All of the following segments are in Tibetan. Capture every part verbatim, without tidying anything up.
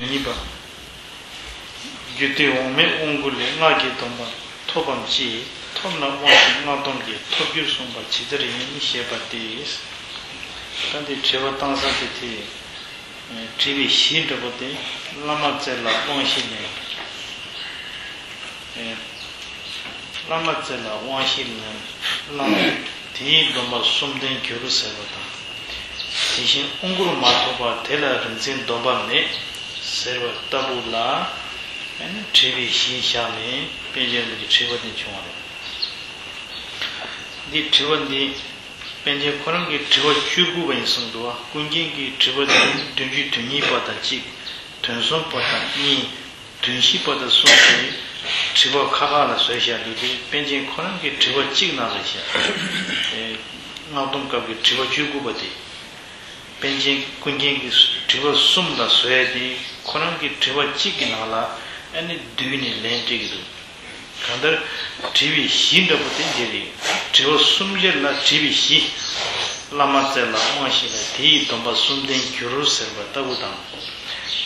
གཉིས་པ། རྒྱུད་སྡེ་འོག་མའི་དབང་བསྐུར་ལས་སྔགས་ཀྱི་སྡོམ་པ་ཐོབ་བམ་ཅི། ཐོབ་ན་དབང་ཞིང་སྔགས་སྡོམ་གྱི་ཐོབ་འགྱུར་གསུངས་པ་ཇི་ལྟར་ཡིན་ཞེས་པ་སྟེ། ད་འདི་དྲི་བ་བཏང་ས་དེ་དེ། དྲི་བའི་གཞི་འདྲ་པོ་དེ་བླ་མ་རྩེ་ལ་དབང་བཞི་ལེན། བླ་མ་རྩེ་ལ་དབང་བཞི་ལེན། བླ་མ་དེའི་སྡོམ་པ་གསུམ་ལྡན་འགྱུར་ཟེར་བ་དང་། དེ་བཞིན་དབང་བསྐུར་མ་ཐོབ་པ་དེ་ལ་རིག་འཛིན་སྡོམ་པ་མེད་ཟེར་བ་ལྟ་བུ་ལ། དྲི་བའི་གཞི་བཞག་ནས་པཎ་ཆེན་གྱི་དྲི་བ་དེ་བྱུང་བ་རེད། འདི་དྲི་བ་འདི། པཎ་ཆེན་ཁོ་རང་གི་དྲི་བ་བཅུ་དགུ་པ་ཡིན་གསུངས་འདུག་བ། ཀུན་མཁྱེན་གྱི་དྲི་བ་དེ་བདུན་ཅུ་དོན་གཉིས་པ་དང་གཅིག་དོན་གསུམ་པ་དང་གཉིས། དོན་བཞི་པ་དང་གསུམ་དེ་དྲི་བ་ཁ་ཁ་ལ་བཟོས་བཞག་འདུག་སྟེ། པཎ་ཆེན་ཁོ་རང་གི་དྲི་བ་གཅིག་ནང་ལ་བཞག་སྔགས་སྡོམ་སྐབས་ཀྱི་དྲི་བ་བཅུ་དགུ་པ་དེ། པཎ་ཆེན་ཀུན་མཁྱེན་གྱི་དྲི་བ་གསུམ་ལ་བཟོས་ཏེ། ཁོ་རང་གི་དྲི་བ་གཅིག་གི་ནང་ལ་ཨ་ནི་བསྡུས་ནས་ལན་སྤྲད་ཀྱི་འདུག་གང་ལྟར། དྲི་བའི་གཞི་འདྲ་པོ་དེ་འདི་རེད། དྲི་བ་གསུམ་ཆར་ལ་དྲི་བའི་གཞི། བླ་མ་རྩེ་ལ་དབང་བཞི་ལེན། དེ་ཡི་སྡོམ་པ་གསུམ་ལྡན་འགྱུར་ཟེར་བ་ལྟ་བུ་དང་།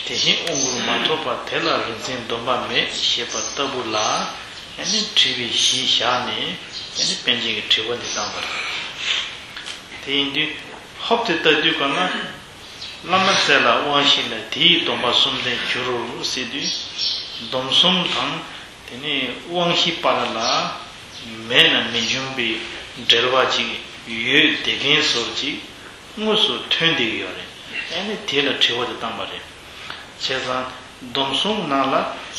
དེ་བཞིན་དབང་བསྐུར་མ་ཐོབ་པ་དེ་ལ་རིག་འཛིན་སྡོམ་པ་མེད་ཞེས་པ་ལྟ་བུ་ལ། ཨ་ནི་དྲི་བའི་གཞི་བཞག་ནས་ཨ་ནི་པཎ་ཆེན་གྱི་དྲི་བ་འདི་བཏང་བ་རེད། དེ་ཡིན་དུས། ཧོབ་དེ་ལྟ་དུས་གང་ན། བླ་མ་རྩེ་ལ་དབང་བཞི་ལེན། དེ་ཡི་སྡོམ་པ་གསུམ་ལྡན་འགྱུར་ཟེར་དུས། སྡོམ་གསུམ་དང་དེ་ནས་དབང་བཞི་བར་ལ་མེད་ན་མི་འབྱུང་བའི་འབྲེལ་བ་ཅིག་ཡོད་བསྡད་མཁན་བཟོ་ཅིག་དངོས་སུ་ཐོན་བསྡད་ཀྱི་ཡོད་རེད། ཨ་ནི་དེ་ལ་དྲི་བ་དེ་བཏང་བ་རེད། བྱས་ཙང་སྡོམ་གསུམ་ནང་ལ་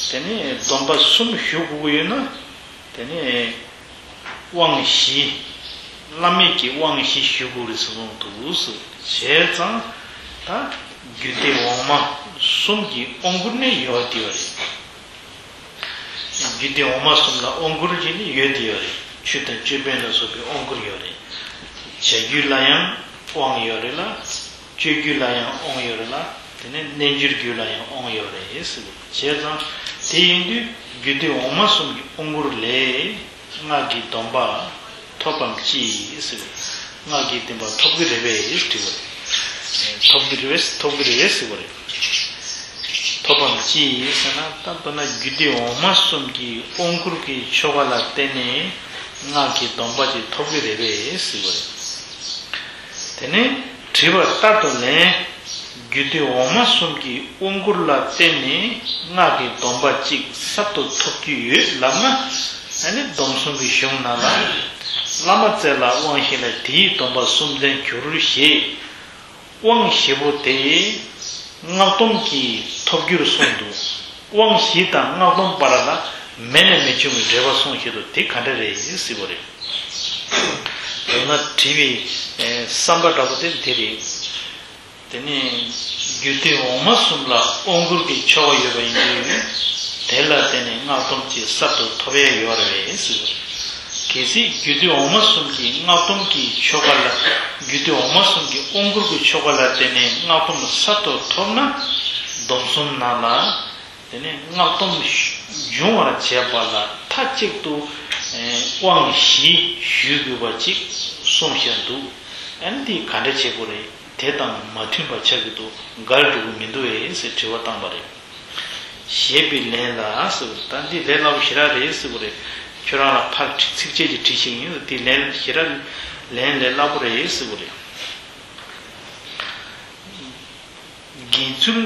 དེ་ནས་སྡོམ་པ་གསུམ་ཞུ་དགོས་ཀྱི་ཡོད་ན། དེ་ནས་དབང་བཞི། བླ་མེད་ཀྱི་དབང་བཞི་ཞུ་དགོས་རེད་ཟེར་གསུངས་འདུག་ཟེར། བྱས་ཙང་ད་རྒྱུད་སྡེ་འོག་མ་གསུམ་གྱི་དབང་བསྐུར་ནི་ཡོད་དེ་ཡོད་རེད། རྒྱུད་སྡེ་འོག་མ་གསུམ་ལ་དབང་བསྐུར་གྱི་ནི་ཡོད་དེ་ཡོད་རེད། ཆོས་དང་ཅོད་པན་ལ་སོགས་པའི་དབང་བསྐུར་ཡོད་རེད། བྱ་རྒྱུད་ལ་ཡང་དབང་ཡོད་རེད་ལ། སྤྱོད་རྒྱུད་ལ་ཡང་དབང་ཡོད་རེད་ལ། དེ་ནས་རྣལ་འབྱོར་རྒྱུད་ལ་ཡང་དབང་ཡོད་རེད་ཟེར། བྱས་ཙང་དེ་ཡིན་དུས་རྒྱུད་སྡེ་འོག་མ་གསུམ་གྱི་དབང་བསྐུར་ལས་སྔགས་ཀྱི་སྡོམ་པ་ཐོབ་བམ་ཅི་ཟེར། སྔགས་ཀྱི་སྡོམ་པ་ཐོབ་ཀྱི་རེད་པས་ཟེར་དྲི་བ་རེད། ཐོབ་ཀྱི་རེད་པས། ཐོབ་ཀྱི་རེད་པས་ཟེར་བ་རེད། ཐོབ་བམ་ཅི་ཟེར་ན། ད་མདོར་ན་རྒྱུད་སྡེ་འོག་མ་གསུམ་གྱི་དབང་བསྐུར་གྱི་ཆོ་ག་ལ་བརྟེན་ནས་སྔགས་ཀྱི་སྡོམ་པ་ཅིག་ཐོབ་ཀྱི་རེད་པས་ཟེར་བ་རེད། དེ་ནས་དྲི་བ་ལྟར་དུ་ལན། རྒྱུད་སྡེ་འོག་མ་གསུམ་གྱི་དབང་བསྐུར་ལ་བརྟེན་ནས་སྔགས་ཀྱི་སྡོམ་པ་གཅིག་གསར་དུ་ཐོབ་ཀྱི་ཡོད་ལབ་ན། ཨ་ནི་སྡོམ་གསུམ་གྱི་གཞུང་ནང་ལ། བླ་མ་རྩེ་ལ་དབང་བཞི་ལེན། དེའི་སྡོམ་པ་གསུམ་ལྡན་འགྱུར་ཞེས། དབང་བཞི་པོ་དེ་སྔགས་སྡོམ་གྱི་ཐོབ་འགྱུར་གསུངས་འདུག་དབང་བཞི་དང་སྔགས་སྡོམ་བར་ལ་མེད་ན་མི་འབྱུང་བའི་འབྲེལ་བ་གསུངས་བཞག་འདུག་དེ་ག་འདྲ་རེད་ཟེར་བ་རེད། དེ་ན་དྲི་བའི་བསམ་པ་འདྲ་པོ་དེ་འདི་རེད། དེ་ནས་རྒྱུད་སྡེ་འོག་མ་གསུམ་ལ་དབང་བསྐུར་གྱི་ཆོ་ག་ཡོད་པ་ཡིན་དུས། དེ་ལ་བརྟེན་ནས་སྔགས་སྡོམ་གྱི་གསར་དུ་ཐོབ་ཡས་ཡོད་རེད་ཟེར། གལ་སྲིད་རྒྱུད་སྡེ་འོག་མ་གསུམ་གྱི་སྔགས་སྡོམ་གྱི་ཆོ་ག་ལ། རྒྱུད་སྡེ་འོག་མ་གསུམ་གྱི་དབང་བསྐུར་གྱི་ཆོ་ག་ལ་བརྟེན་ནས་སྔགས་སྡོམ་གསར་དུ་ཐོབ་ན། སྡོམ་གསུམ་ནང་ལ། དེ་ནས་སྔགས་སྡོམ་འབྱུང་བར་བྱེད་པ་ལ་མཐའ་གཅིག་ཏུ་དབང་བཞི་ཞུ་དགོས་པ་ཅིག་གསུངས་བཞག་འདུག་ཨ་ནི་འདི་ག་འདྲ་བྱེད་དགོས་རེད། དེ་དང་མ་མཐུན་པ་ཆགས་ཀྱི་འདུག་འགལ་འགྲོ་གི་མི་འདུག་ཨེ་ཟེར་དྲི་བ་བཏང་བ་རེད། ཞེས་པའི་ལན་ལ་ཟེར་བ་རེད། ད་འདི་ལས་སླ་པོ་ཞེ་དྲག་རེད་ཟེར་བ་རེད། ཁྱོད་རང་ལ་ཕར་ཚིགས་བཅད་ཀྱི་དྲི་ཞིག་ཡིན། འདི་ལན་ཞེ་དྲག་ལན་ལས་སླ་པོ་རེད་ཟེར་བ་རེད། དགེ་ཚུལ།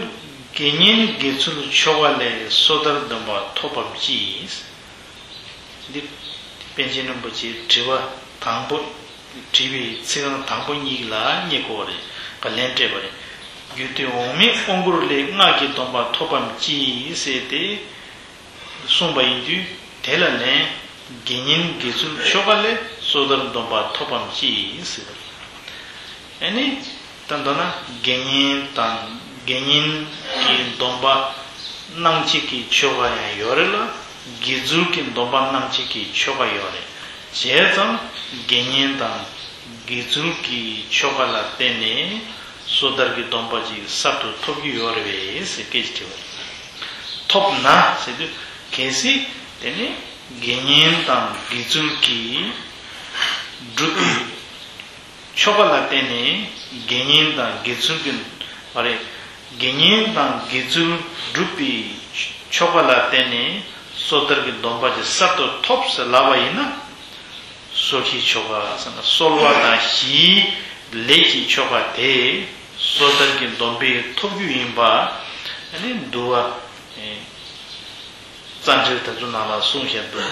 དགེ་བསྙེན་དགེ་ཚུལ་ཆོ་ག་ལས་སོ་ཐར་སྡོམ་པ་ཐོབ་བམ་ཅི། འདི་པཎ་ཆེན་རིན་པོ་ཆེའི་དྲི་བ་དང་པོ། དྲི་བའི་ཚིག་རྐང་དང་པོ་གཉིས་ལ་རྙེད་དགོས་པ་རེད། ག་ལན་སྤྲད་པ་རེད། རྒྱུད་སྡེ་འོག་མའི་དབང་བསྐུར་ལས་སྔགས་ཀྱི་སྡོམ་པ་ཐོབ་བམ་ཅི་ཟེར་ཏེ་གསུངས་པ་ཡིན་དུས། དེ་ལ་ལན། དགེ་བསྙེན་དགེ་ཚུལ་ཆོ་ག་ལས་སོ་ཐར་སྡོམ་པ་ཐོབ་བམ་ཅི་ཟེར། ཨ་ནི། ད་མདོར་ན་དགེ་བསྙེན་དང་དགེ་བསྙེན་གྱི་སྡོམ་པ་གནང་བྱེད་ཀྱི་ཆོ་ག་ཡང་ཡོད་རེད་ལ། དགེ་ཚུལ་གྱི་སྡོམ་པ་གནང་བྱེད་ཀྱི་ཆོ་ག་ཡོད་རེད། བྱས་ཙང་དགེ་བསྙེན་དང་དགེ་ཚུལ་གྱི་ཆོ་ག་ལ་བརྟེན་ནས་སོ་ཐར་གྱི་སྡོམ་པ་ཅིག་གསར་དུ་ཐོབ་ཀྱི་ཡོད་རེད་པས་ཟེར་སྐད་ཅིག་དྲི་བ་རེད། ཐོབ་ན་ཟེར་དུས། གལ་སྲིད་དེ་ནི་དགེ་བསྙེན་དང་དགེ་ཚུལ་གྱི་སྒྲུབ་པའི་ཆོ་ག་ལ་བརྟེན་ནས་དགེ་བསྙེན་དང་དགེ་ཚུལ་གྱི་བར་རེད། དགེ་བསྙེན་དང་དགེ་ཚུལ་སྒྲུབ་པའི་ཆོ་ག་ལ་བརྟེན་ནས་སོ་ཐར་གྱི་སྡོམ་པ་ཅིག་གསར་དུ་ཐོབ་ཟེར་ལབ་པ་ཡིན་ན། གསོལ་གྱི་ཆོ་ག་ཟེར་ན་གསོལ་བ་དང་བཞིའི་ལས་ཀྱི་ཆོ་ག་དེ་སོ་ཐར་གྱི་སྡོམ་པས་ཐོབ་རྒྱུ་ཡིན་པ་ནི་འདུལ་བ་རྩ་འགྲེལ་དེ་ཚོ་ནང་ལ་གསུངས་བཞག་འདུག་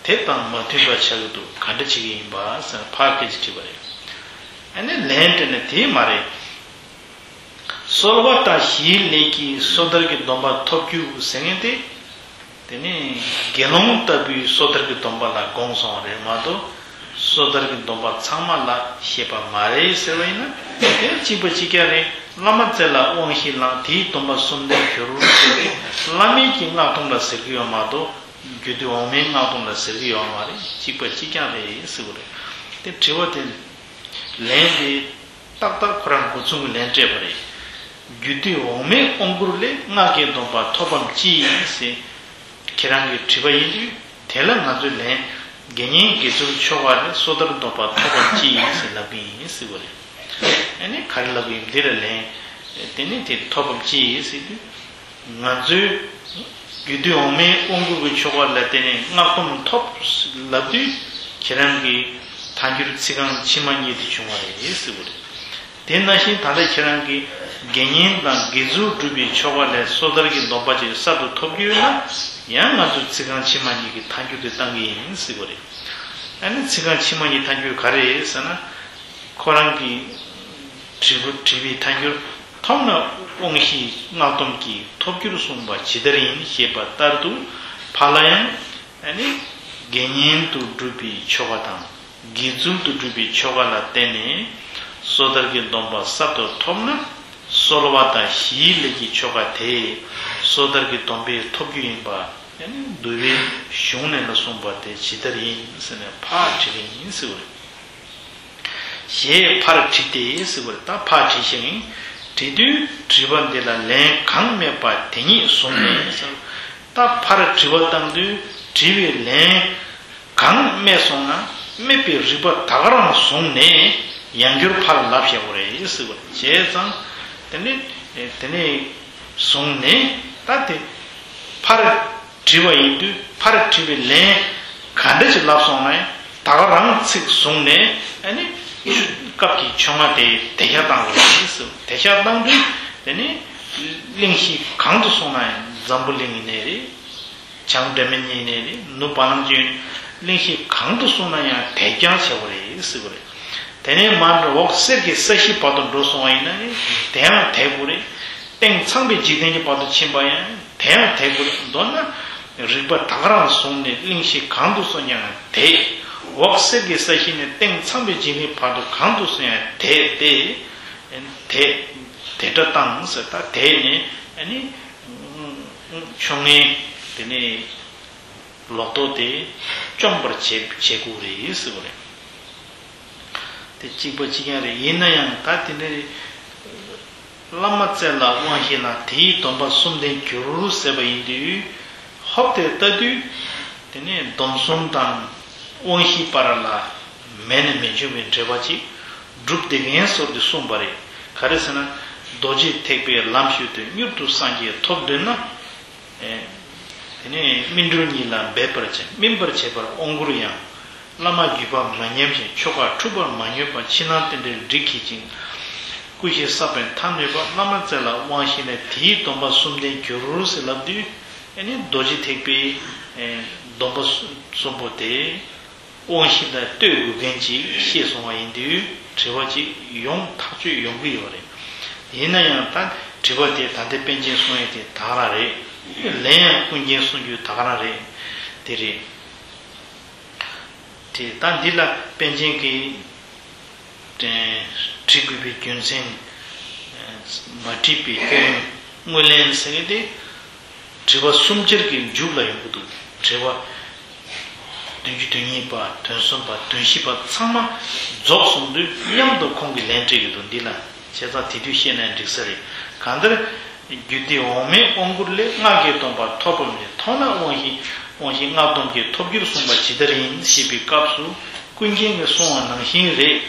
དེ་དང་མ་མཐུན་པ་ཆགས་ཀྱི་འདུག་ག་འདྲ་བྱེད་ཀྱི་ཡིན་པ་ཟེར་ན་ཕར་སྐད་ཆ་དྲིས་པ་རེད། ཨ་ནི་ལན་སྤྲད་ནས་དེ་མ་རེད། གསོལ་བ་དང་བཞིའི་ལས་ཀྱིས་སོ་ཐར་གྱི་སྡོམ་པ་ཐོབ་རྒྱུ་ཟེར་མཁན་དེ། དེ་ནི་དགེ་སློང་ལྟ་བུའི་སོ་ཐར་གྱི་སྡོམ་པ་ལ་དགོངས་སོང་བ་རེད་མ་གཏོགས། སོ་ཐར་གྱི་སྡོམ་པ་ཚང་མ་ལ་བཤད་པ་མ་རེད་ཟེར་བ་ཡིན་ན། དེ་གཅིག་པ་གཅིག་རྐྱང་རེད། བླ་མ་བཙལ་ལ་དབང་ཤེས་བླངས། དེའི་སྡོམ་པ་གསུམ་ལྡན་གྱུར་ཟེར་ཏེ། བླ་མེད་ཀྱི་སྔགས་སྡོམ་ལ་ཟེར་གྱི་ཡོད་མ་གཏོགས། རྒྱུད་སྡེ་འོག་མའི་སྔགས་སྡོམ་ལ་ཟེར་གྱི་ཡོད་མ་རེད། གཅིག་པ་གཅིག་རྐྱང་རེད་ཟེར་བ་རེད། དེ་དྲི་བ་དེ། ལན་དེ། ཏག་ཏག་ཁོ་རང་འགོ་ཚུགས་ཀྱི་ལན་སྤྲད་པ་རེད། རྒྱུད་སྡེ་འོག་མའི་དབང་བསྐུར་ལས་སྔགས་ཀྱི་སྡོམ་པ་ཐོབ་བམ་ཅི་ཡིན་ཟེར། ཁྱེད་རང་གིས་དྲིས་པ་ཡིན་དུས། དེ་ལ་ང་ཚོས་ལན། དགེ་བསྙེན་དགེ་ཚུལ་ཆོ་ག་ལས་སོ་ཐར་སྡོམ་པ་ཐོབ་བམ་ཅི་ཡིན་ཟེར་ལབ་ཀྱི་ཡིན་ཟེར་བ་རེད། ཨ་ནི་ག་རེ་ལབ་ཀྱི་ཡིན་འདི་ལ་ལན། དེ་ནི་དེ་ཐོབ་བམ་ཅི་ཡིན་ཟེར་དུས། ང་ཚོའི་རྒྱུད་སྡེ་འོག་མའི་དབང་བསྐུར་གྱི་ཆོ་ག་ལ་བརྟེན་ནས་སྔགས་སྡོམ་ཐོབ་ལབ་དུས། ཁྱེད་རང་གི་ཐལ་འགྱུར་ཚིག་རྐང་ཕྱི་མ་གཉིས་དེ་བྱུང་བ་རེད་ཟེར་བ་རེད། དེ་ནང་བཞིན་ད་ལྟ་ཁྱེད་རང་གིས་དགེ་བསྙེན་དང་དགེ་ཚུལ་སྒྲུབ་པའི་ཆོ་ག་ལས་སོ་ཐར་གྱི་སྡོམ་པ་ཅིག་གསར་དུ་ཐོབ་རྒྱུ་ཡོད་ན། ཡང་ང་ཚོས་ཚིག་རྐང་ཕྱི་མ་གཉིས་ཀྱི་ཐལ་འགྱུར་དེ་བཏང་གི་ཡིན་ཟེར་བ་རེད། ཨ་ནི་ཚིག་རྐང་ཕྱི་མ་གཉིས་ཐལ་འགྱུར་ག་རེ་རེད་ཟེར་ན། ཁོ་རང་གིས་དྲིལ་བུ་དྲིལ་བའི་ཐལ་འགྱུར། ཐོབ་ན་དབང་ཤེས་སྔགས་སྡོམ་གྱིས་ཐོབ་འགྱུར་གསུངས་པ་ཇི་ལྟར་ཡིན་ཞེས་པ་ལྟར་དུ། ཕར་ལ་ཡང་ཨ་ནི་དགེ་བསྙེན་དུ་སྒྲུབ་པའི་ཆོ་ག་དང་། དགེ་ཚུལ་དུ་སྒྲུབ་པའི་ཆོ་ག་ལ་བརྟེན་ནས་སོ་ཐར་གྱི་སྡོམ་པ་གསར་དུ་ཐོབ་ན། གསོལ་བ་དང་བཞིའི་ལས་ཀྱི་ཆོ་ག་དེ་སོ་ཐར་གྱི་སྡོམ་པས་ཐོབ་རྒྱུ་ཡིན་པ། ཨ་ནི་འདུལ་བའི་གཞུང་ནས་ལ་གསུངས་པ་དེ་ཇི་ལྟར་ཡིན་ཟེར་ནས་ཕར་དྲི་གི་ཡིན་ཟེར་བ་རེད། ཞེས་ཕར་དྲིས་ཏེ་ཟེར་བ་རེད། ད་ཕར་དྲིས་ཤིང་། དྲིས་དུས་དྲིས་པ་འདི་ལ་ལན་གང་སྨྲས་པ་དེ་ཉིད་བཟུང་ནས་ཟེར། ད་ཕར་དྲི་བ་བཏང་དུས་དྲིས་པའི་ལན་གང་སྨྲས་སོང་ན་སྨྲས་པའི་རིགས་པ་ད་ག་རང་བཟུང་ནས་ཡང་བསྐྱར་ཕར་ལབ་བཞག་པ་རེད་ཟེར་བ་རེད། བྱས་ཙང་དེ་ནི་དེ་ནས་བཟུང་ནས་ད་དེ་ཕར། དྲི་བ་ཡིན་དུས་ཕར་དྲི་བའི་ལན་ག་འདྲ་ཞིག་ལབ་སོང་ན་ཡང་ད་ག་རང་ཚིག་བཟུང་ནས་ཨ་ནི་སྐབས་ཀྱི་ཆོ་ག་དེ་དེ་ཤ་བཏང་དགོས་ཟེར། དེ་ཤ་བཏང་དུས་དེ་ནི་གླེང་གཞི་གང་དུ་སོང་ན་ཡང་འཛམ་བུ་གླིང་ཡིན་ནའི་རེད། བྱང་སྒྲོལ་མ་ཉིད་ནས་རེད། ནུབ་བ་ལང་སྤྱོད་གླེང་གཞི་གང་དུ་སོང་ན་ཡང་དེ་རྐྱང་བྱེད་དགོས་རེད་ཟེར་དགོས་རེད། དེ་ནས་མར་འགྲོ་འོག་གསེར་གྱི་ས་གཞི་བར་དུ་འགྲོ་སོང་བ་ཡིན་ན་ནི་དེ་ཡང་དེ་དགོས་རེད། སྟེང་ཚངས་པའི་འཇིག་རྟེན་གྱི་བར་དུ་ཕྱིན་པ་ཡང་དེ་ཡང་དེ་དགོས་རེད། མདོར་ན་རིགས་པ་ད་ག་རང་བཟུང་ནས་གླེང་གཞི་གང་དུ་སོང་ཀྱང་དེ། འོག་གསེར་གྱི་ས་གཞི་ནས་སྟེང་ཚངས་པའི་འཇིག་རྟེན་བར་དུ་གང་དུ་སོང་ཡང་དེ་སྟེ། དེ་དེ་འདྲ་བཏང་ཟེར། ད་དེ་ནས་ཨ་ནི་ཆོ་ངེས་དེ་ནས་ལོག་རྟོག་དེ་བཅོམ་པར་བྱེད་བྱེད་དགོས་རེད་ཟེར་བ་རེད། དེ་གཅིག་པ་གཅིག་རྐྱང་རེད། ཡིན་ན་ཡང་ད་དེ་འདྲ་རེད། བླ་མ་བཙལ་ལ་དབང་ཤེས་བླངས། དེའི་སྡོམ་པ་གསུམ་ལྡན་གྱུར་ཟེར་བ་ཡིན་དུས། ཧོབ་སྟེ་ལྟ་དུས། དེ་ནས་སྡོམ་གསུམ་དང་དབང་ཤེས་བར་ལ་མེད་ནས་མི་འབྱུང་བའི་འབྲེལ་བ་ཅིག་སྒྲུབ་བསྡད་མཁན་ཚོར་དེ་གསུངས་པ་རེད། ག་རེ་ཟེར་ན། རྡོ་རྗེ་ཐེག་པའི་ལམ་ཞུགས་ཏེ་མྱུར་དུ་སངས་རྒྱས་ཐོབ་འདོད་ན། དེ་ནས་སྨིན་གྲོལ་གཉིས་ལ་འབད་པར་བྱ། སྨིན་པར་བྱེད་པར་དབང་བསྐུར་ཡང་། བླ་མ་བརྒྱུད་པ་མ་ཉམས་ཤིང་། ཆོ་ག་འཁྲུགས་པར་མ་ཉོན་པ། ཕྱི་ནང་རྟེན་འབྲེལ་སྒྲིག་གིས་བཅིངས། ཀུན་ཤེས་ས་བོན་མཐའ་ནོད་པ། བླ་མ་བཙལ་ལ་དབང་ཤེས་ནས། དེའི་སྡོམ་པ་གསུམ་ལྡན་གྱུར་ཟེར་ལབ་དུས། ཨ་ནི་རྡོ་རྗེ་ཐེག་པའི་སྡོམ་པ་གསུམ་པོ་དེ། དབང་ཤེས་ལ་ལྟོས་དགོས་མཁན་ཅིག་ཤེས་སོང་བ་ཡིན་དུས་དྲི་བ་ཅིག་ཡོང་ཐག་ཆོད་ཡོང་གི་ཡོད་རེད། ཡིན་ན་ཡང་ད་དྲི་བ་དེ་ད་ལྟའི་པཎ་ཆེན་གསུང་ཡས་དེ་ད་ག་རང་རེད། ལན་ཡང་ཀུན་མཁྱེན་གསུང་རྒྱུ་ད་ག་རང་རེད། དེ་རེད། དེ་ད་འདི་ལ་པཎ་ཆེན་གྱིས་དྲི་དགོས་པའི་རྒྱུ་མཚན། མ་དྲིས་པའི་སྐྱོན་དངོས་ལན་ཟེར་མཁན་དེ། དྲི་བ་གསུམ་ཆར་གྱི་མཇུག་ལ་ཡོང་གི་འདུག་དྲི་བ་བདུན་ཅུ་དོན་གཉིས་པ། དོན་གསུམ་པ། དོན་བཞི་པ་ཚང་མ་རྫོགས་སོང་དུས་མཉམ་དུ་ཁོང་གིས་ལན་སྤྲད་ཀྱི་འདུག་འདི་ལ་བྱས་ཙང་དེ་དུས་བཤད་ན་འགྲིག་ས་རེད། གང་ལྟར་རྒྱུད་སྡེ་འོག་མའི་དབང་བསྐུར་ལས་སྔགས་ཀྱི་སྡོམ་པ་ཐོབ་བམ་ཞེས། ཐོབ་ན་དབང་ཤེས་དབང་ཤེས་སྔགས་སྡོམ་གྱིས་ཐོབ་འགྱུར་གསུངས་པ་ཇི་ལྟར་ཡིན་ཞེས་པའི་སྐབས་སུ་ཀུན་མཁྱེན་གྱིས་གསུངས་པ་ནང་བཞིན་རེད།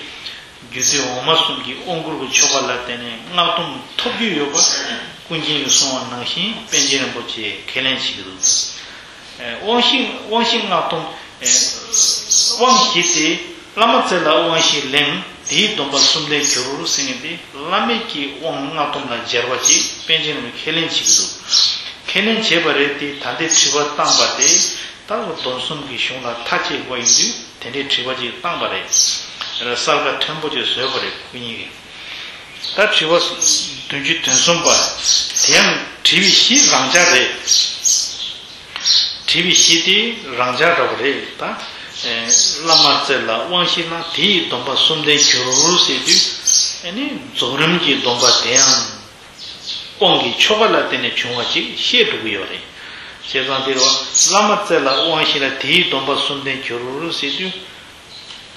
རྒྱུད་སྡེ་འོག་མ་གསུམ་གྱི་དབང་བསྐུར་གྱི་ཆོ་ག་ལ་བརྟེན་ནས་སྔགས་སྡོམ་ཐོབ་རྒྱུ་ཡོད་པ་ཀུན་མཁྱེན་གྱིས་གསུངས་པ་ནང་བཞིན་པཎ་ཆེན་རིན་པོ་ཆེས་ཁས་ལེན་བྱེད་ཀྱི་འདུག། དབང་ཤེས། དབང་ཤེས་སྔགས་སྡོམ། དབང་བཞི་སྟེ། བླ་མ་རྩེ་ལ་དབང་བཞི་ལེན། དེའི་སྡོམ་པ་གསུམ་ལྡན་གྱུར་ཟེར་མཁན་དེ་བླ་མེད་ཀྱི་དབང་སྔགས་སྡོམ་ལ་སྦྱར་བ་ཅིག་པཎ་ཆེན་རྣམས་ཀྱིས་ཁས་ལེན་བྱེད་ཀྱི་འདུག། ཁས་ལེན་བྱས་པ་རེད་དེ། ད་ལྟའི་དྲི་བ་བཏང་པ་དེ་ད་སྡོམ་གསུམ་གྱི་གཞུང་ལ་མཐའ་དཔྱད་དགོས་པ་ཡིན་དུས། དེ་འདྲའི་དྲི་བ་ཅིག་བཏང་པ་རེད། གསལ་ཁ་མཐོན་པོ་ཅིག་བཟོས་པ་རེད་ཁོ་གཉིས་ཀྱིས། ད་དྲི་བ་བདུན་ཅུ་དོན་གསུམ་པ། དེ་ཡང་དྲི་བའི་གཞི་རང་འཇགས་རེད། དྲི་བའི་གཞི་དེ་རང་འཇགས་འདྲ་པོ་རེད་ད། བླ་མ་རྩེ་ལ་དབང་བཞི་ལེན། དེའི་སྡོམ་པ་གསུམ་ལྡན་གྱུར་ཟེར་དུས། ཨ་ནི་རྫོགས་རིམ་གྱི་སྡོམ་པ་དེ་ཡང་། དབང་གི་ཆོ་ག་ལ་བརྟེན་ནས་བྱུང་བ་ཅིག་བཤད་འགྲོ་གི་ཡོད་རེད། བྱས་ཙང་དེ་རུ་བླ་མ་རྩེ་ལ་དབང་བཞི་ལེན། དེའི་སྡོམ་པ་གསུམ་ལྡན་གྱུར་ཟེར་དུས།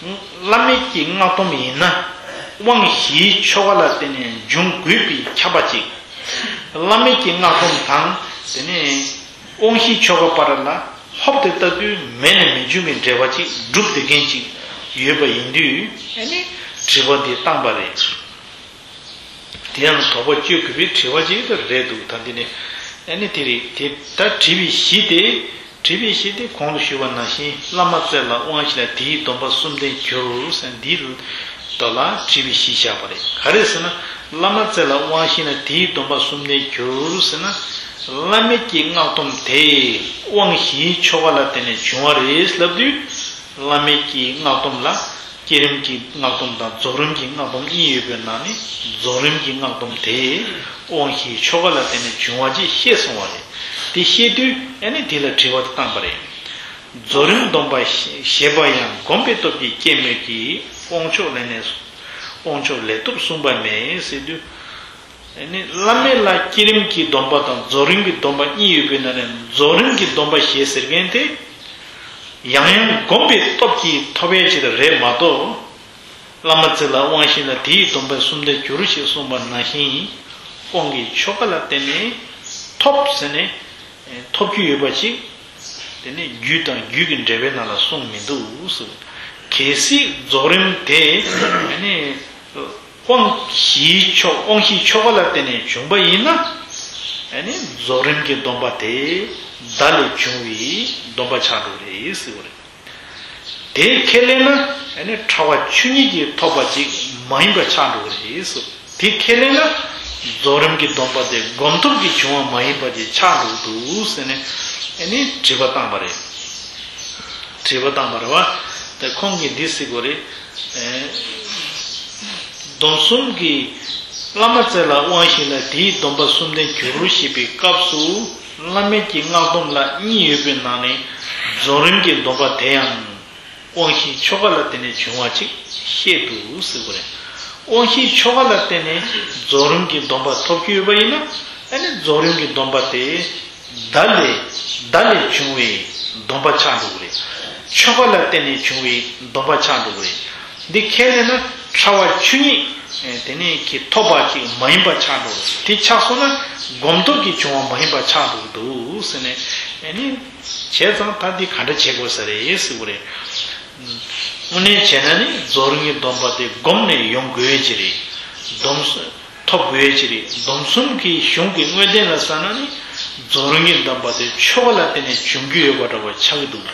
བླ་མེད་ཀྱི་སྔགས་སྡོམ་ཡིན་ན། དབང་བཞིའི་ཆོ་ག་ལ་བརྟེན་ནས་འབྱུང་དགོས་པས་ཁྱབ་པ་ཅིག། བླ་མེད་ཀྱི་སྔགས་སྡོམ་དང་། དེ་ནས་དབང་བཞིའི་ཆོ་ག་བར་ལ་ཧོབ་སྟེ་ལྟ་དུས་མེད་ནས་མི་འབྱུང་བའི་འབྲེལ་བ་ཅིག་གྲུབ་བསྡད་མཁན་ཅིག་ཡོད་པ་ཡིན་དུས། ཨ་ནི་དྲི་བ་འདི་བཏང་པ་རེད། དེ་ཡང་དོགས་པ་གཅོད་དགོས་པའི་དྲི་བ་ཅིག་ཏུ་རེད་འདུག། ད་འདི་ནི་ཨ་ནི་དེ་རེད་དེ། ད་དྲི་བའི་གཞི་དེ། དྲི་བའི་གཞི་དེ་གོང་དུ་ཞུས་པ་ནང་བཞིན། བླ་མ་རྩེ་ལ་དབང་བཞི་ལེན། དེའི་སྡོམ་པ་གསུམ་ལྡན་གྱུར་ཟེར། འདི་ལ་དྲི་བའི་གཞི་བཞག་པ་རེད། ག་རེ་ཟེར་ན། བླ་མ་རྩེ་ལ་དབང་བཞི་ལེན། དེའི་སྡོམ་པ་གསུམ་ལྡན་གྱུར་ཟེར་ན། བླ་མེད་ཀྱི་སྔགས་སྡོམ་དེ་དབང་བཞིའི་ཆོ་ག་ལ་བརྟེན་ནས་བྱུང་བ་རེད་ལབ་དུས། བླ་མེད་ཀྱི་སྔགས་སྡོམ་ལ། བསྐྱེད་རིམ་གྱི་སྔགས་སྡོམ་དང་རྫོགས་རིམ་གྱི་སྔགས་སྡོམ་གཉིས་ཡོད་པའི་ནང་ནས། རྫོགས་རིམ་གྱི་སྔགས་སྡོམ་དེ་དབང་བཞིའི་ཆོ་ག་ལ་བརྟེན་ནས་བྱུང་བ་ཅེས་བཤད་སོང་བ་རེད། དེ་བཤད་དུས་ཨ་ནི་དེ་ལ་དྲི་བ་དེ་བཏང་པ་རེད། རྫོགས་རིམ་སྡོམ་པ་ཞེས་པ་ཡང་། བསྒོམས་པའི་སྟོབས་ཀྱིས་སྐྱེ་མོད་ཀྱི། དབང་མཆོག་ལེན་ནས། དབང་མཆོག་ལེན་སྟོབས་གསུངས་པ་མེད་ཟེར་དུས། ཨ་ནི་བླ་མེད་ལ་བསྐྱེད་རིམ་གྱི་སྡོམ་པ་དང་རྫོགས་རིམ་གྱི་སྡོམ་པ་གཉིས་ཡོད་པའི་ནང་ནས། རྫོགས་རིམ་གྱི་སྡོམ་པ་ཞེས་ཟེར་མཁན་དེ། ཡང་ཡང་བསྒོམས་པའི་སྟོབས་ཀྱིས་ཐོབ་ཡས་ཅིག་རེད་མ་གཏོགས། བླ་མ་རྩེ་ལ་དབང་བཞི་ལེན། དེའི་སྡོམ་པ་གསུམ་ལྡན་གྱུར་ཞེས་གསུངས་པ་ནང་བཞིན། དབང་གི་ཆོ་ག་ལ་བརྟེན་ནས་ཐོབ་ཟེར་ནས་ཐོབ་རྒྱུ་ཡོད་པ་ཅིག། དེ་ནི་རྒྱུད་དང་རྒྱུད་ཀྱི་འགྲེལ་པའི་ནང་ལ་གསུངས་མི་འདུག་ཟེར། གལ་སྲིད་རྫོགས་རིམ་དེ་ནི། དབང་བཞིའི་ཆོ། དབང་བཞིའི་ཆོ་ག་ལ་བརྟེན་ནས་བྱུང་པ་ཡིན་ན། ཨ་ནི་རྫོགས་རིམ་གྱི་སྡོམ་པ་དེ་བརྡ་ལས་བྱུང་བའི་སྡོམ་པ་ཆགས་འགྲོ་གི་རེད་ཟེར་བ་རེད། དེ་ཁས་ལེན་ན་ཨ་ནི་ཕྲ་བ་ཆོས་ཉིད་ཀྱིས་ཐོབ་པ་ཅིག་མ་ཡིན་པ་ཆགས་འགྲོ་གི་རེད་ཟེར། དེ་ཁས་ལེན་ན་རྫོགས་རིམ་གྱི་སྡོམ་པ་དེ་སྒོམ་སྟོབས་ཀྱིས་བྱུང་བ་མ་ཡིན་པ་ཅིག་ཆགས་འགྲོ་གི་འདུག་ཟེར་ནས་ཨ་ནི་དྲི་བ་བཏང་པ་རེད། དྲི་བ་བཏང་པ་རེད་བ། དེ་ཁོང་གིས་འདི་ཟེར་གྱི་ཡོད་རེད། སྡོམ་གསུམ་གྱི། བླ་མ་རྩེ་ལ་དབང་བཞི་ལེན། དེའི་སྡོམ་པ་གསུམ་ལྡན་གྱུར་ཞེས་པའི་སྐབས་སུ། བླ་མེད་ཀྱི་སྔགས་སྡོམ་ལ་གཉིས་ཡོད་པའི་ནང་ནས་རྫོགས་རིམ་གྱི་སྡོམ་པ་དེ་ཡང་དབང་བཞིའི་ཆོ་ག་ལ་བརྟེན་ནས་བྱུང་བ་ཅིག་བཤད་འདུག་ཟེར་གྱི་ཡོད་རེད། དབང་བཞིའི་ཆོ་ག་ལ་བརྟེན་ནས་རྫོགས་རིམ་གྱི་སྡོམ་པ་ཐོབ་ཀྱི་ཡོད་པ་ཡིན་ན། ཨ་ནི་རྫོགས་རིམ་གྱི་སྡོམ་པ་དེ། བརྡ་ལས། བརྡ་ལས་བྱུང་བའི་སྡོམ་པ་ཆགས་འགྲོ་གི་རེད། ཆོ་ག་ལ་བརྟེན་ནས་བྱུང་བའི་སྡོམ་པ་ཆགས་འགྲོ་གི་རེད། འདི་ཁས་ལེན་ན་ཕྲ་བ་ཆོས་ཉིད་དེ་ནས་ཀྱིས་ཐོབ་པ་ཅིག་མ་ཡིན་པ་ཆགས་འགྲོ་གི་རེད། དེ་ཆགས་སོང་ན་སྒོམ་སྟོབས་ཀྱིས་བྱུང་བ་མ་ཡིན་པ་ཆགས་འགྲོ་གི་འདུག་ཟེར་ནས། ཨ་ནི་བྱས་ཙང་ད་འདི་ག་འདྲ་བྱེད་དགོས་ས་རེད་ཟེར་གྱི་ཡོད་རེད། དངོས་གནས་བྱས་ན་ནི་རྫོགས་རིམ་གྱི་སྡོམ་པ་དེ་སྒོམ་ནས་ཡོང་དགོས་ཀྱི་རེད། སྡོམ། ཐོབ་དགོས་ཀྱི་རེད། སྡོམ་གསུམ་གྱི་གཞུང་གི་དངོས་བསྟན་ལ་བསམ་ན་ནི། རྫོགས་རིམ་གྱི་སྡོམ་པ་དེ་ཆོ་ག་ལ་བརྟེན་ནས་འབྱུང་རྒྱུ་ཡོད་པ་འདྲ་བོ་ཆགས་ཀྱི་འདུག།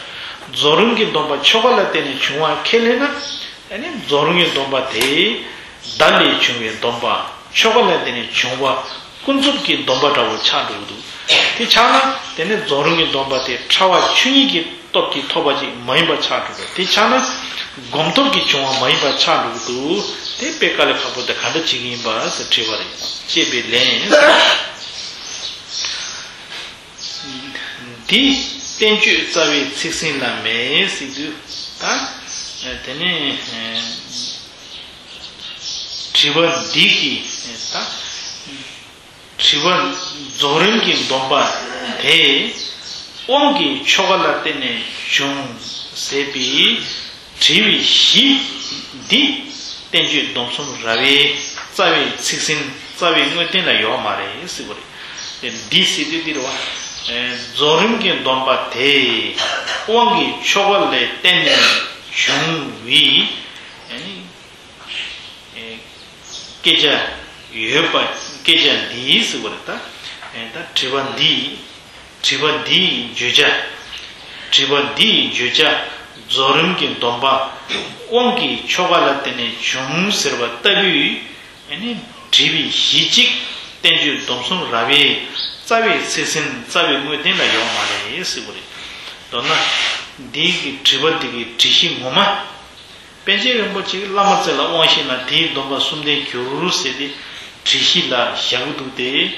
རྫོགས་རིམ་གྱི་སྡོམ་པ་ཆོ་ག་ལ་བརྟེན་ནས་བྱུང་བ་ཁས་ལེན་ན། ཨ་ནི་རྫོགས་རིམ་གྱི་སྡོམ་པ་དེ་བརྡ་ལས་བྱུང་བའི་སྡོམ་པ། ཆོ་ག་ལ་བརྟེན་ནས་བྱུང་བ་ཀུན་རྫོབ་ཀྱི་སྡོམ་པ་འདྲ་བོ་ཆགས་འགྲོ་གི་འདུག། དེ་ཆགས་ན་དེ་ནི་རྫོགས་རིམ་གྱི་སྡོམ་པ་དེ་ཕྲ་བ་ཆོས་ཉིད་ཀྱི་སྟོབས་ཀྱིས་ཐོབ་པ་ཅིག་མ་ཡིན་པ་ཆགས་འགྲོ་གི། དེ་ཆགས་ན་སྒོམ་སྟོབས་ཀྱིས་བྱུང་བ་མ་ཡིན་པ་ཆགས་འགྲོ་གི་འདུག། དེ་དཔེ་དཀའ་ལས་ཁག་པོ་དེ་ག་འདྲ་བྱེད་ཀྱི་ཡིན་པ་ཟེར་དྲིས་པ་རེད། ཅེས་པའི་ལན། འདི་བསྟན་བཅོས་རྩ་བའི་ཚིག་ཟིན་ལ་མེད་ཟེར་དུས་ད། དེ་ནས་དྲི་བ་འདི་གི་ད། དྲི་བ། རྫོགས་རིམ་གྱི་སྡོམ་པ་དེ་དབང་གི་ཆོ་ག་ལ་བརྟེན་ནས་བྱུང་ཟེར་བའི་དྲི་བའི་གཞི་འདི་བསྟན་བཅོས་སྡོམ་གསུམ་ར་བའི་རྩ་བའི་ཚིག་ཟིན་རྩ་བའི་དངོས་བསྟན་ལ་ཡོད་མ་རེད་ཟེར་བ་རེད། འདི་ཟེར་དུས་འདི་རེད་བ། རྫོགས་རིམ་གྱི་སྡོམ་པ་དེ་དབང་གི་ཆོ་ག་ལ་བརྟེན་ནས་བྱུང་བའི། སྐད་ཆ་ཡོད་པ། སྐད་ཆ་འདིའི་ཟེར་བ་རེད་ད། ད་དྲི་བ་འདིའི། དྲི་བ་འདིའི་བརྗོད་བྱ། དྲི་བ་འདིའི་བརྗོད་བྱ་རྫོགས་རིམ་གྱི་སྡོམ་པ་དབང་གི་ཆོ་ག་ལ་བརྟེན་ནས་བྱུང་ཟེར་བ་ལྟ་བུའི། ཨ་ནི་དྲི་བའི་གཞི་གཅིག་བསྟན་བཅོས་སྡོམ་གསུམ་རབ་དབྱེ་རྩ་བའི་ཚིག་ཟིན་རྩ་བའི་དངོས་བསྟན་ལ་ཡོད་མ་རེད་ཟེར་བ་རེད། མདོར་ན། འདིའི་གི་དྲི་བ་འདི་གི་དྲི་གཞི་ངོ་མ། པཎ་ཆེན་རིན་པོ་ཆེས་བླ་མ་རྩེ་ལ་དབང་ཤེས་ན་དེའི་སྡོམ་པ་གསུམ་ལྡན་གྱུར་ཟེར་ཏེ་དྲི་གཞི་ལ་བཞག་གི་འདུག་སྟེ།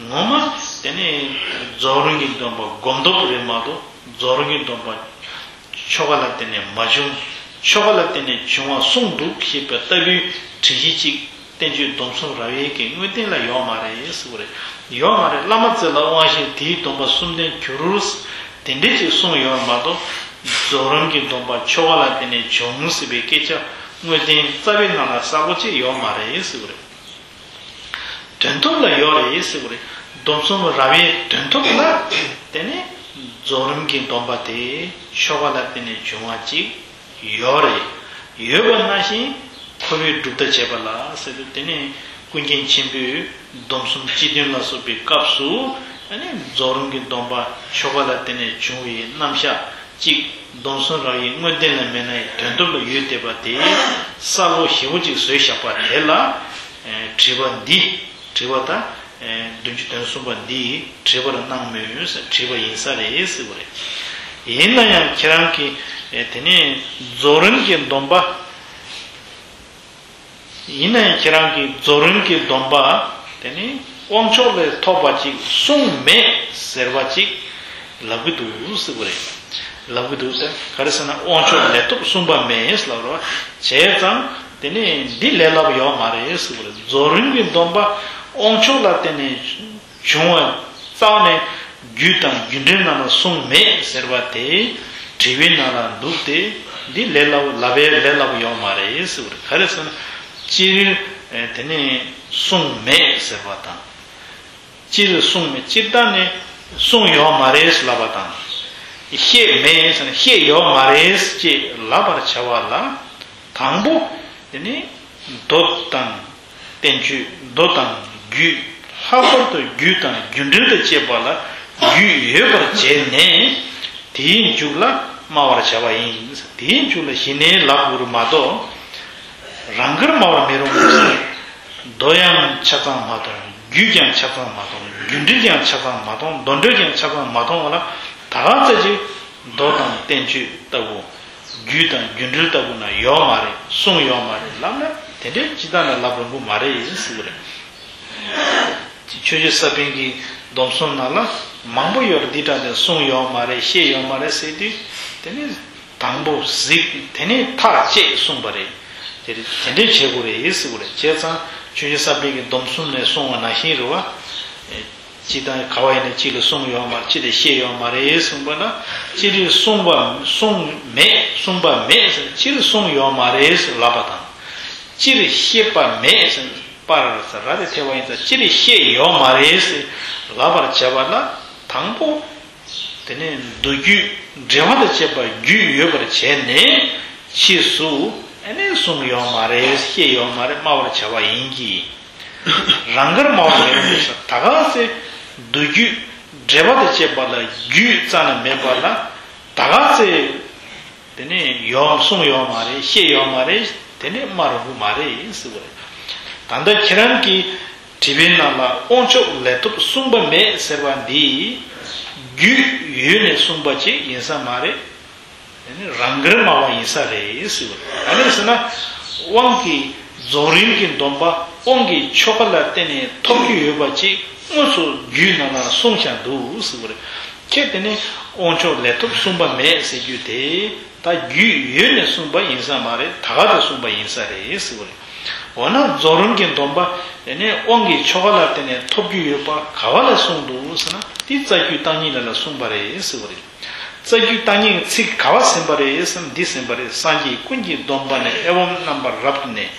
ངོ་མ་དེ་ནི་རྫོགས་རིམ་གྱི་སྡོམ་པ་སྒོམ་སྟོབས་རེད་མ་གཏོགས་རྫོགས་རིམ་གྱི་སྡོམ་པ་ཆོ་ག་ལ་བརྟེན་ནས་མ་བྱུང་། ཆོ་ག་ལ་བརྟེན་ནས་བྱུང་བ་གསུངས་འདུག་ཞེས་པ་ལྟ་བུའི་དྲི་གཞི་གཅིག་བསྟན་བཅོས་སྡོམ་གསུམ་རབ་དབྱེ་གི་དངོས་བསྟན་ལ་ཡོད་མ་རེད་ཟེར་བ་རེད། ཡོད་མ་རེད། བླ་མ་རྩེ་ལ་དབང་ཤེས་དེའི་སྡོམ་པ་གསུམ་ལྡན་གྱུར། དེ་འདྲས་ཅིག་གསུངས་ཡོད་མ་གཏོགས། རྫོགས་རིམ་གྱི་སྡོམ་པ་ཆོ་ག་ལ་བརྟེན་ནས་བྱུང་ཟེར་བའི་སྐད་ཆ་དངོས་བསྟན་རྩ་བའི་ནང་ལ་གསལ་པོ་ཅིག་ཡོད་མ་རེད་ཟེར་བ་རེད། དོན་ཐོབ་ལ་ཡོད་རེད་ཟེར་བ་རེད། སྡོམ་གསུམ་རབ་དབྱེ་དོན་ཐོབ་ལ་དེ་ནི་རྫོགས་རིམ་གྱི་སྡོམ་པ་དེ་ཆོ་ག་ལ་བརྟེན་ནས་བྱུང་བ་ཅིག་ཡོད་རེད། ཡོད་པ་ནང་བཞིན་ཁོ་བོས་སྒྲུབ་ད་བྱས་པ་ལ་ཟེར་དུས། དེ་ནི་ཀུན་མཁྱེན་ཆེན་པོས་སྡོམ་གསུམ་སྤྱི་དོན་ལ་སོགས་པའི་སྐབས་སུ། ཨ་ནི་རྫོགས་རིམ་གྱི་སྡོམ་པ་ཆོ་ག་ལ་བརྟེན་ནས་བྱུང་བའི་རྣམ་གཞག་ཅིག་སྡོམ་གསུམ་རབ་དབྱེ་དངོས་བསྟན་ལ་མེད་ན་ཡང་དོན་ཐོབ་ལ་ཡོད་བསྡད་པ་དེ་གསལ་པོ་ཞེ་པོ་ཅིག་བཟོས་བཞག་པ་དེ་ལ། ཨེ། དྲི་བ་འདི། དྲི་བ་ད། ཨེ། བདུན་ཅུ་དོན་གསུམ་པ་འདི་དྲི་བར་སྣང་མོད་ཟེར། དྲི་བ་ཡིན་ས་རེད་ཟེར་བ་རེད། ཡིན་ན་ཡང་ཁྱེད་རང་གིས། ཨེ། དེ་ནས་རྫོགས་རིམ་གྱི་སྡོམ་པ། ཡིན་ན་ཡང་ཁྱེད་རང་གིས་རྫོགས་རིམ་གྱི་སྡོམ་པ་དེ་ནི་དབང་ཆོག་ལས་ཐོབ་པ་ཅིག་གསུངས་མེད་ཟེར་བ་ཅིག་ལབ་ཀྱི་འདུག་ཟེར་བ་རེད། ལབ་ཀྱི་འདུག་ཟེར། ག་རེ་ཟེར་ན། དབང་ཆོག་ལས་ཐོབ་གསུངས་པ་མེད་ལབ་རོ། བྱས་ཙང་དེ་ནི་འདི་ལས་སླ་པོ་ཡོད་མ་རེད་ཟེར་བ་རེད། རྫོགས་རིམ་གྱི་སྡོམ་པ་དབང་ཆོག་ལ་བརྟེན་ནས་བྱུང་བ་རྩ་བ་ནས་རྒྱུད་དང་རྒྱུད་འགྲེལ་ནང་ལ་གསུངས་མེད་ཟེར་བ་དེ་དྲི་བའི་ནང་ལ་འདུག་སྟེ། འདི་ལས་སླ་པོ་ལབ་པའི་ལས་སླ་པོ་ཡོད་མ་རེད་ཟེར་བ་རེད། ག་རེ་ཟེར་ན། སྤྱིར། ཨེ། དེ་ནས་གསུངས་མེད་ཟེར་བ་དང་། སྤྱིར་གསུངས་མེད། སྤྱིར་བཏང་ནས་གསུངས་ཡོད་མ་རེད་ལབ་པ་དང་། བཤད་མེད་ཟེར་ན་བཤད་ཡོད་མ་རེད་ཅེས་ལབ་པར་བྱ་བ་ལ། དང་པོ། དེ་ནི་མདོ་དང་བསྟན་བཅོས། མདོ་དང་རྒྱུད། ལྷག་པར་དུ་རྒྱུད་དང་རྒྱུད་འགྲེལ་དང་བཅས་པ་ལ་རྒྱུད་ཡོད་པར་བྱས་ནས་དེའི་མཇུག་ལ་སྨྲ་བར་བྱ་བ་ཡིན། དེའི་མཇུག་ལ་གཞི་ནས་ལབ་དགོས་རེད་མ་གཏོགས། རང་དགར་སྨྲ་བར་མི་རུང་། མདོ་ཡང་ཆ་ཚང་མ་མཐོང་། རྒྱུད་ཀྱང་ཆ་ཚང་མ་མཐོང་། རྒྱུད་འགྲེལ་ཀྱང་ཆ་ཚང་མ་མཐོང་། མདོ་འགྲེལ་ཀྱང་ཆ་ཚང་མ་མཐོང་བ་ལ། ད་ག་ཚད་ཅིག་མདོ་དང་བསྟན་བཅོས་ལྟ་བུ། རྒྱུད་དང་རྒྱུད་འགྲེལ་ལྟ་བུ་ན་ཡོད་མ་རེད། གསུངས་ཡོད་མ་རེད་ལབ་ན། དེ་འདྲའི་སྤྱིར་བཏང་ནས་ལབ་རུང་གི་མ་རེད་ཟེར་གི་རེད། ཆོས་རྗེ་ས་པཎ་གྱི་སྡོམ་གསུམ་ནང་ལ་མང་པོ་ཡོད་རེད། འདི་འདྲ་དེ་གསུངས་ཡོད་མ་རེད། བཤད་ཡོད་མ་རེད་ཟེར་དུས། དེ་ནི་དང་པོ་གཟིགས། དེ་ནས་ཐག་བཅད་གསུངས་པ་རེད། དེ་རེད། དེ་འདྲའི་བྱེད་དགོས་རེད་ཟེར་གི་རེད། བྱས་ཙང་ཆོས་རྗེ་ས་པཎ་གྱི་སྡོམ་གསུམ་ནས་གསུངས་པ་ནང་བཞིན་རེད་བ། སྤྱིར་བཏང་ག་བ་ཡིན་ན་སྤྱི་ལ་གསུངས་ཡོད་མ་རེད། སྤྱི་ལ་བཤད་ཡོད་མ་རེད་གསུངས་པ་ན། སྤྱིར་གསུངས་པ་གསུངས་མེད། གསུངས་པ་མེད་ཟེར། སྤྱིར་གསུངས་ཡོད་མ་རེད་ཟེར་ལབ་པ་དང་། སྤྱིར་བཤད་པ་མེད་ཟེར། པར་ཟེར་ར་དེ་ཐེ་བ་ཡིན་ཙང་། སྤྱིར་བཤད་ཡོད་མ་རེད་ཟེར་ལབ་པར་བྱ་བ་ལ། དང་པོ། དེ་ནས་མདོ་རྒྱུད་འགྲེལ་པ་དང་བཅས་པ་རྒྱུད་ཡོད་པར་བྱས་ནས་ཕྱིས་སུ་ཨ་ནི་གསུངས་ཡོད་མ་རེད། བཤད་ཡོད་མ་རེད། སྨྲ་བར་བྱ་བ་ཡིན་གྱི། རང་དགར་སྨྲ་བ་མེད་པར་ཟེར། ད་ག་ཚེ་མདོ་རྒྱུད་འགྲེལ་པ་དང་བཅས་པ་ལ་རྒྱུད་རྩ་ནས་མེད་པ་ལ། ད་ག་ཚེ་དེ་ནས་ཡོད། གསུངས་ཡོད་མ་རེད། བཤད་ཡོད་མ་རེད། དེ་ནས་སྨྲ་རུང་གི་མ་རེད་ཟེར་བ་རེད། ད་ལྟ་ཁྱེད་རང་གིས་དྲི་བའི་ནང་ལ་དབང་ཆོག་ལས་ཐོབ་གསུངས་པ་མེད་ཟེར་བ་འདི་རྒྱུད་ཡོད་ནས་གསུངས་པ་ཅིག་ཡིན་ས་མ་རེད། དེ་ནི་རང་དགར་སྨྲ་བ་ཡིན་ས་རེད་ཟེར་བ་རེད། ཨ་ནི་ཟེར་ན། དབང་གི་རྫོགས་རིམ་གྱི་སྡོམ་པ་དབང་གི་ཆོ་ག་ལ་བརྟེན་ནས་ཐོབ་རྒྱུ་ཡོད་པ་ཅིག་དངོས་སུ་རྒྱུད་ནང་ལ་གསུངས་བཞག་འདུག་ཟེར་བ་རེད། ཁྱེད་དེ་ནི་དབང་ཆོག་ལས་ཐོབ་གསུངས་པ་མེད་ཟེར་རྒྱུ་དེ། ད་རྒྱུད་ཡོད་ནས་གསུངས་པ་ཡིན་ས་མ་རེད། ད་ག་དེ་གསུངས་པ་ཡིན་ས་རེད་ཟེར་བ་རེད། འོ་ན་རྫོགས་རིམ་གྱི་སྡོམ་པ་དེ་ནི་དབང་གི་ཆོ་ག་ལ་བརྟེན་ནས་ཐོབ་རྒྱུ་ཡོད་པ་ག་བ་ལ་གསུངས་འདུག་ཟེར་ན། དེ་རྩ་རྒྱུད་བརྟག་གཉིས་ལ་ལ་གསུངས་པ་རེད་ཟེར་བ་རེད། རྩ་རྒྱུད་བརྟག་གཉིས་ཀྱི་ཚིག་ག་བ་ཟིན་པ་རེད་ཟེར་ན། འདི་ཟིན་པ་རེད། སངས་རྒྱས་ཀུན་གྱི་སྡོམ་པ་ནི། ཨེ་བོམ་རྣམ་པར་རབ་ཏུ་གནས།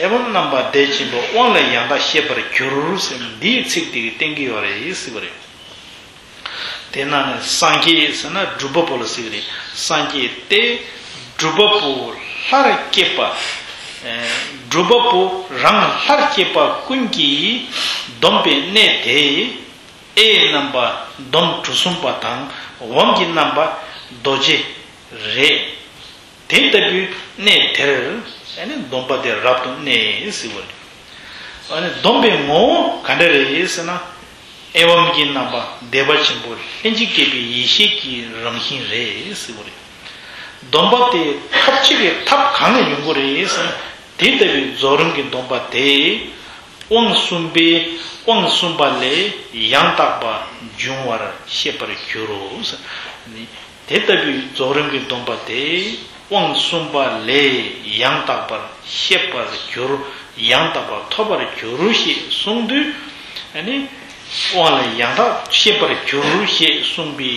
ཨེ་བོམ་རྣམ་པ་དེ་ཆེན་པོ། དབང་ལས་ཡང་དག་ཤེས་པར་འགྱུར་ཟེར། འདིའི་ཚིག་དེ་གིས་བསྟན་གྱི་ཡོད་རེད་ཟེར་བ་རེད། དེ་ན་ནི་སངས་རྒྱས་ཟེར་ན་སྒྲུབ་པ་པོ་ལ་ཟེར་གི་རེད། སངས་རྒྱས་ཏེ་སྒྲུབ་པ་པོ་ལྷར་སྐྱེས་པ། ཨེ། སྒྲུབ་པ་པོ་རང་སླར་སྐྱེས་པ་ཀུན་གྱིས་བསྡོམས་པའི་གནས་དེ། ཨེ་ཡི་རྣམ་པ་སྡོམ་གྲུ་གསུམ་པ་དང་འོམ་གྱི་རྣམ་པ་རྡོ་རྗེ་རེད། དེ་ལྟ་བུའི་གནས་དེར་ཨ་ནི་སྡོམ་པ་དེ་རབ་ཏུ་གནས་ཟེར་བ་རེད། ཨ་ནི་སྡོམ་པའི་ངོ་བོ་ག་འདྲ་རེད་ཟེར་ན། ཨེ་བོམ་གྱི་རྣམ་པ་བདེ་བ་ཆེན་པོ་ལྷན་ཅིག་སྐྱེས་པའི་ཡེ་ཤེས་ཀྱི་རང་བཞིན་རེད་ཟེར་བ་རེད། སྡོམ་པ་དེ་ཐབས་གཅིག་གི་ཐབས་གང་ནས་ཡོང་གི་རེད་ཟེར་ན། དེ་ལྟ་བུའི་རྫོགས་རིམ་གྱི་སྡོམ་པ་དེ། དབང་གསུམ་པའི་དབང་གསུམ་པ་ལས་ཡང་དག་པ་འབྱུང་བར་ཤེས་པར་འགྱུར་རོ། དེ་ལྟ་བུའི་རྫོགས་རིམ་གྱི་སྡོམ་པ་དེ་དབང་གསུམ་པ་ལས་ཡང་དག་པར་ཤེས་པར་འགྱུར། ཡང་དག་པར་ཐོབ་པར་འགྱུར་ཞེས་གསུངས་དུས། ཨ་ནི་དབང་ལས་ཡང་དག་ཤེས་པར་འགྱུར་ཞེས་གསུངས་པའི་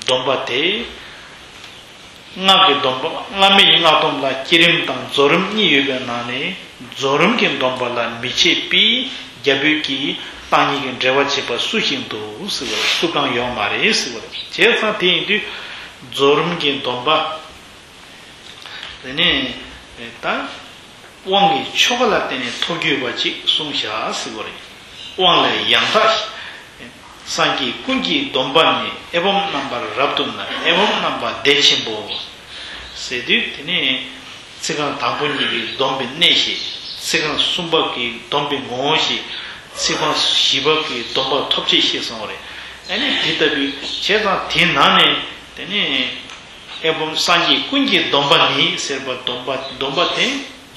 སྡོམ་པ་དེ། སྔགས་ཀྱི་སྡོམ་པ། བླ་མེད་ཀྱི་སྔགས་སྡོམ་ལ་བསྐྱེད་རིམ་དང་རྫོགས་རིམ་གཉིས་ཡོད་པའི་ནང་ནས་རྫོགས་རིམ་གྱི་སྡོམ་པ་ལ་མི་ཕྱེད་པའི་རྒྱ་བོད་ཀྱི་བརྟག་གཉིས་ཀྱི་འགྲེལ་པ་བྱེད་པ་སུ་ཞིག་འདུག་ཟེར་བ་སུ་གང་ཡོད་མ་རེད་ཟེར་བ་རེད། བྱས་ཙང་དེ་ཡིན་དུས་རྫོགས་རིམ་གྱི་སྡོམ་པ། དེ་ནས་ད་དབང་གི་ཆོ་ག་ལ་བརྟེན་ནས་ཐོབ་རྒྱུ་ཡོད་པ་ཅིག་གསུངས་བཞག་ཟེར་བ་རེད། དབང་ལས་ཡང་དག་སངས་རྒྱས་ཀུན་གྱི་སྡོམ་པ་ནི། ཨེ་བོམ་རྣམ་པར་རབ་ཏུ་ན། ཨེ་བོམ་རྣམ་པ་བདེ་ཆེན་པོ། ཟེར་དུས་དེ་ནས་ཚིག་རྐང་དང་པོ་གཉིས་ཀྱིས་སྡོམ་པའི་གནས་ཤིག། ཚིག་རྐང་གསུམ་པ་གིས་སྡོམ་པའི་ངོ་བོ་ཞིག། ཚིག་རྐང་བཞི་པ་གིས་སྡོམ་པ་ཐོབ་བྱེད་ཞེས་གསུངས་པ་རེད། ཨ་ནི་དེ་ལྟ་བུའི་བྱས་ཙང་དེའི་ནང་ནས་དེ་ནས་ཨེ་བོམ་སངས་རྒྱས་ཀུན་གྱི་སྡོམ་པ་ནི་ཟེར་བ་སྡོམ་པ་སྡོམ་པ་དེ་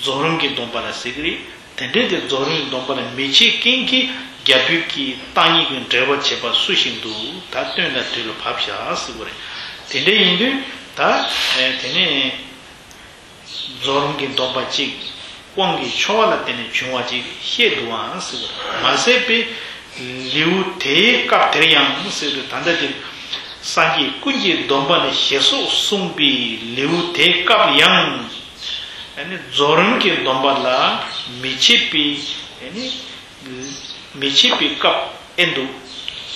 རྫོགས་རིམ་གྱི་སྡོམ་པ་ལ་ཟེར་གྱི་རེད། དེ་འདྲའི་དེ་རྫོགས་རིམ་སྡོམ་པ་ལ་མི་ཕྱེད་རྐྱེན་གྱིས་རྒྱ་བོད་ཀྱི་བརྟག་གཉིས་ཀྱི་འགྲེལ་པ་བྱེད་པ་སུ་ཞིག་འདུག། ད་སྟོན་དང་དུས་ལ་བབ་བཞག་ཟེར་བ་རེད། དེ་འདྲ་ཡིན་དུས་ད་དེ་ནས་རྫོགས་རིམ་གྱི་སྡོམ་པ་གཅིག། དབང་གི་ཆོ་ག་ལ་བརྟེན་ནས་བྱུང་བ་ཅིག་བཤད་འདུག་ཨང་ཟེར་བ་རེད། མ་ཟད་པའི་ལེའུ་དེའི་སྐབས་དེར་ཡང་ཟེར་དུས་ད་ལྟ་དེ་སངས་རྒྱས་ཀུན་གྱི་སྡོམ་པ་ནི་ཞེས་སོགས་གསུངས་པའི་ལེའུ་དེའི་སྐབས་ཡང་། ཨ་ནི་རྫོགས་རིམ་གྱི་སྡོམ་པ་ལ་མི་ཕྱེད་པའི་ཨ་ནི་མི་ཕྱེད་པའི་སྐབས་ཨེ་འདུག།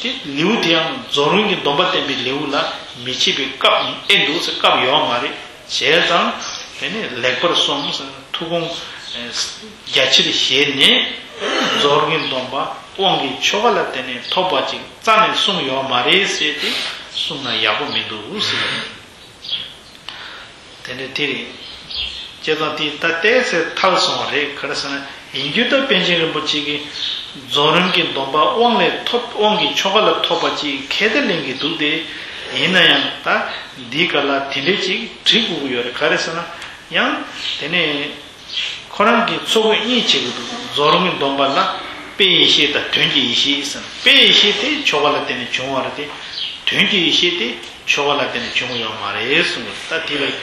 དེ་ལེའུ་དེ་ཡང་རྫོགས་རིམ་གྱི་སྡོམ་པ་བསྟན་པའི་ལེའུ་ལ་མི་ཕྱེད་པའི་སྐབས་ཨེ་འདུག་ཟེར་སྐབས་ཡོད་མ་རེད། བྱས་ཙང་དེ་ནི་ལེགས་པར་གསུངས། ཐུགས་དགོངས་རྒྱ་ཆེར་བཞེས་ནས་རྫོགས་རིམ་གྱི་སྡོམ་པ་དབང་གི་ཆོ་ག་ལ་བརྟེན་ནས་ཐོབ་པ་ཅིག་རྩ་ནས་གསུངས་ཡོད་མ་རེད་ཟེར་ཏེ་གསུངས་ན་ཡག་པོ་མི་འདུག་ཟེར། དེ་འདྲ་དེ་རེད། བྱས་ཙང་དེ་ད་ཏོག་ཙམ་ཐལ་སོང་བ་རེད། ག་རེ་ཟེར་ན་ཡིན་རྒྱུ་ད་པཎ་ཆེན་རིན་པོ་ཆེ་གིས་རྫོགས་རིམ་གྱི་སྡོམ་པ་དབང་ལས་ཐོབ། དབང་གི་ཆོ་ག་ལ་ཐོབ་པ་ཅིག་ཁས་ལེན་གྱི་འདུག་སྟེ། ཡིན་ན་ཡང་ད་འདིའི་སྐབས་ལ་དེ་འདྲ་ཅིག་བྲི་དགོས་ཀྱི་ཡོད་རེད། ག་རེ་ཟེར་ན་ཡང་དེ་ནས་ཁོ་རང་གིས་ཚོ་གི་གཉིས་བྱེད་ཀྱི་འདུག། རྫོགས་རིམ་གྱི་སྡོམ་པ་ལ་དཔེའི་ཡེ་ཤེས་དང་དོན་གྱི་ཡེ་ཤེས་ཟེར་ན། དཔེའི་ཡེ་ཤེས་དེ་ཆོ་ག་ལ་བརྟེན་ནས་བྱུང་བ་རེད་དེ། དོན་གྱི་ཡེ་ཤེས་དེ་ཆོ་ག་ལ་བརྟེན་ནས་བྱུང་ཡོད་མ་རེད་གསུངས་པ་རེད། ད་དེ་ལ་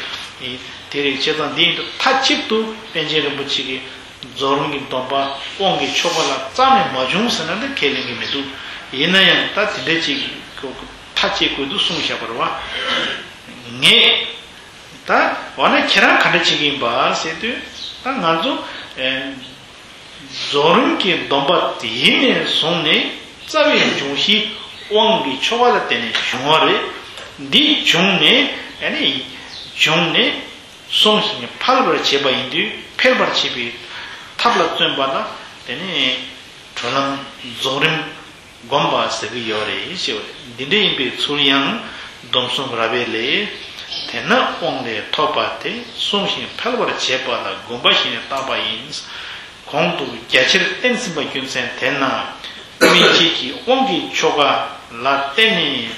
དེ་རེད། བྱས་ཙང་འདི་ཡིན་དུས་མཐའ་གཅིག་ཏུ་པཎ་ཆེན་རིན་པོ་ཆེ་གིས་རྫོགས་རིམ་གྱི་སྡོམ་པ་དབང་གི་ཆོ་ག་ལ་རྩ་ནས་མ་བྱུང་ཟེར་ན་འདི་ཁས་ལེན་གྱི་མི་འདུག། ཡིན་ན་ཡང་ད་དེ་འདྲ་ཅིག་མཐའ་གཅིག་དགོས་འདུག་གསུངས་བཞག་པ་རེད་བ། ངས་ད་འོ་ན་ཁྱེད་རང་ག་འདྲ་བྱེད་ཀྱི་ཡིན་པ་ཟེར་དུས། ད་ང་ཚོ་ཨེ། རྫོགས་རིམ་གྱི་སྡོམ་པ་དེ་ཡིན་ནས་བཟུང་ནས་རྩ་བའི་འབྱུང་གཞི་དབང་གི་ཆོ་ག་ལ་བརྟེན་ནས་བྱུང་བ་རེད། འདི་བྱུང་ནས་ཨ་ནི་བྱུང་ནས་གསུངས་ཤིང་འཕེལ་བར་བྱེད་པ་ཡིན་དུས། འཕེལ་བར་བྱེད་པའི་ཐབས་ལ་བརྩོན་པ་ལ་དེ་ནས་གྲོལ་ལམ་རྫོགས་རིམ་བསྒོམ་པ་ཟེར་གྱི་ཡོད་རེད་ཞེས་པ་རེད། འདི་འདྲ་ཡིན་པའི་ཚུལ་ཡང་སྡོམ་གསུམ་རབ་དབྱེ་ལས། དེས་ན་དབང་ལས་ཐོབ་པ་དེ་གསུངས་ཤིང་འཕེལ་བར་བྱེད་པ་ལ་བསྒོམ་པ་ཞེས་བཏགས་པ་ཡིན། གོང་དུ་རྒྱ་ཆེར་བསྟན་ཟིན་པ་རྒྱུ་མཚན་དེས་ན། སྔོན་ཆད་ཀྱི་དབང་གི་ཆོ་ག་ལ་བརྟེན་ནས་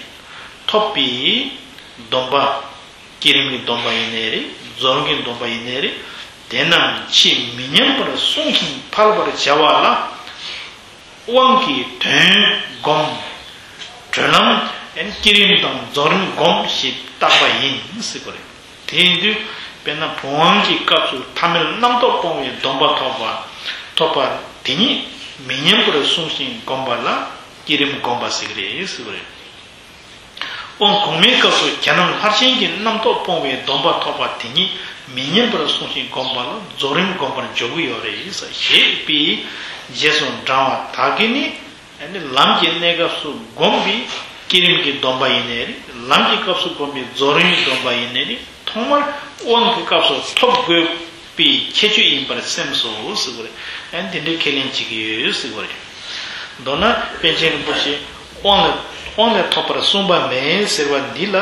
ཐོབ་པའི་སྡོམ་པ། བསྐྱེད་རིམ་གྱི་སྡོམ་པ་ཡིན་ནའི་རེད། རྫོགས་རིམ་གྱི་སྡོམ་པ་ཡིན་ནའི་རེད། དེ་རྣམས་ཆེས་མི་ཉམས་པར་གསུངས་ཤིང་འཕེལ་བར་བྱ་བ་ལ། དབང་གི་དོན་བསྒོམ། གྲོལ་ལམ་བསྐྱེད་རིམ་དང་རྫོགས་རིམ་བསྒོམ་ཞེས་བཏགས་པ་ཡིན་ཟེར་བ་རེད། དེ་ཡིན་དུས་དཔེར་ན་བུམ་དབང་གི་སྐབས་སུ་ཐ་མལ་རྣམ་རྟོག་སྤོང་བའི་སྡོམ་པ་ཐོབ་པ། ཐོབ་པ་དེ་ཉིད་མི་ཉམས་པར་གསུངས་ཤིང་བསྒོམ་པ་ལ་བསྐྱེད་རིམ་བསྒོམ་པ་ཟེར་གྱི་རེད་ཟེར་བ་རེད། དབང་གོང་མའི་སྐབས་སུ་གྱ་ནོམ་ལྷར་ཞེན་གྱི་རྣམ་རྟོག་སྤོང་བའི་སྡོམ་པ་ཐོབ་པ་དེ་ཉིད་མི་ཉམས་པར་གསུངས་ཤིང་བསྒོམ་པ་ལ་རྫོགས་རིམ་བསྒོམ་པར་འཇོག་གི་ཡོད་རེད་ཞེས་པའི་རྗེས་སུ་འབྲང་བ་དག་གིས་ནི། ཨ་ནི་ལམ་གྱི་གནས་སྐབས་སུ་བསྒོམས་པའི་བསྐྱེད་རིམ་གྱི་སྡོམ་པ་ཡིན་ནའི་རེད། ལམ་གྱི་སྐབས་སུ་བསྒོམས་པའི་རྫོགས་རིམ་གྱི་སྡོམ་པ་ཡིན་ནའི་རེད། ཐོག་མར་དབང་གི་སྐབས་སུ་ཐོབ་དགོས། པའི་ཁྱད་ཆོས་ཡིན་པར་སེམས་སོ་ཟེར་བ་རེད། ཨ་ནི་དེ་འདྲའི་ཁས་ལེན་བྱེད་ཀྱི་ཡོད་ཟེར་བ་རེད། མདོར་ན་པཎ་ཆེན་རིན་པོ་ཆེ་དབང་ལས་དབང་ལས་ཐོབ་པར་གསུངས་པ་མེད་ཟེར་བ་འདི་ལ་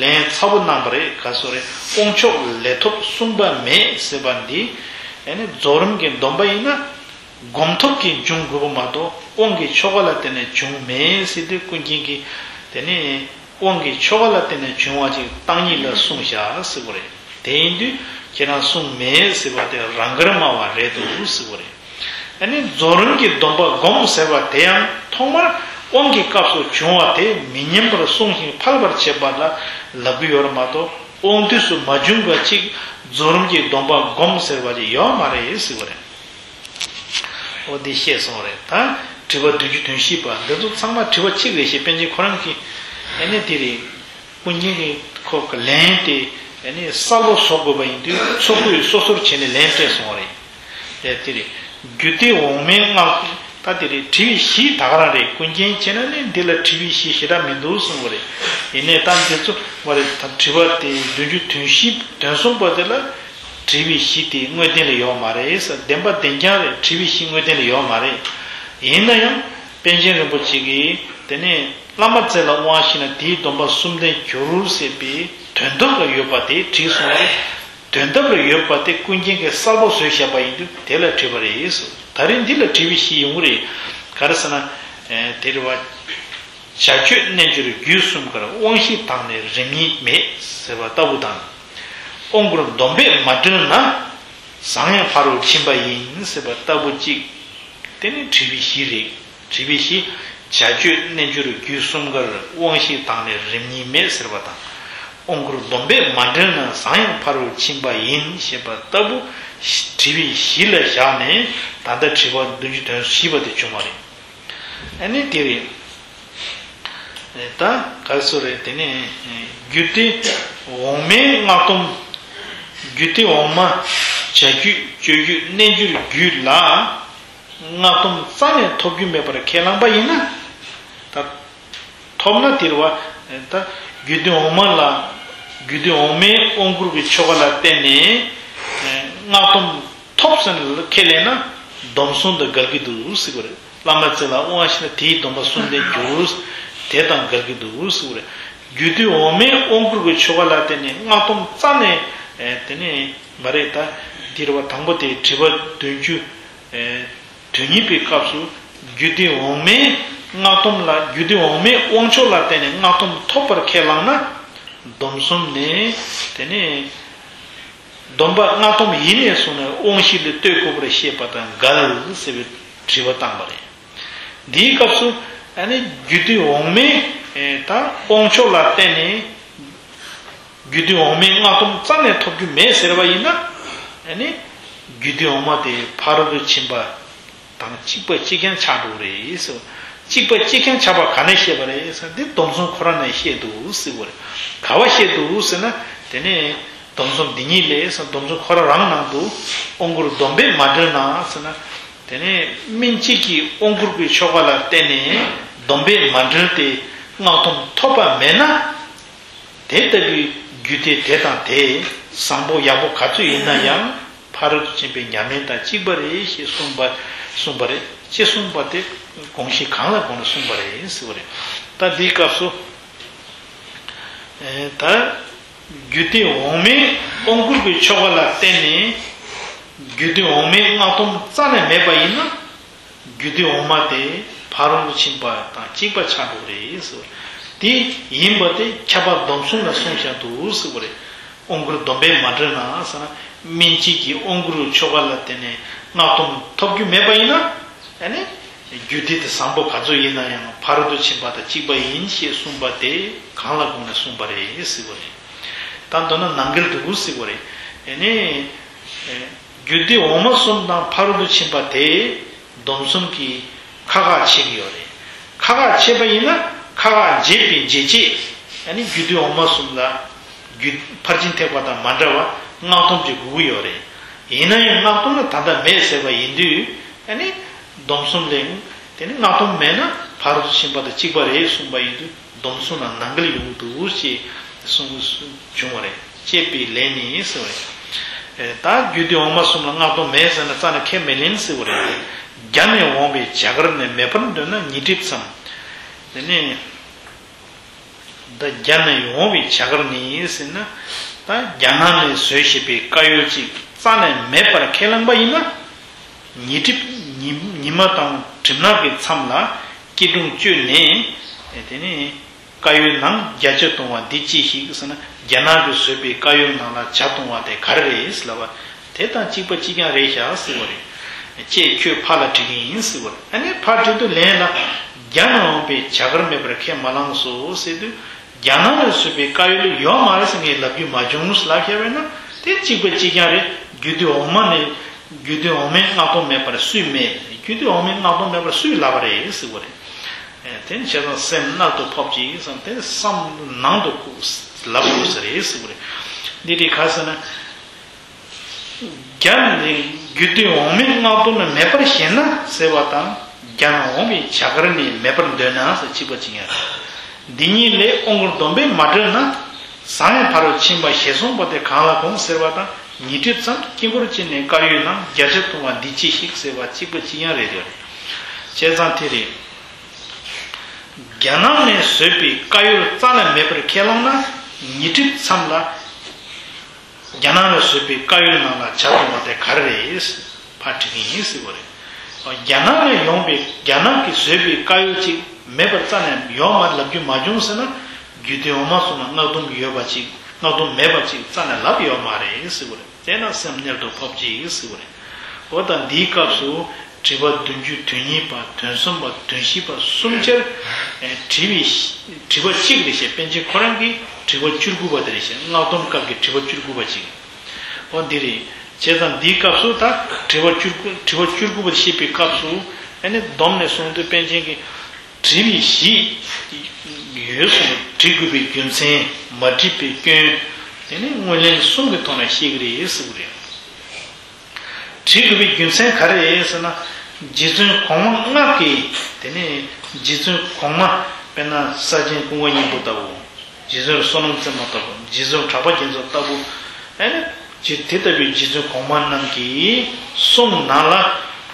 ལན་ཚ་པོ་གནང་བ་རེད། ག་སོ་རེད། དབང་ཕྱུག་ལས་ཐོབ་གསུངས་པ་མེད་ཟེར་བ་འདི་ཨ་ནི་རྫོགས་རིམ་གྱི་སྡོམ་པ་ཡིན་ན། སྒོམ་ཐོབ་ཀྱིས་འབྱུང་དགོས་པ་མ་གཏོགས་དབང་གི་ཆོ་ག་ལ་བརྟེན་ནས་བྱུང་མེད་ཟེར་དུས་ཀུན་མཁྱེན་གྱིས་དེ་ནི་དབང་གི་ཆོ་ག་ལ་བརྟེན་ནས་བྱུང་བ་ཅིག་བཏང་ཉིད་ལ་གསུངས་བཞག་ཟེར་བ་རེད། དེ་ཡིན་དུས་ཁྱེད་རང་གསུངས་མེད་ཟེར་བ་དེ་རང་དགར་སྨྲ་བ་རེད་འདུག་ཟེར་བ་རེད། ཨ་ནི་རྫོགས་རིམ་གྱི་སྡོམ་པ་སྒོམ་ཟེར་བ་དེ་ཡང་ཐོག་མར་དབང་གི་སྐབས་སུ་བྱུང་བ་དེ་མི་ཉམས་པར་བསྲུང་ཞིང་ཕལ་པར་བྱེད་པ་ལ་ལབ་ཀྱི་ཡོད་རེད་མ་གཏོགས་དབང་དུས་སུ་མ་བྱུང་བ་ཅིག་རྫོགས་རིམ་གྱི་སྡོམ་པ་སྒོམ་ཟེར་བ་ཅིག་ཡོད་མ་རེད་ཟེར་བ་རེད། འོ་འདི་བཤད་སོང་རེད། ད་དྲི་བ་བདུན་ཅུ་དོན་བཞི་པ་འདི་ཚོ་ཚང་མ་དྲི་བ་གཅིག་རེད་ཞེས་པཎ་ཆེན་ཁོ་རང་གིས་ཨ་ནི་དེ་རེད། ཀུན་མཁྱེན་གྱིས་ཁོ་གི་ལན་དེ་ཨ་ནི་གསལ་པོ་བཟོ་དགོས་པ་ཡིན་དུས་ཚོགས་ཀྱིས་སོ་སོར་བྱས་ནས་ལན་སྤྲད་སོང་རེད། དེ་དེ་རེད། རྒྱུད་སྡེ་འོག་མའི་སྔགས། ད་དེ་རེད། དྲི་བའི་གཞི་ད་ག་རང་རེད། ཀུན་མཁྱེན་བྱས་ན་ནི་འདི་ལ་དྲི་བའི་གཞི་ཞེ་དྲག་མི་འདུག་གསུངས་པ་རེད། ཡིན་ནའི་ད་འདི་ཚོ་བ་རེད། ད་དྲི་བ་དེ་བདུན་ཅུ་དོན་བཞི་དོན་གསུམ་པ་དེ་ལ། དྲི་བའི་གཞི་དེ་དངོས་བསྟན་ལ་ཡོད་མ་རེད་ཟེར། བདེན་པ་བདེན་རྐྱང་རེད། དྲི་བའི་གཞི་དངོས་བསྟན་ལ་ཡོད་མ་རེད། ཡིན་ན་ཡང་པཎ་ཆེན་རིན་པོ་ཆེ་གིས་དེ་ནས་བླ་མ་རྩེ་ལ་དབང་བྱས་ན་དེའི་སྡོམ་པ་གསུམ་ལྡན་འགྱུར་ཟེར་བའི་དོན་དག་ལ་ཡོད་པ་དེ་བྲིས་སོང་བས། དོན་དག་ལ་ཡོད་པ་དེ་ཀུན་མཁྱེན་གྱིས་གསལ་པོ་བཟོས་བཞག་པ་ཡིན་དུས་དེ་ལ་དྲི་བ་རེད་ཟེར། ད་རེས་འདི་ལ་དྲི་བའི་གཞི་ཡོང་གི་རེད། ག་རེ་ཟེར་ན། དེ་རེད་བ། བྱ་སྤྱོད་རྣལ་འབྱོར་རྒྱུད་གསུམ་ཀར་དབང་བཞི་དང་ནི་རིམ་གཉིས་མེད་ཟེར་བ་ལྟ་བུ་དང་། དབང་བསྐུར་སྡོམ་པས་མ་འབྲེལ་ན། བཟང་ཡང་ཕ་རོལ་ཕྱིན་པ་ཡིན་ཟེར་བ་ལྟ་བུ་གཅིག་དེ་ནི་དྲི་བའི་གཞི་རེད། དྲི་བའི་གཞི། བྱ་སྤྱོད་རྣལ་འབྱོར་རྒྱུད་གསུམ་ཀར་དབང་བཞི་དང་ནི་རིམ་གཉིས་མེད་ཟེར་བ་དང་། དབང་བསྐུར་སྡོམ་པས་མ་འབྲེལ་ན་བཟང་ཡང་ཕ་རོལ་ཕྱིན་པ་ཡིན་ཞེས་པ་ལྟ་བུ། དྲི་བའི་གཞི་ལ་བཞག་ནས་ད་ལྟ་དྲི་བ་བདུན་ཅུ་དོན་བཞི་པ་དེ་བྱུང་བ་རེད། ཨ་ནི་དེ་རེད། ད་ག་རེ་ཟེར་རེད། དེ་ནས་རྒྱུད་སྡེ་འོག་མའི་སྔགས་སྡོམ། རྒྱུད་སྡེ་འོག་མ་བྱ་རྒྱུད་སྤྱོད་རྒྱུད་རྣལ་འབྱོར་རྒྱུད་ལ་སྔགས་སྡོམ་རྩ་ནས་ཐོབ་རྒྱུ་མེད་པར་ཁས་བླངས་པ་ཡིན་ན། ད་ཐོབ་ན་དེ་རེད་བ། ད་རྒྱུད་སྡེ་འོག་མ་ལ་རྒྱུད་སྡེ་འོག་མའི་དབང་བསྐུར་གྱི་ཆོ་ག་ལ་བརྟེན་ནས་སྔགས་སྡོམ་ཐོབ་ཟེར་ནས་ཁས་ལེན་ན་སྡོམ་གསུམ་དང་འགལ་གྱི་འདུག་ཟེར་བ་རེད། བླ་མ་རྩེ་ལ་དབང་བྱས་ན་དེའི་སྡོམ་པ་གསུམ་ལྡན་འགྱུར། དེ་དང་འགལ་གྱི་འདུག་ཟེར་བ་རེད། རྒྱུད་སྡེ་འོག་མའི་དབང་བསྐུར་གྱི་ཆོ་ག་ལ་བརྟེན་ནས་སྔགས་སྡོམ་རྩ་ནས་དེ་ནས་མ་རེད། ད་འདིར་བ་དང་པོ་དེ་དྲི་བ་བདུན་ཅུ་དོན་གཉིས་པའི་སྐབས་སུ་རྒྱུད་སྡེ་འོག་མའི་སྔགས་སྡོམ་ལ་རྒྱུད་སྡེ་འོག་མའི་དབང་ཆོག་ལ་བརྟེན་ནས་སྔགས་སྡོམ་ཐོབ་པར་ཁས་བླངས་ན་སྡོམ་གསུམ་ནས་དེ་ནས། སྡོམ་པ་སྔགས་སྡོམ་ཡིན་ནས་བཟུང་ནས་དབང་བཞི་ལ་ལྟོས་དགོས་པར་བཤད་པ་དང་འགལ་ཟེར་བའི་དྲི་བ་བཏང་བ་རེད། འདིའི་སྐབས་སུ་ཨ་ནི་རྒྱུད་སྡེ་འོག་མའི་ད་དབང་ཆོག་ལ་བརྟེན་ནས་རྒྱུད་སྡེ་འོག་མའི་སྔགས་སྡོམ་རྩ་ནས་ཐོབ་རྒྱུ་མེད་ཟེར་བ་ཡིན་ན། ཨ་ནི་རྒྱུད་སྡེ་འོག་མ་དེ་ཕ་རོལ་ཏུ་ཕྱིན་པ་དང་གཅིག་པ་གཅིག་རྐྱང་ཆགས་འགྲོ་གི་རེད་ཟེར་བ། གཅིག་པ་གཅིག་རྐྱང་ཆགས་པ་ག་ནས་བཤད་པ་རེད་ཟེར་ན་འདི་སྡོམ་གསུམ་ཁོ་རང་ནས་བཤད་འདུག་ཟེར་བ་རེད། ག་བ་བཤད་འདུག་ཟེར་ན་དེ་ནས། སྡོམ་གསུམ་འདི་ཉིད་ལས་སྡོམ་གསུམ་ཁོ་རང་རང་ནང་དུ་དབང་བསྐུར་སྡོམ་པས་མ་འབྲེལ་ན་ཟེར་ན། དེ་ནས་སྨིན་བྱེད་ཀྱི་དབང་བསྐུར་གྱི་ཆོ་ག་ལ་བརྟེན་ནས་སྡོམ་པས་མ་འབྲེལ་ཏེ་སྔགས་སྡོམ་ཐོབ་པ་མེད་ན། དེ་ལྟ་བུའི་རྒྱུད་སྡེ་དེ་དང་དེ་བཟང་པོ་ཡག་པོ་ག་ཚོད་ཡིན་ན་ཡང་ཕ་རོལ་ཏུ་ཕྱིན་པའི་ཉམས་ལེན་དང་གཅིག་པ་རེད་ཞེས་གསུངས་པ་གསུངས་པ་རེད། ཅེས་གསུངས་པ་དེ་དགོངས་གཞི་གང་ལ་དགོངས་ནས་གསུངས་པ་རེད་ཟེར་བ་རེད། ད་འདིའི་སྐབས་སུ། ད། རྒྱུད་སྡེ་འོག་མའི་དབང་བསྐུར་གྱི་ཆོ་ག་ལ་བརྟེན་ནས་རྒྱུད་སྡེ་འོག་མའི་སྔགས་སྡོམ་རྩ་ནས་མེད་པ་ཡིན་ན་རྒྱུད་སྡེ་འོག་མ་དེ་ཕ་རོལ་ཏུ་ཕྱིན་པ་དང་གཅིག་པ་ཆགས་འགྲོ་གི་རེད་ཟེར། དེ་ཡིན་པ་དེ་ཁྱབ་པ་སྡོམ་གསུམ་ལ་གསུངས་བཞག་འདུག་ཟེར་བ་རེད། དབང་བསྐུར་སྡོམ་པས་མ་འབྲེལ་ན་ཟེར་ན་སྨིན་བྱེད་ཀྱི་དབང་བསྐུར་ཆོ་ག་ལ་བརྟེན་ནས་སྔགས་སྡོམ་ཐོབ་རྒྱུ་མེད་པ་ཡིན་ན། ཨ་ནི། རྒྱུད་སྡེ་དེ་བཟང་པོ་ག་ཚོད་ཡིན་ན་ཡང་ཕ་རོལ་ཏུ་ཕྱིན་པ་དང་གཅིག་པ་ཡིན་ཞེས་གསུངས་པ་དེ་གང་ལ་དགོངས་ནས་གསུངས་པ་རེད་ཟེར་བ་རེད། ད་མདོར་ན་ནང་འགལ་འདུག་ཟེར་བ་རེད། ཨ་ནི། རྒྱུད་སྡེ་འོག་མ་གསུམ་དང་ཕ་རོལ་ཏུ་ཕྱིན་པ་དེ་སྡོམ་གསུམ་གྱིས་ཁག་ཁག་ཕྱེ་གི་ཡོད་རེད། ཁག་ཁག་ཕྱེ་བ་ཡིན་ན་ཁག་ཁག་འབྱེད་པའི་འབྱེད་བྱེད། ཨ་ནི་རྒྱུད་སྡེ་འོག་མ་གསུམ་ལ། རྒྱུད་ཕར་ཕྱིན་ཐེག་པ་དང་མ་འདྲ་བ་སྔགས་སྡོམ་གྱི་དགོས་ཀྱི་ཡོད་རེད། ཡིན་ན་ཡང་སྔགས་སྡོམ་ལ་ད་ལྟ་མེད་ཟེར་བ་ཡིན་དུས་ཨ་ནི་སྡོམ་གསུམ་ལས་དེ་ནི་སྔགས་སྡོམ་མེད་ན་ཕ་རོལ་ཏུ་ཕྱིན་པ་དང་གཅིག་པ་རེད་གསུངས་པ་ཡིན་དུས་སྡོམ་གསུམ་ལ་ནང་འགལ་ཡོང་གི་འདུག་ཅེས་གསུངས་བྱུང་བ་རེད། བཅད་པའི་ལན་ནི་ཟེར་བ་རེད། ད་རྒྱུད་སྡེ་འོག་མ་གསུམ་ལ་སྔགས་སྡོམ་མེད་ཟེར་ན་རྩ་ནས་ཁས་མི་ལེན་ཟེར་བ་རེད། རྒྱ་ནས་འོངས་པའི་བྱ་དགར་ནི། མེད་པར་འདོད་ན་ཉི་གྲིབ་ཙམ། དེ་ནས་ད་རྒྱ་ནས་འོངས་པའི་བྱ་དགར་ནི་ཟེར་ན། ད་རྒྱ་ནག་ནས་བཟོས་བཞིན་པའི་དཀར་ཡོལ་ཅིག་རྩ་ནས་མེད་པར་ཁས་བླངས་པ་ཡིན་ན། ཉི་གྲིབ་ཉི་ཉི་མ་དང་གྲིབ་ནག་གི་མཚམས་ལ་སྐྱིལ་ཀྲུང་བཅོས་ནས། དེ་ནས་དཀར་ཡོལ་ནང་བརྒྱ་བྱ་བཏུང་བ་འདི་ཅི་ཞིག་ཟེར་ན། རྒྱ་ནག་གིས་བཟོས་པའི་དཀར་ཡོལ་ནང་ལ་བྱ་བཏུང་བ་དེ་ག་རེ་རེད་ལབ་པ། དེ་དང་གཅིག་པ་གཅིག་རྐྱང་རེད་ཤག་ཟེར་བ་རེད། ཅེས་ཁྱོད་ཕ་ལ་དྲི་གི་ཡིན་ཟེར་བ་རེད། ཨ་ནི་ཕར་དྲི་དུས་ལན་ལ། རྒྱ་ནས་འོངས་པའི་བྱ་དགར་མེད་པར་ཁས་མ་བླངས་སོ་ཟེར་དུས། རྒྱ་ནག་ནས་བཟོས་པའི་དཀར་ཡོལ་ཡོད་མ་རེད་ཟེར་ངས་ལབ་རྒྱུ་མ་བྱུང་ལབ་བཞག་པས་ན། དེ་གཅིག་པ་གཅིག་རྐྱང་རེད། རྒྱུད་སྡེ་འོག་མ་ནས། རྒྱུད་སྡེ་འོག་མའི་སྔགས་སྡོམ་མེད་པར་སུས་སྨྲས། རྒྱུད་སྡེ་འོག་མའི་སྔགས་སྡོམ་མེད་པར་སུས་ལབ་པ་རེད་ཟེར་བ་རེད། དེ་ནི་བྱས་ཙང་སེམས་རྣལ་དུ་ཕབ་ཅིག་བསམ་སྟེ་བསམ་ནང་དུ་བཀུག་ལབ་དགོས་ས་རེད་ཟེར་བ་རེད། འདི་རེད་ག་ཟེར་ན། རྒྱ་ནི་རྒྱུད་སྡེ་འོག་མའི་སྔགས་སྡོམ་ནི་མེད་པར་ཞེན་ན་ཟེར་བ་དང་། རྒྱ་ནས་འོངས་པའི་བྱ་དགར་ནི། མེད་པར་འདོད་ན་ཟེར་གཅིག་པ་གཅིག་རྐྱང་རེད། འདི་གཉིས་ལས་དབང་བསྐུར་སྡོམ་པས་མ་གྲོལ་ན། བཟང་ཡང་ཕ་རོལ་ཕྱིན་པ་ཞེས་གསུངས་པ་དེ་གང་ལ་དགོངས་ཟེར་བ་དང་། ཉི་གྲིབ་ཙམ་དཀྱིལ་འཁོར་བཅད་ནས་དཀར་ཡོལ་ནང་བརྒྱ་བྱ་བཏུང་བ་འདི་ཅི་ཞིག་ཟེར་བ་གཅིག་པ་གཅིག་རྐྱང་རེད་དོ། བྱས་ཙང་དེ་རེད། རྒྱ་ནག་ནས་བཟོས་པའི་དཀར་ཡོལ་རྩ་ནས་མེད་པར་ཁས་བླངས་ན། ཉི་གྲིབ་མཚམས་ལ་རྒྱ་ནག་ནས་བཟོས་པའི་དཀར་ཡོལ་ནང་ལ་བྱ་བཏུང་བ་དེ་ག་རེ་རེད། ཕར་དྲི་གི་ཡིན་ཟེར་བ་རེད། རྒྱ་ནག་ནས་ཡོང་པའི། རྒྱ་ནག་གིས་བཟོས་པའི་དཀར་ཡོལ་ཅིག་མེད་པར་རྩ་ནས་ཡོད་མ་རེད་ལབ་རྒྱུ་མ་བྱུང་ཟེར་ན། རྒྱུད་སྡེ་འོག་མ་གསུམ་ལ་སྔགས་སྡོམ་ཡོད་པ་ཅིག། སྔགས་སྡོམ་མེད་པ་ཅིག་རྩ་ནས་ལབ་ཡོད་མ་རེད་ཟེར་བ་རེད། དེས་ན་སེམས་རྣལ་དུ་ཕབ་ཅིག་ཟེར་བ་རེད། འོ་ད་འདིའི་སྐབས་སུ་དྲི་བ་བདུན་ཅུ་དོན་གཉིས་པ། དོན་གསུམ་པ། དོན་བཞི་པ། གསུམ་ཆར་དྲི་བའི། དྲི་བ་གཅིག་རེད་བཤད། པཎ་ཆེན་ཁོ་རང་གིས་དྲི་བ་བཅུ་དགུ་པ་དེ་རེད་བཤད། སྔགས་སྡོམ་སྐབས་ཀྱི་དྲི་བ་བཅུ་དགུ་པ་ཅིག། འོ་འདི་རེད། བྱས་ཙང་འདིའི་སྐབས་སུ་ད་དྲི་བ་བཅུ་དགུ། དྲི་བ་བཅུ་དགུ་པ་བཤད་པའི་སྐབས་སུ། ཨ་ནི་སྡོམ་ནས་གསུངས་དུས་པཎ་ཆེན་གྱིས། དྲི་བའི་གཞི་ཡོད་གསུངས། དྲི་དགོས་པའི་རྒྱུ་མཚན། མ་དྲིས་པའི་སྐྱོན། དེ་ནི་ངོས་ལེན་གསུམ་གྱི་ཐོག་ནས་བཤད་ཀྱི་རེད་ཟེར་གྱི་རེད། དྲི་དགོས་པའི་རྒྱུ་མཚན་ག་རེ་རེད་ཟེར་ན། རྗེ་བཙུན་གོང་མ་སྔགས་ཀྱི། དེ་ནི་རྗེ་བཙུན་གོང་མ། དཔེར་ན་ས་ཆེན་ཀུན་དགའ་སྙིང་པོ་ལྟ་བུ། རྗེ་བཙུན་བསོད་ནམས་རྩེ་མོ་ལྟ་བུ། རྗེ་བཙུན་གྲགས་པ་རྒྱ་མཚོ་ལྟ་བུ། ཨ་ནི་ཇི། དེ་ལྟ་བུའི་རྗེ་བཙུན་གོང་མ་རྣམས་ཀྱི་གསུང་ནང་ལ།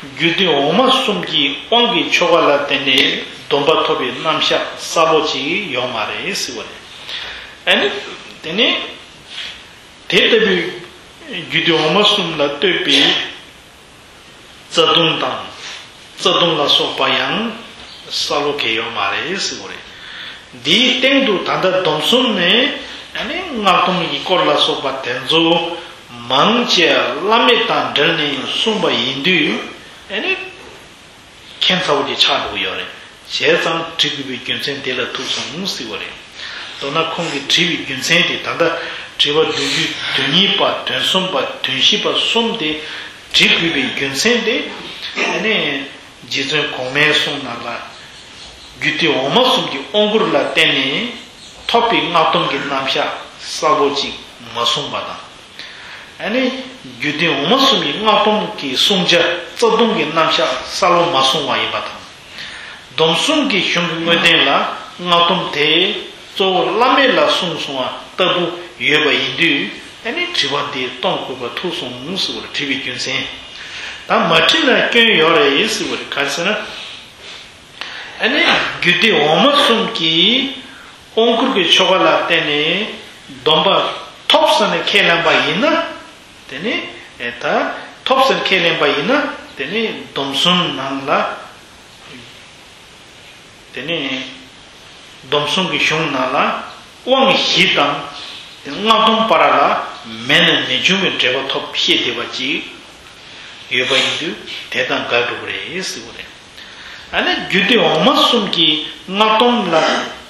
རྒྱུད་སྡེ་འོག་མ་གསུམ་གྱི་དབང་གི་ཆོ་ག་ལ་བརྟེན་ནས་སྡོམ་པ་ཐོབ་པའི་རྣམ་གཞག་གསལ་པོ་ཅིག་ཡོད་མ་རེད་ཟེར་བ་རེད། ཨ་ནི་དེ་ནས་དེ་ལྟ་བུའི་རྒྱུད་སྡེ་འོག་མ་གསུམ་ལ་ལྟོས་པའི་རྩ་ལྟུང་དང་། རྩ་ལྟུང་ལ་སོགས་པ་ཡང་གསལ་པོ་གང་ཡང་ཡོད་མ་རེད་ཟེར་བ་རེད། འདིའི་སྟེང་དུ་ད་ལྟ་སྡོམ་གསུམ་ནས། ཨ་ནི་སྔགས་སྡོམ་གྱི་སྐོར་ལ་སོགས་པ་དེ་ཚོ་མང་ཆེ་བླ་མེད་དང་འབྲེལ་ནས་གསུངས་པ་ཡིན་དུས། ཨ་ནི་ཁྱད་མཚར་པོ་ཅིག་ཆགས་འགྲོ་གི་ཡོད་རེད། བྱས་ཙང་དྲི་དགོས་པའི་རྒྱུ་མཚན་དེ་ལ་ཐུག་སོང་ཟེར་བ་རེད། མདོར་ན་ཁོང་གིས་དྲི་བའི་རྒྱུ་མཚན་དེ། ད་ལྟ་དྲི་བ་བདུན་ཅུ་དོན་གཉིས་པ། དོན་གསུམ་པ། དོན་བཞི་པ་གསུམ་དེ་དྲི་དགོས་པའི་རྒྱུ་མཚན་དེ། ཨ་ནི་རྗེ་བཙུན་གོང་མའི་གསུང་ནང་ལ། རྒྱུད་སྡེ་འོག་མ་གསུམ་གྱི་དབང་བསྐུར་ལ་བརྟེན་ནས་ཐོབ་པའི་སྔགས་སྡོམ་གྱི་རྣམ་གཞག་གསལ་པོ་ཅིག་མ་གསུངས་པ་དང་། ཨ་ནི་རྒྱུད་སྡེ་འོག་མ་གསུམ་གྱི་སྔགས་སྡོམ་གྱི་བསྲུང་བྱ་རྩ་ལྟུང་གི་རྣམ་གཞག་གསལ་པོ་མ་གསུངས་པ་ཡིན་པ་དང་། སྡོམ་གསུམ་གྱི་གཞུང་གི་དངོས་བསྟན་ལ་སྔགས་སྡོམ་དེ་གཙོ་བོ་བླ་མེད་ལ་གསུངས་སོང་བ་ལྟ་བུ་ཡོད་པ་ཡིན་དུས། ཨ་ནི་དྲི་བ་འདི་གཏོང་དགོས་པ་ཐུག་སོང་ཟེར་བ་རེད། དྲི་བའི་རྒྱུ་མཚན། ད་མ་དྲིས་ན་སྐྱོན་ཡོད་རེད་ཟེར་བ་རེད། ག་རེ་ཟེར་ན། ཨ་ནི་རྒྱུད་སྡེ་འོག་མ་གསུམ་གྱི་དབང་བསྐུར་གྱི་ཆོ་ག་ལ་བརྟེན་ནས་སྡོམ་པ་ཐོབ་ཟེར་ནས་ཁས་ལེན་པ་ཡིན་ན། དེ་ནི་ད་ཐོབ་ཟེར་ཁས་ལེན་པ་ཡིན་ན། དེ་ནི་སྡོམ་གསུམ་ནང་ལ། དེ་ནི་སྡོམ་གསུམ་གྱི་གཞུང་ནང་ལ་དབང་བཞི་དང་སྔགས་སྡོམ་བར་ལ་མེད་ན་མི་འབྱུང་བའི་འབྲེལ་བ་ཐོབ་བཤད་བསྡད་པ་ཅིག་ཡོད་པ་ཡིན་དུས། དེ་དང་འགལ་འགྲོ་གི་རེད་ཟེར་བ་རེད། ཨ་ནི་རྒྱུད་སྡེ་འོག་མ་གསུམ་གྱི་སྔགས་སྡོམ་ལ།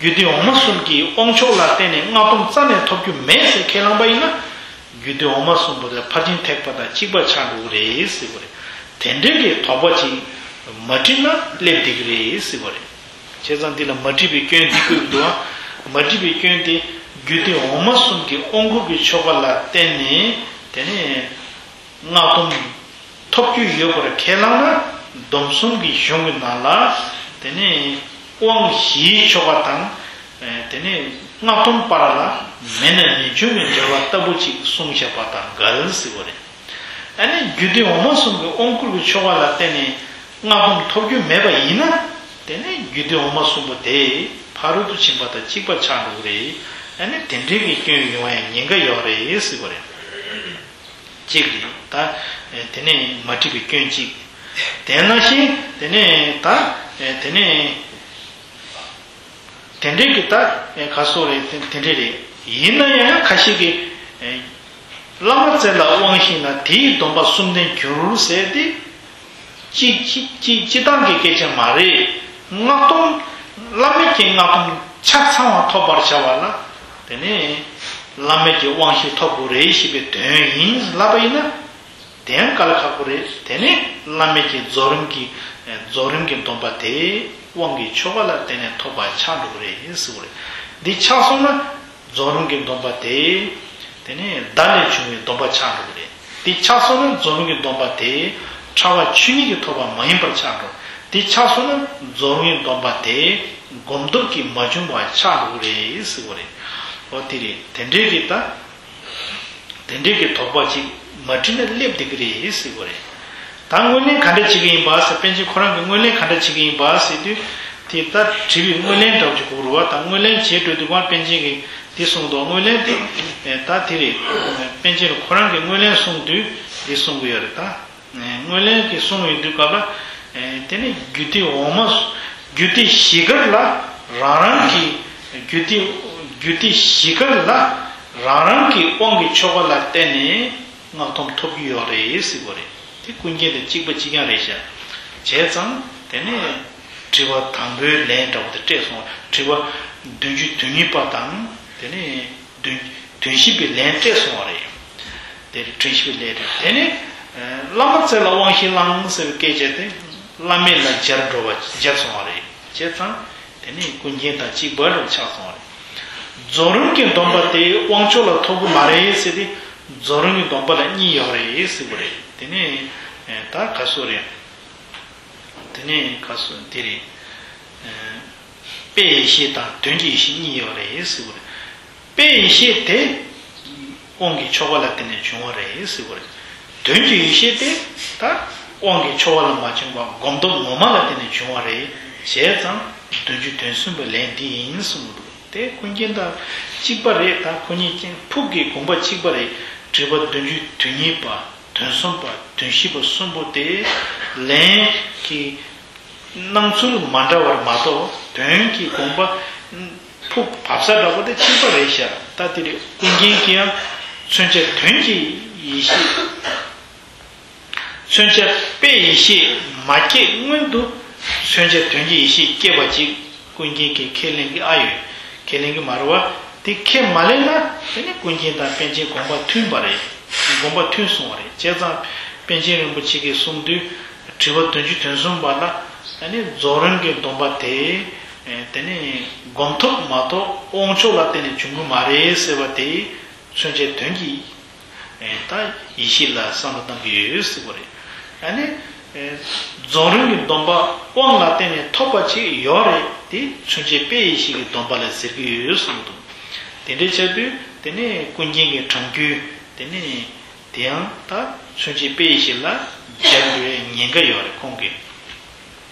རྒྱུད་སྡེ་འོག་མ་གསུམ་གྱི་དབང་ཆོག་ལ་བརྟེན་ནས་སྔགས་སྡོམ་རྩ་ནས་ཐོབ་རྒྱུ་མེད་ཟེར་ཁས་བླངས་པ་ཡིན་ན། རྒྱུད་སྡེ་འོག་མ་གསུམ་པོ་དེ་ཕར་ཕྱིན་ཐེག་པ་དང་གཅིག་པ་ཆགས་འགྲོ་གི་རེད་ཟེར་བ་རེད། དེ་འདྲའི་གི་དོགས་པ་ཅིག་མ་དྲིས་ན་སླེབས་བསྡད་ཀྱི་རེད་ཟེར་བ་རེད། བྱས་ཙང་འདི་ལ་མ་དྲིས་པའི་སྐྱོན་འདི་བཀོད་འདུག་ཨ། མ་དྲིས་པའི་སྐྱོན་དེ་རྒྱུད་སྡེ་འོག་མ་གསུམ་གྱི་དབང་བསྐུར་གྱི་ཆོ་ག་ལ་བརྟེན་ནས། དེ་ནས་སྔགས་སྡོམ་ཐོབ་རྒྱུ་ཡོད་པར་ཁས་བླངས་ན། སྡོམ་གསུམ་གྱི་གཞུང་གི་ནང་ལ། དེ་ནས་དབང་བཞིའི་ཆོ་ག་དང་ དེ་ནས་སྔགས་སྡོམ་པར་ལ་མེད་ན་མི་འབྱུང་བའི་འབྲེལ་བ་ལྟ་བུ་ཅིག་གསུངས་བཞག་པ་དང་འགལ་ཟེར་བ་རེད། ཨ་ནི་རྒྱུད་སྡེ་འོག་མ་གསུམ་གྱི་དབང་བསྐུར་གྱི་ཆོ་ག་ལ་བརྟེན་ནས་སྔགས་སྡོམ་ཐོབ་རྒྱུ་མེད་པ་ཡིན་ན། དེ་ནས་རྒྱུད་སྡེ་འོག་མ་གསུམ་པོ་དེ་ཕ་རོལ་ཏུ་ཕྱིན་པ་དང་གཅིག་པ་ཆགས་འགྲོ་གི་རེད། ཨ་ནི་དེ་འདྲའི་གི་སྐྱོན་ཡོང་བའི་ཉེན་ཁ་ཡོད་རེད་ཟེར་བ་རེད། གཅིག་རེད་ད། དེ་ནས་མ་བསྒྲིགས་པའི་སྐྱོན་གཅིག་དེ་ནང་བཞིན་དེ་ནས་ད་དེ་ནས་དེ་འདྲའི་གི་ད་ག་སོགས་རེད། དེ་དེ་འདྲའི་རེད། ཡིན་ན་ཡང་ཁ་ཤས་ཀྱིས་བླ་མ་བཙལ་ལ་དབང་ཤེས་ན་དེའི་སྡོམ་པ་གསུམ་ལྡན་འགྱུར་ཟེར་ཏེ། སྤྱི་སྤྱི་སྤྱི་སྤྱི་བཏང་གི་སྐད་ཆ་མ་རེད། སྔགས་སྡོམ། བླ་མེད་ཀྱི་སྔགས་སྡོམ་ཆ་ཚང་བ་ཐོབ་པར་བྱ་བ་ལ། དེ་ནས་བླ་མེད་ཀྱི་དབང་ཤེས་ཐོབ་དགོས་རེད་ཞེས་པའི་དོན་ཡིན་ལབ་པ་ཡིན་ན། དེ་ཡང་དཀའ་ལས་ཁག་པོ་རེད། དེ་ནས་བླ་མེད་ཀྱི་རྫོགས་རིམ་གྱི་རྫོགས་རིམ་གྱི་སྡོམ་པ་དེ་དབང་གི་ཆོ་ག་ལ་བརྟེན་ནས་ཐོབ་པ་ཆགས་འགྲོ་གི་རེད་ཟེར་བ་རེད། འདི་ཆགས་སོང་ན། རྫོགས་རིམ་གྱི་སྡོམ་པ་དེ། དེ་ནས་བརྡ་ལས་བྱུང་བའི་སྡོམ་པ་ཆགས་འགྲོ་གི་རེད། དེ་ཆགས་སོང་ན་རྫོགས་རིམ་གྱི་སྡོམ་པ་དེ་ཕྲ་བ་ཆོས་ཉིད་ཀྱིས་ཐོབ་པ་མ་ཡིན་པར་ཆགས་འགྲོ། དེ་ཆགས་སོང་ན་རྫོགས་རིམ་གྱི་སྡོམ་པ་དེ་སྒོམ་སྟོབས་ཀྱིས་མ་བྱུང་བ་ཆགས་འགྲོ་གི་རེད་ཟེར་བ་རེད། འོ་དེ་རེད། དེ་འདྲའི་གི་ད། དེ་འདྲའི་གི་དོགས་པ་ཅིག་མ་དྲིས་ན་སླེབས་བསྡད་ཀྱི་རེད་ཟེར་བ་རེད། ད་སྔོན་ལན་ག་འདྲ་བྱེད་ཀྱི་ཡིན་པ་ཟེར། པཎ་ཆེན་ཁོ་རང་གི་སྔོན་ལན་ག་འདྲ་བྱེད་ཀྱི་ཡིན་པ་ཟེར་དུས། དེ་ལྟར་དྲི་བའི་སྔོན་ལན་འདྲ་བོ་ཅིག་དགོས་རེད་བ། ད་སྔོན་ལན་བྱེད་འགྲོ་དུས་སྒང་པཎ་ཆེན་གྱིས་འདི་གསུངས་འདུག་སྔོན་ལན་དེ་ད་དེ་རེད། པཎ་ཆེན་ཁོ་རང་གི་སྔོན་ལན་གསུངས་དུས་འདི་གསུང་གི་ཡོད་རེད་ད། སྔོན་ལན་གྱི་གསུང་ཡོད་དུས་སྐབས་ལ། དེ་ནི་རྒྱུད་སྡེ་འོག་མ། རྒྱུད་སྡེ་བཞི་ཀར་ལ་རང་རང་གི། རྒྱུད་སྡེ། རྒྱུད་སྡེ་བཞི་ཀར་ལ་རང་རང་གི་དབང་གི་ཆོ་ག་ལ་བརྟེན་ནས་སྔགས་སྡོམ་ཐོབ་ཀྱི་ཡོད་རེད་ཟེར་བ་རེད། དེ་ཀུན་མཁྱེན་དང་གཅིག་པ་གཅིག་རྐྱང་རེད་ཤག་བྱས་ཙང་དེ་ནས་དྲི་བ་དང་པོའི་ལན་འདྲ་བོ་དེ་སྤྲད་སོང་བ། དྲི་བ་བདུན་ཅུ་དོན་གཉིས་པ་དང་དེ་ནས་བདུན་བདུན་བཞི་པའི་ལན་སྤྲད་སོང་བ་རེད། དེ་རེད། བདུན་བཞི་པའི་ལན་རེད། དེ་ནས་བླ་མ་བཙལ་ལ་དབང་ཤེས་བླང་ཟེར་བའི་སྐད་ཆ་དེ་བླ་མེད་ལ་སྦྱར་འགྲོ་བ་སྦྱར་སོང་བ་རེད། བྱས་ཙང་དེ་ནས་ཀུན་མཁྱེན་དང་གཅིག་པ་འདྲ་བོ་ཆགས་སོང་བ་རེད། རྫོགས་རིམ་གྱི་སྡོམ་པ་དེ་དབང་ཆོག་ལ་ཐོབ་ཀྱི་མ་རེད་ཟེར་ཏེ། རྫོགས་རིམ་གྱི་སྡོམ་པ་ལ་གཉིས་ཡོད་རེད་ཟེར་བ་རེད། དེ་ནས་ད་ག་སོ་རེད། དེ་ནས་ག་སོ་དེ་རེད། དཔེ་ཡེ་ཤེས་དང་དོན་གྱི་ཡེ་ཤེས་གཉིས་ཡོད་རེད་ཟེར་བ་རེད། དཔེ་ཡེ་ཤེས་དེ་དབང་གི་ཆོ་ག་ལ་བརྟེན་ནས་བྱུང་བ་རེད་ཟེར་བ་རེད། དོན་གྱི་ཡེ་ཤེས་དེ་ད་དབང་གི་ཆོ་ག་ལ་མ་བྱུང་བ་སྒོམ་སྟོབས་ངོ་མ་ལ་བརྟེན་ནས་བྱུང་བ་རེད། བྱས་ཙང་བདུན་ཅུ་དོན་གསུམ་པའི་ལན་འདི་ཡིན་གསུངས་འདུག་དེ་ཀུན་མཁྱེན་དང་གཅིག་པ་རེད། ད་ཁོ་གཉིས་ཀྱི་ཕུགས་ཀྱི་དགོངས་པ་གཅིག་པ་རེད། དྲི་བ་བདུན་ཅུ་དོན་གཉིས་པ། དོན་གསུམ་པ། དོན་བཞི་པ་གསུམ་པོ་དེ་ལན་གྱི་སྣང་ཚུལ་མ་འདྲ་བར་མ་གཏོགས་དོན་གྱི་དགོངས་པ་ཕུགས་བབས་ས་འདྲ་པོ་དེ་གཅིག་པ་རེད་ཤག་ད་དེ་རེད། ཀུན་མཁྱེན་གྱིས་ཡང་མཚོན་བྱ་དོན་གྱི་ཡེ་ཤེས། མཚོན་བྱ་དཔེ་ཡེ་ཤེས་མ་སྐྱེས་སྔོན་དུ་མཚོན་བྱ་དོན་གྱི་ཡེ་ཤེས་སྐྱེས་པ་ཅིག་ཀུན་མཁྱེན་གྱིས་ཁས་ལེན་གྱི་ཨ་ཡོད། ཁས་ལེན་གྱི་མ་རེད་བ། དེ་ཁས་མ་ལེན་ན་དེ་ནི་ཀུན་མཁྱེན་དང་པཎ་ཆེན་དགོངས་པ་མཐུན་པ་རེད། དགོངས་པ་མཐུན་སོང་བ་རེད། བྱས་ཙང་པཎ་ཆེན་རིན་པོ་ཆེ་གིས་གསུངས་དུས་དྲི་བ་བདུན་ཅུ་དོན་གསུམ་པ་ལ་ཨ་ནི་རྫོགས་རིམ་གྱི་སྡོམ་པ་དེ་དེ་ནི་སྒོམ་ཐོབ་མ་གཏོགས་དབང་ཆོག་ལ་བརྟེན་ནས་བྱུང་གི་མ་རེད་ཟེར་བ་དེ། མཚོན་བྱའི་དོན་གྱི་ད་ཡེ་ཤེས་ལ་བསམ་བློ་གཏང་གི་ཡོད་ཟེར་བ་རེད། ཨ་ནི་རྫོགས་རིམ་གྱི་སྡོམ་པ་དབང་ལ་བརྟེན་ནས་ཐོབ་པ་ཅིག་ཡོད་རེད། དེ་མཚོན་བྱའི་དཔེ་ཡེ་ཤེས་ཀྱི་སྡོམ་པ་ལ་ཟེར་གྱི་ཡོད་གསུངས་འདུག་དེ་འདྲའི་ཆ་དུས་དེ་ནས་ཀུན་མཁྱེན་གྱི་དྲང་རྒྱུད་དེ་ནས་དེ་ཡང་ད་མཚོན་བྱའི་དཔེ་ཡེ་ཤེས་ལ་སྦྱར་དགོས་པའི་ཉེན་ཁ་ཡོད་རེད་ཁོང་གིས།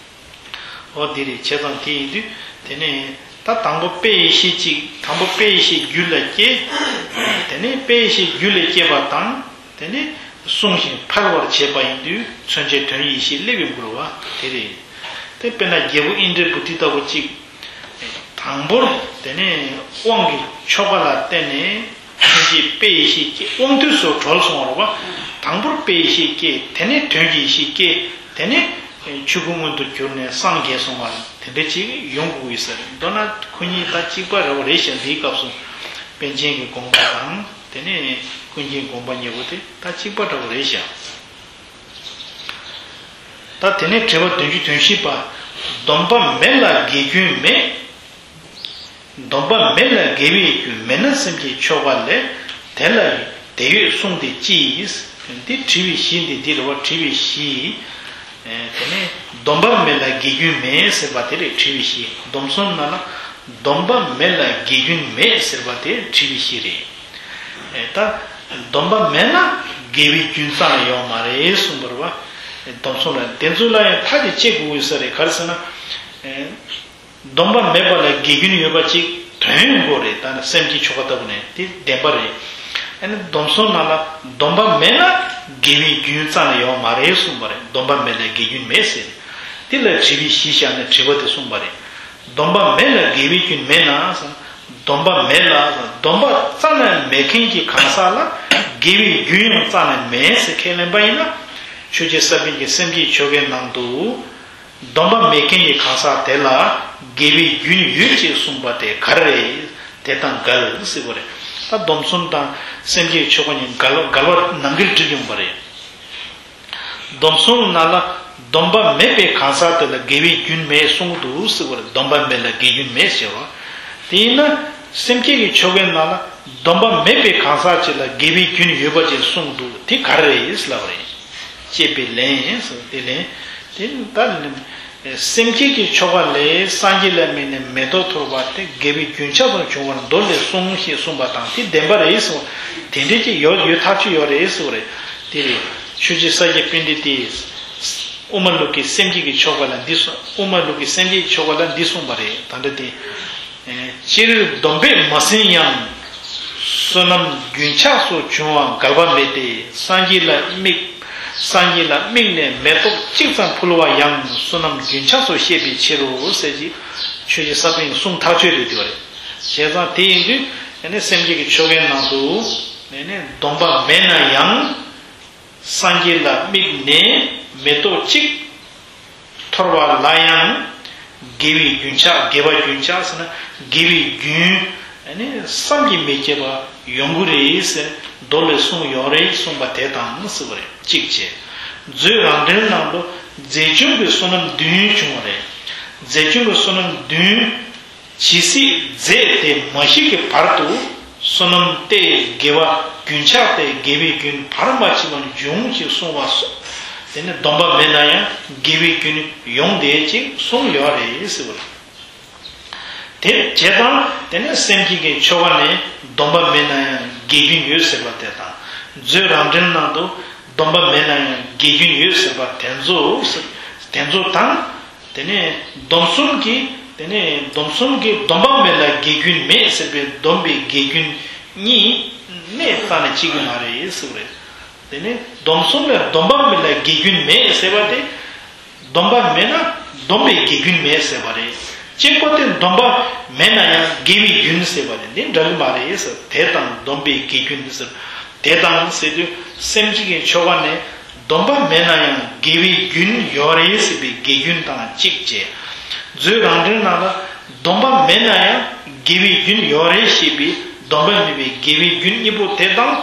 འོ་འདི་རེད། བྱས་ཙང་དེ་ཡིན་དུས་དེ་ནས་ད་དང་པོ་དཔེ་ཡེ་ཤེས་གཅིག་དང་པོ་དཔེ་ཡེ་ཤེས་རྒྱུད་ལ་སྐྱེས། དེ་ནས་དཔེ་ཡེ་ཤེས་རྒྱུད་ལ་སྐྱེས་པ་དང་དེ་ནས་གསུངས་ཤིང་འཕེལ་བར་བྱེད་པ་ཡིན་དུས་མཚོན་བྱའི་དོན་ཡེ་ཤེས་སླེབས་ཡོང་དགོས་རེད་བ། དེ་རེད། དེ་དཔེར་ན་རྒྱལ་པོ་ཨིནྡྲ་བྷུ་ཏི་ལྟ་བུ་གཅིག་དང་པོར་དེ་ནས་དབང་གི་ཆོ་ག་ལ་བརྟེན་ནས་མཚོན་བྱའི་དཔེ་ཡེ་ཤེས་སྐྱེས། དབང་དུས་སུ་གྲོལ་སོང་བ་རེད་བ། དང་པོར་དཔེ་ཡེ་ཤེས་སྐྱེས། དེ་ནས་དོན་གྱི་ཡེ་ཤེས་སྐྱེས། དེ་ནས་ཆོས་སྐུ་མངོན་དུ་གྱུར་ནས་སངས་རྒྱས་སོང་བ་དེ་འདྲ་ཅིག་ཡོང་དགོས་ཀྱི་ས་རེད། མདོར་ན་ཁོ་གཉིས་ད་གཅིག་པ་འདྲ་བོ་རེད་ཤག་འདིའི་སྐབས་སུ་པཎ་ཆེན་གྱི་དགོངས་པ་དང་དེ་ནས་ཀུན་མཁྱེན་དགོངས་པ་གཉིས་པོ་དེ་ད་གཅིག་པ་འདྲ་བོ་རེད་ཤག་ད་དེ་ནས་དྲི་བ་བདུན་ཅུ་དོན་བཞི་པ། སྡོམ་པ་མེད་ལ་དགེ་རྒྱུན་མེད། སྡོམ་པ་མེད་ལ་དགེ་བའི་རྒྱུ་མེད་ན་སེམས་ཀྱི་ཆོ་ག་ལས། དེ་ལ་དེ་ཡོད་གསུངས་ཏེ་ཅི། འདི་དྲི་བའི་གཞི་འདི་འདི་རེད་བ། དྲི་བའི་གཞི། དེ་ནས་སྡོམ་པ་མེད་ལ་དགེ་རྒྱུ་མེད་ཟེར་བ་དེ་རེད། དྲི་བའི་གཞི། སྡོམ་གསུམ་ནང་ལ་ སྡོམ་པ་མེད་ལ་དགེ་རྒྱུན་མེད་ཟེར་བ་དེ་དྲི་བའི་གཞི་རེད། ཨེ་ད་སྡོམ་པ་མེད་ན་དགེ་བའི་རྒྱུན་རྩ་ནས་ཡོང་མ་རེད་གསུངས་པ་རེད་བ། སྡོམ་གསུམ་ལ་དེ་ཚོ་ལ་ཡང་མཐའ་དེ་གཅད་དགོས་ཡོད་ས་རེད། ག་རེ་ཟེར་ན། ཨེ་སྡོམ་པ་མེད་པ་ལ་དགེ་རྒྱུན་ཡོད་པ་ཅིག་དོན་ཡོང་དགོས་རེད། ད་ནི་སེམས་བསྐྱེད་ཆོ་ག་ལྟ་བུ་ནས་དེ་བདེན་པ་རེད། ཨ་ནི་སྡོམ་གསུམ་ནང་ལ་སྡོམ་པ་མེད་ན་དགེ་བའི་རྒྱུན་རྩ་ནས་ཡོང་མ་རེད་གསུངས་པ་རེད། སྡོམ་པ་མེད་ལ་དགེ་རྒྱུན་མེད་ཟེར། དེ་ལ་དྲི་བའི་གཞི་བཞག་ནས་དྲི་བ་དེ་གསུངས་པ་རེད། སྡོམ་པ་མེད་ལ་དགེ་བའི་རྒྱུན་མེད་ན། སྡོམ་པ་མེད་ལ་སྡོམ་པ་རྩ་ནས་མེད་མཁན་གྱི་གང་ཟག་ལ་དགེ་བའི་རྒྱུན་ཡང་རྩ་ནས་མེད་ཟེར་ཁས་ལེན་པ་ཡིན་ན། ཆོས་རྗེ་ས་པཎ་གྱི་སེམས་བསྐྱེད་ཆོ་གའི་ནང་དུ། སྡོམ་པ་མེད་མཁན་གྱི་གང་ཟག་དེ་ལ་དགེ་བའི་རྒྱུན་ཡོད་ཅེས་གསུངས་པ་དེ་ག་རེ་རེད། དེ་དང་འགལ་ཟེར་བ་རེད། ད་སྡོམ་གསུམ་དང་སེམས་བསྐྱེད་ཆོ་ག་གཉིས་འགལ་འགལ་བ་ནང་འགལ་འགྲིག་ཡོང་པ་རེད། སྡོམ་གསུམ་ནང་ལ་སྡོམ་པ་མེད་པའི་གང་ཟག་དེ་ལ་དགེ་བའི་རྒྱུན་མེད་གསུངས་འདུག་ཟེར་བ་རེད། སྡོམ་པ་མེད་ལ་དགེ་རྒྱུན་མེད་ཟེར་བ། དེས་ན་སེམས་བསྐྱེད་ཀྱི་ཆོ་གའི་ནང་ལ་སྡོམ་པ་མེད་པའི་གང་ཟག་ཅིག་ལ་དགེ་བའི་རྒྱུན་ཡོད་པ་ཅིག་གསུངས་འདུག་དེ་ག་རེ་རེད་ལབ་པ་རེད། ཅེས་པའི་ལན་ཟེར་དེ་ལན། དེ་ལྟར་ནི། སེམས་བསྐྱེད་ཀྱི་ཆོ་ག་ལས་སངས་རྒྱས་ལ་དམིགས་ནས་མེ་ཏོག་འཐོར་བ་དེ་དགེ་བའི་རྒྱུན་ཆགས་སུ་འབྱུང་བར་མདོ་ལས་གསུངས་ཞེས་གསུངས་པ་དང་དེ་བདེན་པ་རེད་གསུངས། དེ་འདྲས་ཀྱི་ཡོད་ཡོད་ཐག་ཆོད་ཡོད་རེད་གསུངས་རེད། དེ་རེད། ཆོས་རྗེ་ས་སྐྱ་པཎྜི་ཏས་དབུ་མ་ལུགས་ཀྱི་སེམས་བསྐྱེད་ཀྱི་ཆོ་ག་ལ་འདི་གསུངས། དབུ་མ་ལུགས་ཀྱི་སེམས་བསྐྱེད་ཀྱི་ཆོ་ག་ལ་འདི་གསུངས་པ་རེད། ད་ལྟ་དེ། སྤྱིར་སྡོམ་པས་མ་ཟིན་ཡང་། བསོད་ནམས་རྒྱུན་ཆགས་སུ་འབྱུང་བ་འགལ་བ་མེད་དེ། སངས་རྒྱས་ལ་དམིགས། སངས་རྒྱས་ལ་དམིགས་ནས་མེ་ཏོག་གཅིག་ཙམ་ཕུལ་བ་ཡང་བསོད་ནམས་རྒྱུན་ཆགས་སུ་བཤད་པའི་ཕྱིར་རོ་ཟེར་གྱི། ཆོས་རྗེ་ས་པཎ་གྱི་གསུང་ཐག་ཆོད་རེད་དེ་བ་རེད། བྱས་ཙང་དེ་ཡིན་དུས་ཨ་ནི་སེམས་བསྐྱེད་ཀྱི་ཆོ་གའི་ནང་དུ་ཨ་ནི་སྡོམ་པ་མེད་ན་ཡང་། སངས་རྒྱས་ལ་དམིགས་ནས་མེ་ཏོག་གཅིག་འཐོར་བ་ལ་ཡང་དགེ་བའི་རྒྱུན་ཆགས། དགེ་བ་རྒྱུན་ཆགས་ཟེར་ན་དགེ་བའི་རྒྱུན་ཨ་ནི་བསམ་གྱིས་མི་ཁྱབ་པ་ཡོང་གི་རེད་ཟེར་མདོ་ལས་གསུངས་ཡོད་རེད་གསུངས་པ་དེ་དང་གསུངས་པ་རེད། གཅིག་བྱས། མཛོད་རང་འགྲེལ་ནང་དུ་རྫས་ཆུང་གི་བསོད་ནམས་བདུན་བྱུང་བ་རེད། རྫས་ཆུང་གི་བསོད་ནམས་བདུན། ཇི་སྲིད་རྫས་དེ་མ་ཞིག་གི་བར་དུ་བསོད་ནམས་དེ་དགེ་བ་རྒྱུན་ཆགས་ཏེ་དགེ་བའི་རྒྱུན་བར་མ་ཆད་པར་འབྱུང་ཞེས་གསུངས་པ་སོགས། དེ་ནི་སྡོམ་པ་མེད་ན་ཡང་དགེ་བའི་རྒྱུན་ཡོང་བསྡད་ཅེས་གསུངས་ཡོད་རེད་ཟེར་བ་རེད། དེ་བྱས་ཙང་དེ་ནི་སེམས་བསྐྱེད་ཀྱི་ཆོ་ག་ནས་སྡོམ་པ་མེད་ན་ཡང་དགེ་རྒྱུན་ཡོད་ཟེར་བ་དེ་དང་། མཛོད་རང་འགྲེལ་ནང་དུ་སྡོམ་པ་མེད་ན་ཡང་དགེ་རྒྱུན་ཡོད་ཟེར་བ་དེ་ཚོ་དེ་ཚོ་དང་། དེ་ནས་སྡོམ་གསུམ་གྱི། དེ་ནས་སྡོམ་གསུམ་གྱི་སྡོམ་པ་མེད་ལ་དགེ་རྒྱུན་མེད་ཟེར་བའི་སྡོམ་པའི་དགེ་རྒྱུན་གཉིས་གནས་རྩ་ནས་གཅིག་གི་མ་རེད་ཟེར་བ་རེད། དེ་ནས་སྡོམ་གསུམ་ལས་སྡོམ་པ་མེད་ལ་དགེ་རྒྱུན་མེད་ཟེར་བ་དེ། སྡོམ་པ་མེད་ན་སྡོམ་པའི་དགེ་རྒྱུན་མེད་ཟེར་བ་རེད། གཅིག་པོ་དེ་སྡོམ་པ་མེད་ན་ཡང་དགེ་བའི་རྒྱུན་ཟེར་བ་རེད། འདི་འདྲ་གི་མ་རེད་ཟེར། དེ་དང་སྡོམ་པའི་དགེ་རྒྱུན་ཟེར། དེ་དང་ཟེར་དུས་སེམས་བསྐྱེད་ཀྱི་ཆོ་ག་ནས་སྡོམ་པ་མེད་ན་ཡང་དགེ་བའི་རྒྱུན་ཡོད་རེད་ཟེར་བའི་དགེ་རྒྱུན་དང་གཅིག་བྱས། མཛོད་རང་འགྲེལ་ནང་ལ་སྡོམ་པ་མེད་ན་ཡང་དགེ་བའི་རྒྱུན་ཡོད་རེད་ཞེས་པའི་སྡོམ་པ་མེད་པའི་དགེ་བའི་རྒྱུན་གཉིས་པོ་དེ་དང་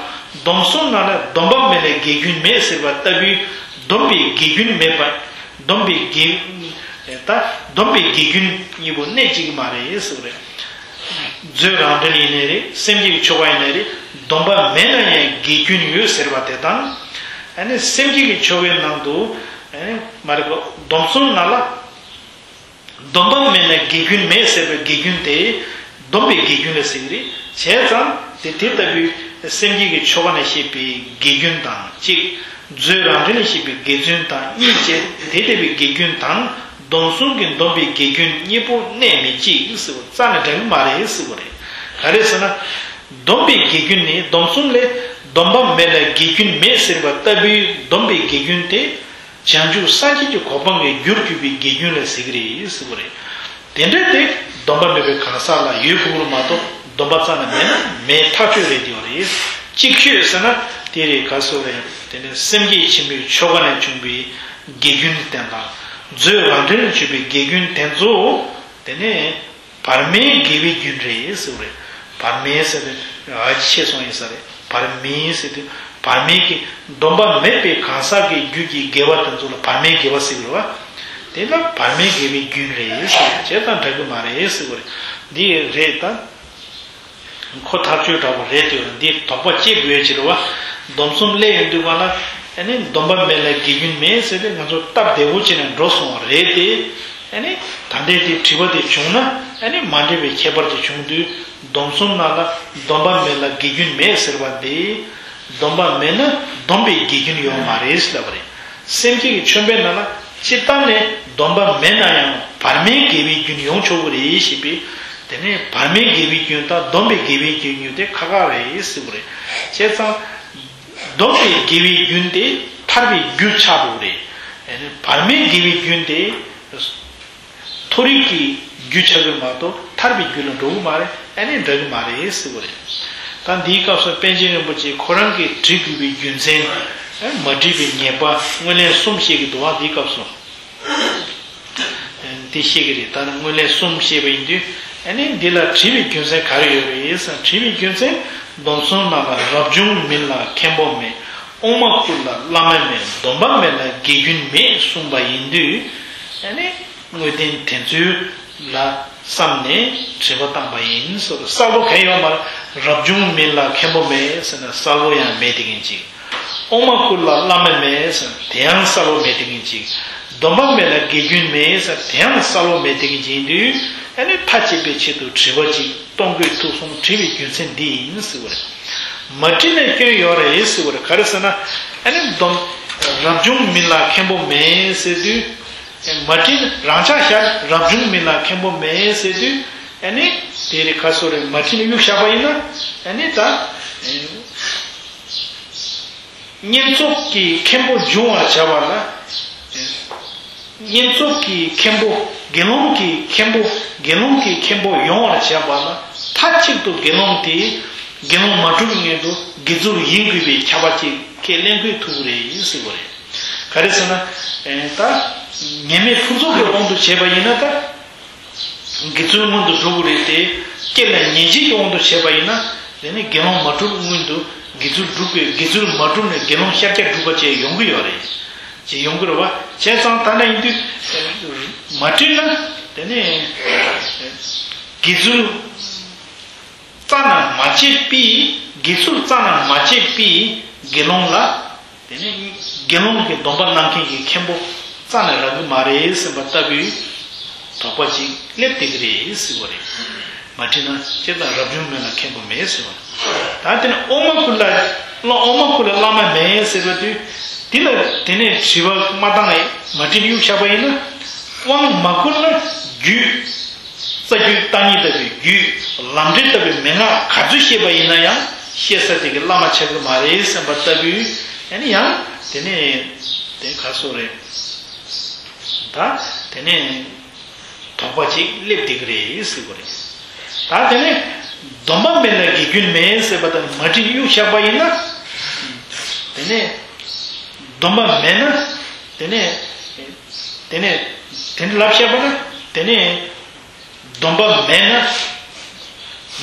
སྡོམ་གསུམ་ནང་ལ་སྡོམ་པ་མེད་ལ་དགེ་རྒྱུན་མེད་ཟེར་བ་ལྟ་བུའི་སྡོམ་པའི་དགེ་རྒྱུན་མེད་པ། སྡོམ་པའི་དགེ། ད་སྡོམ་པའི་དགེ་རྒྱུན་གཉིས་པོ་གནས་གཅིག་མ་རེད་ཟེར་བ་རེད། མཛོད་རང་འགྲེལ་ཡིན་ནའི་རེད། སེམས་བསྐྱེད་ཀྱི་ཆོ་ག་ཡིན་ནའི་རེད། སྡོམ་པ་མེད་ན་ཡང་དགེ་རྒྱུན་ཡོད་ཟེར་བ་དེ་དང་། ཨ་ནི་སེམས་བསྐྱེད་ཀྱི་ཆོ་གའི་ནང་དུ་ཨ་ནི་མ་རེད་གོ། སྡོམ་གསུམ་ནང་ལ་སྡོམ་པ་མེད་ན་དགེ་རྒྱུན་མེད་ཟེར་བའི་དགེ་རྒྱུན་དེ་སྡོམ་པའི་དགེ་རྒྱུན་ལ་ཟེར་གྱི་རེད། བྱས་ཙང་དེ་དེ་ལྟ་བུའི་སེམས་བསྐྱེད་ཀྱི་ཆོ་ག་ནས་བཤད་པའི་དགེ་རྒྱུན་དང་གཅིག། མཛོད་རང་འགྲེལ་ནས་བཤད་པའི་དགེ་རྒྱུན་དང་གཉིས་བཅས་དེ་ལྟ་བུའི་དགེ་རྒྱུན་དང་སྡོམ་གསུམ་གྱི་སྡོམ་པའི་དགེ་རྒྱུན་གཉིས་པོ་གནས་མི་གཅིག་ཟེར་བ་རྩ་ནས་འདྲ་གི་མ་རེད་ཟེར་བ་རེད། ག་རེ་ཟེར་ན། སྡོམ་པའི་དགེ་རྒྱུན་ནི་སྡོམ་གསུམ་ལས་སྡོམ་པ་མེད་ལ་དགེ་རྒྱུན་མེད་ཟེར་བ་ལྟ་བུའི་སྡོམ་པའི་དགེ་རྒྱུན་དེ། བྱང་ཆུབ་སངས་རྒྱས་ཀྱི་གོ་འཕང་གི་རྒྱུར་གྱུར་པའི་དགེ་རྒྱུན་ལ་ཟེར་གྱི་རེད་ཟེར་བ་རེད། དེ་འདྲ་དེ་སྡོམ་པ་མེད་པའི་གང་ཟག་ལ་ཡོད་དགོས་རེད་མ་གཏོགས་སྡོམ་པ་རྩ་ནས་མེད་ན་མེད་ཐག་ཆོད་རེད་དེ་བ་རེད། གཅིག་ཤོས་ཟེར་ན་དེ་རེད་ག་སོ་རེད། དེ་ནས་སེམས་བསྐྱེད་ཆེན་པོའི་ཆོ་ག་ནས་བྱུང་བའི་དགེ་རྒྱུན་བསྟན་པ། མཛོད་རང་འགྲེལ་ནས་བྱུང་བའི་དགེ་རྒྱུན་དེ་ཚོ་དེ་ནས། བར་མའི་དགེ་བའི་རྒྱུན་རེད་ཟེར་བ་རེད། བར་མའི་ཟེར་དུས་ཨ་ཆེ་སོང་ཡིན་ས་རེད། བར་མའི་ཟེར་དུས་བར་མའི་གི་སྡོམ་པ་མེད་པའི་གང་ཟག་གི་རྒྱུད་ཀྱི་དགེ་བ་དེ་ཚོ་ལ་བར་མའི་དགེ་བ་ཟེར་གི་རེད་བ། དེ་ལ་བར་མའི་དགེ་བའི་རྒྱུན་རེད་ཟེར་བ་བྱས་ཙང་འདྲ་གི་མ་རེད་ཟེར་བ་རེད། འདི་རེད་ད། ཁོ་ཐག་ཆོད་འདྲ་བོ་རེད་དེ་འདི་དོགས་པ་སྐྱེ་དགོས་ཕྱིར་བ། སྡོམ་གསུམ་སླེབས་ཡོང་དུས་ག་ལ་ཨ་ནི་སྡོམ་པ་མེད་ལ་དགེ་རྒྱུན་མེད་ཟེར་ཏེ་ང་ཚོ་སྟབས་བདེ་བོ་བྱས་ནས་འགྲོ་སོང་བ་རེད་དེ། ཨ་ནི་ད་ལྟའི་དེ་དྲི་བ་དེ་བྱུང་ན་ཨ་ནི་མ་འདྲེས་པའི་ཁྱད་པར་དེ་བྱུང་དུས་སྡོམ་གསུམ་ནང་ལ་སྡོམ་པ་མེད་ལ་དགེ་རྒྱུན་མེད་ཟེར་བ་འདི་སྡོམ་པ་མེད་ན་སྡོམ་པའི་དགེ་རྒྱུན་ཡོད་མ་རེད་ཟེར་ལབ་པ་རེད། སེམས་བསྐྱེད་ཀྱི་ཆོས་འཕེལ་ནང་ལ་སྤྱིར་བཏང་ནས་སྡོམ་པ་མེད་ན་ཡང་བར་མའི་དགེ་བའི་རྒྱུན་ཡོང་ཆོག་གི་རེད་ཞེས་པས། དེ་ནས་བར་མའི་དགེ་བའི་རྒྱུན་དང་སྡོམ་པའི་དགེ་བའི་རྒྱུན་གཉིས་དེ་ཁག་ཁག་རེད་ཟེར་བ་རེད། བྱས་ཙང་། སྡོམ་པའི་དགེ་བའི་རྒྱུན་དེ་ཐར་པའི་རྒྱུ་ཆགས་འགྲོ་གི་རེད། བར་མའི་དགེ་བའི་རྒྱུན་དེ་མཐོ་རིས་ཀྱི་རྒྱུ་ཆགས་ཀྱི་མ་གཏོགས་ཐར་པའི་རྒྱུ་ལ་འགྲོ་གི་མ་རེད། ཨ་ནི་འདྲ་གི་མ་རེད་ཟེར་བ་རེད། ད་འདིའི་སྐབས་སུ་པཎ་ཆེན་རིན་པོ་ཆེ་ཁོ་རང་གིས་བྲི་དགོས་པའི་རྒྱུ་མཚན། མ་བྲིས་པའི་ཉེས་པ་སྔོན་ལན་གསུམ་བཤད་ཀྱི་འདུག་བ། འདིའི་སྐབས་སུ། འདི་བཤད་ཀྱི་རེད། ད་ནི་སྔོན་ལན་གསུམ་བཤད་པ་ཡིན་དུས་ཨ་ནི་འདི་ལ་བྲིས་པའི་རྒྱུ་མཚན་ག་རེ་ཡོད་རེད་ཟེར་ན། བྲིས་པའི་རྒྱུ་མཚན་སྡོམ་གསུམ་ནང་ལ་རབ་བྱུང་མིན་ལ་མཁན་པོ་མེད། དབུ་མ་བསྐུར་ལ་བླ་མ་མེད། སྡོམ་པ་མེད་ལ་དགེ་རྒྱུན་མེད་གསུངས་པ་ཡིན་དུས་ཨ་ནི་དངོས་བསྟན་དེ་ཚོའི་ལ་བསམ་ནས་དྲི་བ་བཏང་པ་ཡིན་ཟེར། གསལ་པོ་གང་ཡོད་མ་རེད། རབ་བྱུང་མིན་ལ་མཁན་པོ་མེད་ཟེར་ན་གསལ་པོ་ཡང་མེད་དེ་གིན་ཅིག་དབུ་མ་བསྐུར་ལ་བླ་མ་མེད་ཟེར་ན་དེ་ཡང་གསལ་པོ་མེད་དེ་གིན་ཅིག་སྡོམ་པ་མེད་ལ་དགེ་རྒྱུན་མེད་ཟེར་ན་དེ་ཡང་གསལ་པོ་མེད་དེ་གིན་ཅིག་ཡིན་དུས་ཨ་ནི་མཐའ་གཅིག་པའི་ཆེད་དུ་དྲི་བ་ཅིག་གཏོང་དགོས་ཐུག་སོང་། དྲི་བའི་རྒྱུ་མཚན་འདི་ཡིན་ཟེར་བ་རེད། མ་བྲིས་ནས་སྐྱོན་ཡོད་རེད་ཟེར་བ་རེད། ག་རེ་ཟེར་ན་ཨ་ནི་སྡོམ་རབ་བྱུང་མིན་ལ་མཁན་པོ་མེད་ཟེར་དུས། མ་བྲིས་རང་ཅག་ཤར་རབ་བྱུང་མིན་ལ་མཁན་པོ་མེད་ཟེར་དུས་ཨ་ནི་དེ་རེད། ཁ་སོ་རེད། མ་བྲིས་ནས་གཡུག་བཞག་པ་ཡིན་ན་ཨ་ནི་ད་བསྙེན་རྫོགས་ཀྱི་མཁན་པོ་འབྱུང་བར་བྱ་བ་ལ། བསྙེན་རྫོགས་ཀྱི་མཁན་པོ་དགེ་སློང་གི་མཁན་པོ་དགེ་སློང་གི་མཁན་པོ་ཡོང་བར་བྱ་བ་ལ་མཐའ་གཅིག་ཏུ་དགེ་སློང་དེ་དགེ་སློང་མ་གྲུབ་སྔོན་དུ་དགེ་ཚུལ་ཡིན་དགོས་པའི་ཁྱབ་པ་ཅིག་ཁས་ལེན་དགོས་ཐུག་རེད་ཟེར་བ་རེད། ག་རེ་ཟེར་ན། ད་ཉེས་མེད་ཕུན་ཚོགས་ཀྱི་དབང་དུ་བྱས་པ་ཡིན་ན་ད། དགེ་ཚུལ་སྔོན་དུ་འགྲོ་དགོས་རེད་དེ། རྐྱེན་ལས་ཉེས་བྱས་ཀྱི་དབང་དུ་བྱས་པ་ཡིན་ན། དེ་ནི་དགེ་སློང་མ་གྲུབ་སྔོན་དུ་དགེ་ཚུལ་སྒྲུབ་དགོས། དགེ་ཚུལ་མ་གྲུབ་ནས་དགེ་སློང་ཤཱཀྱ་སྒྲུབ་པ་བཅས་ཡོང་གི་ཡོད་རེད། ཅེས་ཡོང་གི་རེད་བ། བྱས་ཙང་ད་ན་ཡིན་དུས་མ་བྲིས་ན་དེ་ནི་དགེ་ཚུལ་རྩ་ནས་མ་བྱས་པའི་དགེ་ཚུལ་རྩ་ནས་མ་བྱས་པའི་དགེ་སློང་ལ། དེ་ནས་དགེ་སློང་གི་སྡོམ་པ་གནང་མཁན་གྱི་མཁན་པོ་རྩ་ནས་རག་གི་མ་རེད་ཟེར་བ་ལྟ་བུའི་དོགས་པ་ཅིག་སླེབས་བསྡད་ཀྱི་རེད་ཟེར་བ་རེད། མ་བྲིས་ན་སྤྱིར་བཏང་རབ་བྱུང་མིན་ལ་མཁན་པོ་མེད་ཟེར་བ། ད་དེ་ནས་དབུ་མ་བསྐུར་ལ་བླ་དབུ་མ་བསྐུར་ལ་བླ་མ་མེད་ཟེར་བ་དུས་དེ་ལ་དེ་ནས་དྲི་བ་མ་བཏང་ནས་མ་བྲིས་ནས་གཡུག་བཞག་པ་ཡིན་ན། དབང་མ་བསྐུར་ན་རྒྱུད། རྩ་རྒྱུད་བརྟག་གཉིས་ལྟ་བུའི་རྒྱུད། ལམ་འབྲས་ལྟ་བུའི་མན་ངག་ག་ཚོད་ཤེས་པ་ཡིན་ན་ཡང་ཤེས་ས་དེ་གི་བླ་མ་ཆགས་ཀྱི་མ་རེད་བསམ་པ་ལྟ་བུའི་ཨ་ནི་ཡང་དེ་ནས་དེ་ག་སོགས་རེད། ད་དེ་ནས་དོགས་པ་ཅིག་སླེབས་བསྡད་ཀྱི་རེད་ཟེར་གྱི་རེད། ད་དེ་ནས་སྡོམ་པ་མེད་ལ་དགེ་རྒྱུན་མེད་ཟེར་བ་དང་མ་བྲིས་གཡུག་བཞག་པ་ཡིན་ན། དེ་ནས་སྡོམ་པ་མེད་ན་དེ་ནས་དེ་ནས་དེ་འདྲ་ལབ་བཤད་པ་ན་དེ་ནས། སྡོམ་པ་མེད་ན་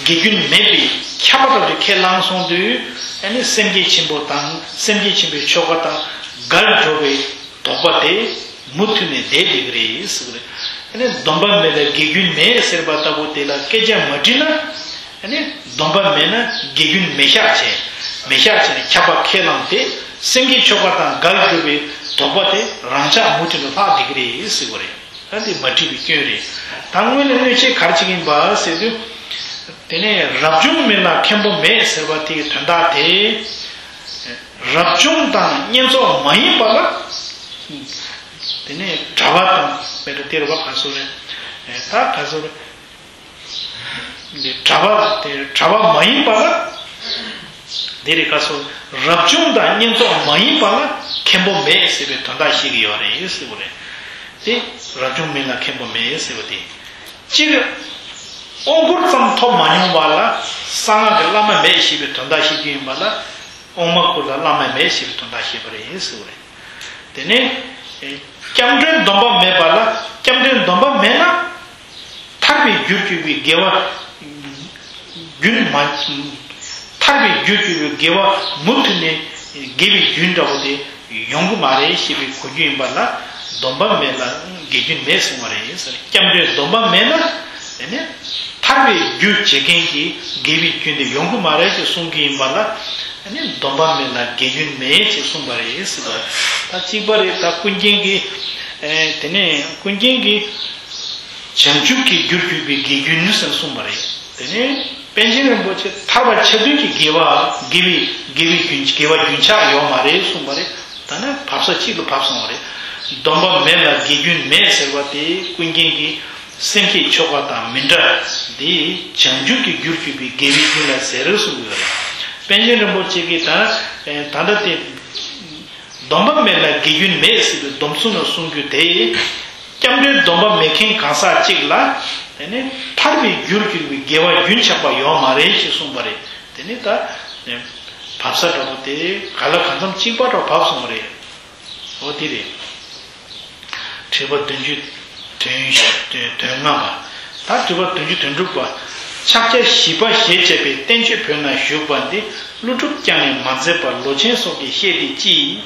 དགེ་རྒྱུན་མེད་པའི་ཁྱབ་པ་ལྟ་བུ་ཁས་བླངས་སོང་དུས་ཨ་ནི་སེམས་བསྐྱེད་ཆེན་པོ་དང་སེམས་བསྐྱེད་ཆེན་པོའི་ཆོ་ག་དང་འགལ་འགྲོ་བའི་དོགས་པ་དེ་མུ་མཐུད་ནས་བསྡད་བསྡད་ཀྱི་རེད་ཟེར་གྱི་རེད། ཨ་ནི་སྡོམ་པ་མེད་ལ་དགེ་རྒྱུན་མེད་ཟེར་བ་ལྟ་བུ་དེ་ལ་སྐད་ཆ་མ་དྲིས་ན་ཨ་ནི་སྡོམ་པ་མེད་ན་དགེ་རྒྱུན་མེད་ཤག་བྱས་མེད་ཤག་བྱས་ནས་ཁྱབ་པ་ཁས་བླངས་ཏེ་སེམས་བསྐྱེད་ཆོ་ག་དང་འགལ་འགྲོ་བའི་དོགས་པ་དེ་རང་འཇགས་མུ་མཐུད་ནས་ལྷག་བསྡད་ཀྱི་རེད་ཟེར་གྱི་རེད། ད་འདི་མ་བྲིས་པའི་སྐྱོན་རེད། ད་སྔོན་ལ་གནོད་བྱེད་ག་རེ་བྱེད་ཀྱི་ཡིན་པ་ཟེར་དུས། དེ་ནས་རབ་བྱུང་མིན་ལ་མཁན་པོ་མེད་ཟེར་བ་དེའི་དོན་དག་དེ། རབ་བྱུང་དང་བསྙེན་རྫོགས་མ་ཡིན་པ་ལ། དེ་ནས་གྲྭ་པ་དང་མེད་དུ་སྟེར་བ་ག་སོ་རེད། ད་ག་སོ་རེད། འདི་གྲྭ་པ་དེ་གྲྭ་པ་མ་ཡིན་པ་ལ། འདི་རེད་ག་སོ། རབ་བྱུང་དང་བསྙེན་རྫོགས་མ་ཡིན་པ་ལ་མཁན་པོ་མེད་ཟེར་བའི་དོན་དག་ཤེས་ཀྱི་ཡོད་རེད་ཟེར་བ་རེད། དེ་རབ་བྱུང་མིན་ལ་མཁན་པོ་མེད་ཟེར་བ་དེ། སྤྱིར་དབང་བསྐུར་ཙམ་ཐོབ་མ་མྱོང་བ་ལ་གསང་སྔགས་ཀྱི་བླ་མ་མེད་ཞེས་པའི་དོན་དག་ཤེས་རྒྱུ་ཡིན་པ་ལ་དབུ་མ་བསྐུར་ལ་བླ་མ་མེད་ཞེས་པའི་དོན་དག་ཤེས་པ་རེད་ཟེར་བ་རེད། དེ་ནས་སྐྱབས་འགྲོའི་སྡོམ་པ་མེད་པ་ལ་སྐྱབས་འགྲོའི་སྡོམ་པ་མེད་ན། ཐར་པའི་རྒྱུར་གྱུར་པའི་དགེ་བ་རྒྱུན་མ། ཐར་པའི་རྒྱུར་གྱུར་པའི་དགེ་བ་མུ་མཐུད་ནས་དགེ་བའི་རྒྱུན་འདྲ་བོ་དེ་ཡོང་གི་མ་རེད་ཞེས་པའི་གོ་རྒྱུ་ཡིན་པ་ལ་སྡོམ་པ་མེད་ལ་དགེ་རྒྱུན་མེད་གསུངས་པ་རེད་ཟེར། སྐྱབས་འགྲོའི་སྡོམ་པ་མེད་ན་དེ་ནས་ཐར་པའི་རྒྱུ་བྱེད་མཁན་གྱི་དགེ་བའི་རྒྱུན་དེ་ཡོང་གི་མ་རེད་ཅེས་གསུང་གི་ཡིན་པ་ལ་དེ་ནས་སྡོམ་པ་མེད་ལ་དགེ་རྒྱུན་མེད་ཅེས་གསུངས་པ་རེད་ཟེར་བ། ད་གཅིག་པ་རེད། ད་ཀུན་མཁྱེན་གྱི་དེ་ནས་ཀུན་མཁྱེན་གྱི། བྱང་ཆུབ་ཀྱི་རྒྱུར་གྱུར་པའི་དགེ་རྒྱུན་ཟེར་གསུངས་པ་རེད། དེ་ནས་པཎ་ཆེན་རིན་པོ་ཆེ་ཐར་པ་ཆ་མཐུན་གྱི་དགེ་བ་དགེ་བའི་དགེ་བའི་རྒྱུན་དགེ་བ་རྒྱུན་ཆགས་ཡོད་མ་རེད་གསུངས་པ་རེད། ད་ནི་བབས་ས་གཅིག་ཏུ་བབས་སོང་བ་རེད། སྡོམ་པ་མེད་ལ་དགེ་རྒྱུན་མེད་ཟེར་བ་དེ་ཀུན་མཁྱེན་གྱི་སེམས་བསྐྱེད་ཆོ་ག་དང་མི་འདྲ། འདི་བྱང་ཆུབ་ཀྱི་རྒྱུར་གྱུར་པའི་དགེ་བའི་རྒྱུན་ལ་ཟེར་གསུངས་ཡོད་རེད། པཎ་ཆེན་རིན་པོ་ཆེ་གིས་ད་ད་ལྟ་དེ། སྡོམ་པ་མེད་ལ་དགེ་རྒྱུན་མེད་ཟེར་བའི་སྡོམ་གསུམ་ལ་གསུང་རྒྱུ་དེ། སྐྱབས་འགྲོའི་སྡོམ་པ་མེད་མཁན་གང་ཟག་གཅིག་ལ། དེ་ནི་ཐར་པའི་རྒྱུར་གྱུར་པའི་དགེ་བ་རྒྱུན་ཆགས་པ་ཡོད་མ་རེད་ཅེས་གསུངས་པ་རེད། དེ་ནི་ད། བབས་ས་འདྲ་པོ་དེ་ག་ལ་གང་འཚམ་གཅིག་པ་འདྲ་བབས་སོང་བ་རེད། འོ་དེ་རེད། དྲི་བ་བདུན་ཅུ་དོན་དོན་ལྔ་པ། ད་དྲི་བ་བདུན་ཅུ་དོན་དྲུག་པ། ཕྱག་རྒྱ་བཞི་པ་ཞེས་བྱ་བའི་བསྟན་བཅོས་བོད་ན་བཞུགས་པ་འདི་ཀླུ་སྒྲུབ་ཀྱང་ནི་མ་མཛད་པར་ལོ་ཆེན་སོགས་ཀྱིས་བཤད་དེ་ཅི།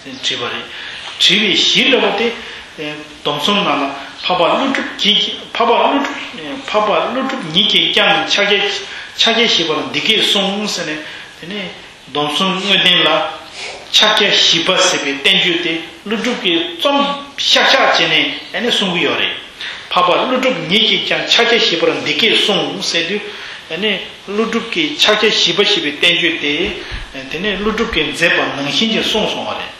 ཟེར་དྲིས་པ་རེད། དྲི་བའི་གཞི་འདྲ་པོ་དེ། སྡོམ་གསུམ་ནང་ལ་འཕགས་པ་ཀླུ་སྒྲུབ་ཀྱིས་འཕགས་པ་ཀླུ་སྒྲུབ་འཕགས་པ་ཀླུ་སྒྲུབ་ཉིད་ཀྱིས་ཀྱང་ཕྱག་རྒྱ་ཕྱག་རྒྱ་བཞི་པ་ལ་འདི་སྐད་གསུངས་ཟེར་ནས། དེ་ནས་སྡོམ་གསུམ་དངོས་བསྟན་ལ་ཕྱག་རྒྱ་བཞི་པ་ཟེར་བའི་བསྟན་བཅོས་དེ་ཀླུ་སྒྲུབ་ཀྱིས་རྩོམ་ཤག་ཤག་བྱས་ནས་ཨ་ནི་གསུང་གི་ཡོད་རེད། འཕགས་པ་ཀླུ་སྒྲུབ་ཉིད་ཀྱིས་ཀྱང་ཕྱག་རྒྱ་བཞི་པར་འདི་སྐད་གསུངས་ཟེར་དུས་ཨ་ནི། ཀླུ་སྒྲུབ་ཀྱི་ཕྱག་རྒྱ་བཞི་པ་ཞེས་པའི་བསྟན་བཅོས་དེ། དེ་ནས་ཀླུ་སྒྲུབ་ཀྱིས་མཛད་པ་ནང་བཞིན་གྱིས་གསུངས་སོང་བ་རེད།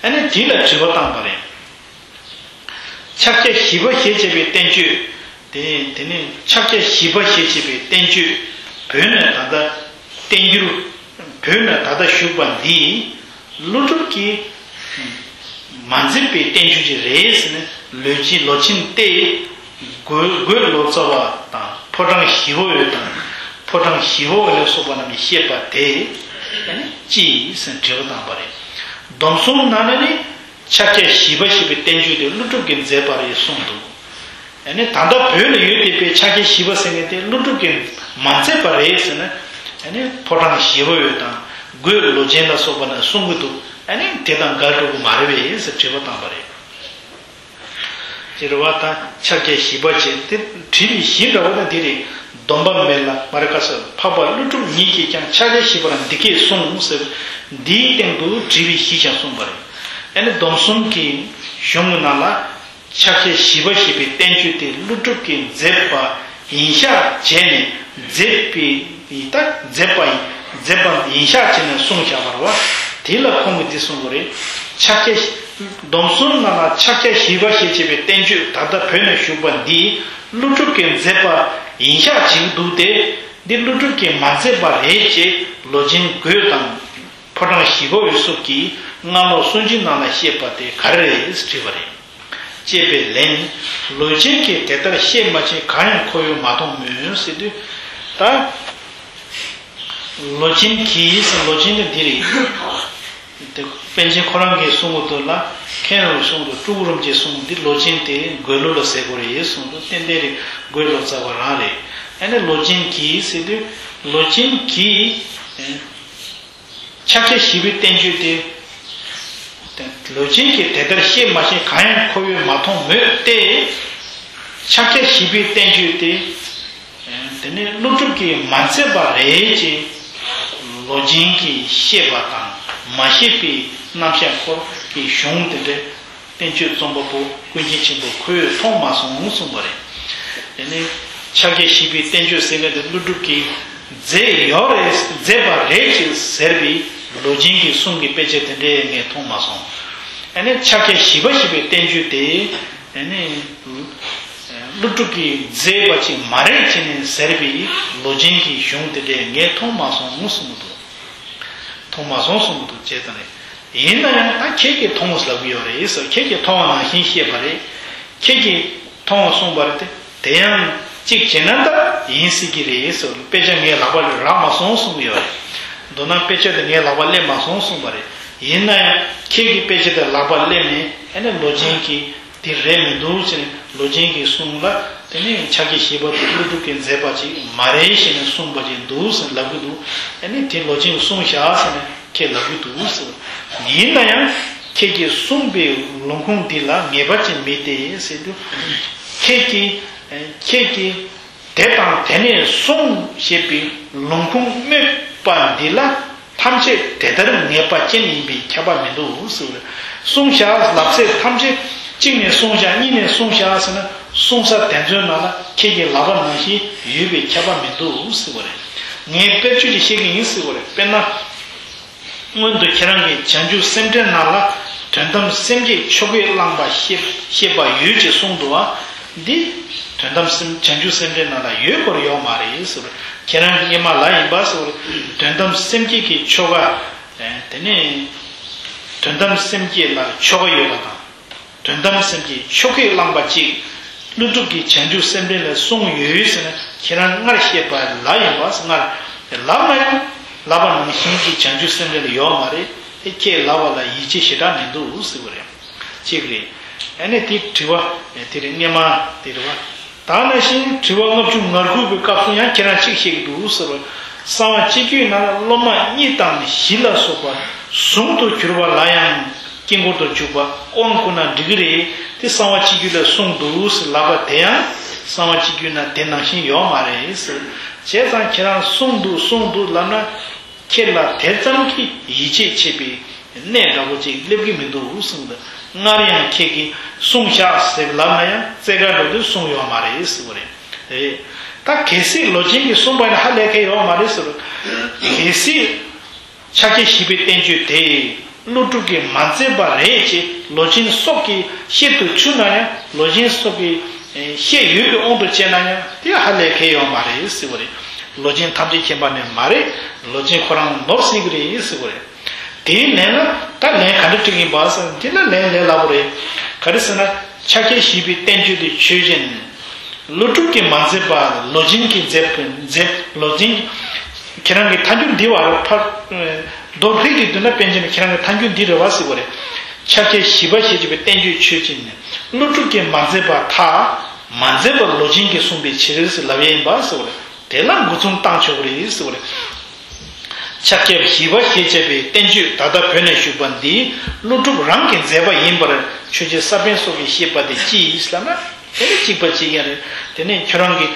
ཨ་ནི་དེ་ལ་དྲི་བ་བཏང་བ་རེད། ཕྱག་རྒྱ་བཞི་པ་ཞེས་བྱ་བའི་བསྟན་བཅོས། དེ་དེ་ནས་ཕྱག་རྒྱ་བཞི་པ་ཞེས་བྱ་བའི་བསྟན་བཅོས། བོད་ན་ད་ལྟ་བསྟན་འགྱུར། བོད་ན་ད་ལྟ་བཞུགས་པ་འདི། ཀླུ་སྒྲུབ་ཀྱིས་མ་མཛད་པའི་བསྟན་བཅོས་ཅིག་རེད་ཟེར་ནས་ལོ་ཆེན་ལོ་ཆེན་ཏེ། རྒོད་རྒོད་ལོ་ཙཱ་བ་དང་ཕོ་བྲང་ཞི་བ་འོད་དང་ཕོ་བྲང་ཞི་བ་འོད་ལ་སོགས་པ་རྣམས་ཀྱིས་བཤད་པ་དེ་ཅི་ཡིན་ཟེར་དྲི་བ་བཏང་པ་རེད། སྡོམ་གསུམ་ནང་ན་ནི་ཕྱག་རྒྱ་བཞི་པ་ཞེས་པའི་བསྟན་བཅོས་དེ་ཀླུ་སྒྲུབ་ཀྱིས་མཛད་པ་རེད་གསུངས་འདུག་ཨ་ནི་ད་ལྟ་བོད་ལ་ཡོད་བསྡད་པའི་ཕྱག་རྒྱ་བཞི་པ་ཟེར་མཁན་དེ་ཀླུ་སྒྲུབ་ཀྱིས་མ་མཛད་པ་རེད་ཟེར་ན། ཨ་ནི་ཕོ་བྲང་ཞི་བ་འོད་དང་རྒོད་ལོ་ཆེན་ལ་སོགས་པ་ན་གསུང་གི་འདུག་ཨ་ནི་དེ་དང་འགལ་འགྲོ་གི་མ་རེད་པས་ཟེར་དྲི་བ་བཏང་པ་རེད། དེ་རེད་བ། ད་ཕྱག་རྒྱ་བཞི་པ་བྱས་ཏེ་དྲི་བའི་གཞི་འདྲ་བོ་ན་འདི་རེད། སྡོམ་པ་མེད་ལ་མ་རེད་ཀ་ས་འཕགས་པ་ཀླུ་སྒྲུབ་ཉིད་ཀྱིས་ཀྱང་ཕྱག་རྒྱ་བཞི་པ་ལ་འདི་སྐད་གསུངས་ཟེར། འདིའི་སྟེང་དུ་དྲི་བའི་གཞི་ཀྱང་གསུངས་པ་རེད། ཨ་ནི་སྡོམ་གསུམ་གྱི་གཞུང་གི་ནང་ལ། ཕྱག་རྒྱ་བཞི་པ་ཞེས་པའི་བསྟན་བཅོས་དེ་ཀླུ་སྒྲུབ་ཀྱིས་མཛད་པ་ཡིན་ཤག་བྱས་ནས་མཛད་པའི་ད་མཛད་པ་ཡིན་མཛད་པ་ཡིན་ཤག་བྱས་ནས་གསུངས་བཞག་པ་རེད་བ། དེ་ལ་ཁོང་གིས་འདི་གསུངས་པ་རེད། ཕྱག་རྒྱ་སྡོམ་གསུམ་ནང་ལ་ཕྱག་རྒྱ་བཞི་པ་ཞེས་བྱ་བའི་བསྟན་བཅོས་ད་ལྟ་བོད་ན་བཞུགས་པ་འདི་ཀླུ་སྒྲུབ་ཀྱིས་མཛད་པ་ཡིན་ཤག་བྱེད་ཀྱི་འདུག་སྟེ། འདི་ཀླུ་སྒྲུབ་ཀྱིས་མ་མཛད་པ་རེད་ཅེས་ལོ་ཆེན་རྒོད་དང་ཕོ་བྲང་ཞི་བ་འོད་སོགས་ཀྱིས་སྔ་ལོགས་སུན་འབྱིན་ནང་ལ་བཤད་པ་དེ་ག་རེ་རེད་དྲིས་པ་རེད། ཅེས་པའི་ལན། ལོ་ཆེན་གྱིས་དེ་ལྟར་བཤད་མ་བྱས་གང་ཡང་ཁོ་བོས་མ་མཐོང་མོད་ཟེར་དུས། ད། ལོ་ཆེན་གྱིས་ཟེར་ལོ་ཆེན་དེ་འདི་རེད། དེ་པཎ་ཆེན་ཁོ་རང་གིས་གསུང་གི་འདུག་ལ། མཁན་རང་གིས་གསུང་གི་འདུག་སྤྲུལ་སྐུ་རིན་པོ་ཆེས་གསུང་གི་འདི་ལོ་ཆེན་དེ་རྒོད་ལོ་ལ་ཟེར་དགོས་རེད་གསུང་གི་འདུག་ཏན་ཏན་རེད། རྒོད་ལོ་ཙཱ་བ་རང་རེད། ཨ་ནི་ལོ་ཆེན་གྱིས་ཟེར་དུས་ལོ་ཆེན་གྱིས། ཕྱག་རྒྱ་བཞི་པའི་བསྟན་བཅོས་ཏེ། ལོ་ཆེན་གྱིས་དེ་ལྟར་བཤད་མ་བཤད་གང་ཡང་ཁོ་བོས་མ་མཐོང་མོད་དེ། ཕྱག་རྒྱ་བཞི་པའི་བསྟན་བཅོས་ཏེ། དེ་ནས་ཀླུ་སྒྲུབ་ཀྱིས་མ་མཛད་པ་རེད་ཅེས་ལོ་ཆེན་གྱིས་བཤད་པ་དང་མ་བཤད་པའི་རྣམ་གཞག་སྐོར་གྱི་གཞུང་དེ་འདྲའི། བསྟན་བཅོས་རྩོམ་པ་པོ་ཀུན་མཁྱེན་ཆེན་པོ་ཁོས་མཐོང་མ་སོང་གསུངས་པ་རེད། དེ་ནས་ཕྱག་རྒྱ་བཞི་པའི་བསྟན་བཅོས་ཟེར་མཁན་དེ་ཀླུ་སྒྲུབ་ཀྱིས་མཛད་ཡོད་རེད་མཛད་པ་རེད་ཅེས་ཟེར་བའི་ལོ་ཆེན་གྱི་གསུང་གི་དཔེ་ཆ་དེ་འདྲའི་ངས་མཐོང་མ་སོང་། དེ་ནས་ཕྱག་རྒྱ་བཞི་པ་ཞེས་པའི་བསྟན་བཅོས་དེ་དེ་ནས་ཀླུ་སྒྲུབ་ཀྱིས་མཛད་པ་ཅིག་མ་རེད་ཅེས་ནས་ཟེར་བའི་ལོ་ཆེན་གྱི་གཞུང་དེ་འདྲའི་ངས་མཐོང་མ་སོང་གསུངས་འདུག་མཐོང་མ་སོང་གསུངས་འདུག་ཅེས་དང་ནི། ཡིན་ན་ཡང་ད་ཁྱེད་ཀྱིས་མཐོང་ལབ་ཀྱི་ཡོད་རེད་ཟེར། ཁྱེད་ཀྱིས་མཐོང་བ་ནང་བཞིན་བཤད་པ་རེད། ཁྱེད་ཀྱིས་མཐོང་བ་གསུངས་པ་རེད་དེ། དེ་ཡང་གཅིག་བྱས་ན་ད་ཡིན་སྲིད་ཀྱི་རེད་ཟེར། དཔེ་ཆ་ངའི་ལག་པ་ལ་རག་མ་སོང་གསུང་གི་ཡོད་རེད། མདོར་ན་དཔེ་ཆ་དེ་ངའི་ལག་པ་སླེབས་མ་སོང་གསུངས་པ་རེད། ཡིན་ན་ཡང་ཁྱེད་ཀྱིས་དཔེ་ཆ་དེ་ལག་པ་སླེབས་ནས་ཨ་ནི་ལོ་ཆེན་གྱིས། དེ་རེད་མི་འདུག་ཟེར་ནས་ལོ་ཆེན་གྱིས་གསུངས་ལ། དེ་ནས་ཕྱག་རྒྱ་བཞི་པ་དེ་ཀླུ་སྒྲུབ་ཀྱིས་མཛད་པ་ཅིག་མ་རེད་ཞེས་ནས་གསུངས་པ་ཅིག་འདུག་ཟེར་ལབ་ཀྱི་འདུག་ཨ་ནི་དེ་ལོ་ཆེན་གྱིས་གསུངས་བཞག་ཟེར་ནས་ཁྱེད་ལབ་ཀྱི་འདུག་ཟེར། ཡིན་ན་ཡང་ཁྱེད་ཀྱིས་གསུངས་པའི་ལུང་ཁུངས་འདི་ལ་ངེས་པ་ཅིག་མེད་དེ་ཟེར་དུས། ཁྱེད་ཀྱིས་ཁྱེད་ཀྱིས། དེ་དང་དེ་ནས་གསུངས་ཞེས་པའི་ལུང་ཁུངས་སྨོས་པ་འདི་ལ་ཐམས་ཅད་དེ་ལྟར་ངེས་པ་ཅན་ཡིན་པའི་ཁྱབ་པ་མི་འདུག་ཟེར། གསུངས་བཞག་ལབ་ཚད་ཐམས་ཅད་ གཅིག་ནས་གསུངས་བཞག་གཉིས་ནས་གསུངས་བཞག་ཟེར་ན། གསུངས་ས་དེ་ཚོའི་ནང་ལ་ཁྱེད་ཀྱི་ལག་པ་ནང་བཞིན་ཡོད་པའི་ཁྱབ་པ་མི་འདུག་ཟེར་བ་རེད། ངས་དཔེར་བརྗོད་ཅིག་བཤད་ཀྱི་ཡིན་ཟེར་བ་རེད། དཔེར་ན། སྔོན་དུ་ཁྱེད་རང་གིས་བྱང་ཆུབ་སེམས་འགྲེལ་ནང་ལ་དོན་དམ་སེམས་བསྐྱེད་ཆོ་གས་བླངས་པ་ཤེས་ཤེས་པ་ཡོད་ཅེས་གསུངས་འདུག་བ། འདི་དོན་དམ་སེམས་བྱང་ཆུབ་སེམས་འགྲེལ་ནང་ལ་ཡོད་སྐོར་ཡོད་མ་རེད་ཟེར་བ། ཁྱེད་རང་གི་སྔས་མ་ལ་ཡིན་པ་ཟེར་བ་རེད། དོན་དམ་སེམས་བསྐྱེད་ཀྱི་ཆོ་ག་དེ་ནས་དོན་དམ་སེམས་བསྐྱེད་ལ་ཆོ་ག་ཡོད་པ་དང་། དོན་དམ་སེམས་བསྐྱེད་ཆོ་གས་བླངས་པ་གཅིག་ཀླུ་སྒྲུབ་ཀྱི་བྱང་ཆུབ་སེམས་འགྲེལ་ལ་གསུངས་ཡོད་ཟེར་ན། ཁྱེད་རང་སྔར་བཤད་པ་ལ་ཡིན་པ་སྔར་ལབ་ན་ཡང་ལབ་པ་ནང་བཞིན་གྱི་བྱང་ཆུབ་སེམས་འགྲེལ་ལ་ཡོད་མ་རེད། དེ་ཁྱེད་ལབ་པ་ལ་ཡིད་ཆེས་ཞེ་དྲག་མི་འདུག་ཟེར་བ་རེད། གཅིག་རེད། ཨ་ནི་དེ་དྲི་བ་དེ་རེད། སྔས་མ་དེ་རེད་བ། ད་ནང་བཞིན་དྲི་བ་ལྔ་བཅུ་ང་དགུ་པའི་སྐབས་སུ་ཡང་ཁྱེད་རང་གཅིག་བཤད་ཀྱི་འདུག་ཟེར་བ། གསང་བ་སྤྱི་རྒྱུད་ནང་སློབ་མ་གཉིས་དང་བཞི་ལ་སོགས་པ་ཟུང་དུ་གྱུར་པ་ལ་ཡང་དཀྱིལ་འཁོར་དུ་འཇུག་པ་དབང་བསྐུར་ན་འགྲིག་གི་རེད། དེ་གསང་བ་སྤྱི་རྒྱུད་ལ་གསུངས་འདུག་ཟེར་ལབ་པ་དེ་ཡང་གསང་བ་སྤྱི་རྒྱུད་ན་དེ་ནང་བཞིན་ཡོད་མ་རེད་ཟེར། བྱས་ཙང་ཁྱེད་རང་གསུངས་འདུག་གསུངས་འདུག་ལབ་ན། ཁྱེད་ལ་དེ་ཙམ་གྱིས་ཡིད་ཆེས་བྱེད་པའི་གནས་འདྲ་པོ་ཅིག་སླེབས་ཀྱི་མི་འདུག་གསུངས་འདུག་སྔར་ཡང་ཁྱེད་ཀྱིས་གསུངས་བཞག་ཟེར་ལབ་ན་ཡང་རྩེ་དགའ་འགྲོ་དུས་གསུངས་ཡོད་མ་རེད་ཟེར་བ་རེད། རེད། ད་གལ་སྲིད་ལོ་ཆེན་གྱིས་གསུངས་པ་ཡིན་ན་ཧ་ལས་མཁན་ཡོད་མ་རེད་ཟེར་བ། གལ་སྲིད་ཕྱག་རྒྱ་བཞི་པའི་བསྟན་བཅོས་དེ་ཀླུ་སྒྲུབ་ཀྱིས་མ་མཛད་པ་རེད་ཅེས་ལོ་ཆེན་སོགས་ཀྱིས་བཤད་དུ་ཆུག་ན་ཡང་། ལོ་ཆེན་སོགས་ཀྱིས་བཤད་ཡོད་པའི་དབང་དུ་བྱས་ན་ཡང་དེ་ཧ་ལས་མཁན་ཡོད་མ་རེད་ཟེར་བ་རེད། ལོ་ཆེན་ཐམས་ཅད་མཁྱེན་པ་ནི་མ་རེད། ལོ་ཆེན་ཁོ་རང་ནོར་སྲིད་ཀྱི་རེད་ཟེར་བ་རེད། དེའི་ལན་ལ་ད་ལན་ག་འདྲ་འཁྲི་གིན་པ་ཟེར། དེ་ལ་ལན་ལས་སླ་པོ་རེད། ག་རེ་ཟེར་ན། ཕྱག་རྒྱ་བཞི་པའི་བསྟན་བཅོས་དེ་ཆོས་ཅན། ཀླུ་སྒྲུབ་ཀྱིས་མ་མཛད་པ་ལོ་ཆེན་གྱིས་མཛད་པ་མཛད། ལོ་ཆེན། ཁྱེད་རང་གི་ཐལ་འགྱུར་འདི་བར་ཕར། མདོ་ཧིག་གི་མདུན་ན་པཎ་ཆེན་ནས་ཁྱེད་རང་གི་ཐལ་འགྱུར་འདི་རེད་བ་ཟེར་བ་རེད། ཕྱག་རྒྱ་བཞི་པ་ཞེས་བྱ་བའི་བསྟན་བཅོས་ཆོས་ཅན། ཀླུ་སྒྲུབ་ཀྱིས་མ་མཛད་པ་ཐལ། མ་མཛད་པ་ལོ་ཆེན་གྱིས་གསུངས་པའི་ཕྱིར་ཟེར་ལབ་ཡས་ཡིན་པ་ཟེར་བ་རེད། དེ་ལ་མགོ་རྩོམ་བཏང་ཆོག་གི་རེད་ཟེར་བ་རེད། ཕྱག་རྒྱ་བཞི་པ་ཞེས་བྱ་བའི་བསྟན་བཅོས་ད་ལྟ་བོད་ནས་བཞུགས་པ་འདི་ཀླུ་སྒྲུབ་རང་གིས་མཛད་པ་ཡིན་པར་ཆོས་རྗེ་ས་པཎ་སོགས་ཀྱིས་བཞེད་པ་དེ་ཅི་ཡིན་ལབ་ན། དེ་ནི་གཅིག་པ་གཅིག་རྐྱང་རེད། དེ་ནས་ཁྱོད་རང་གིས་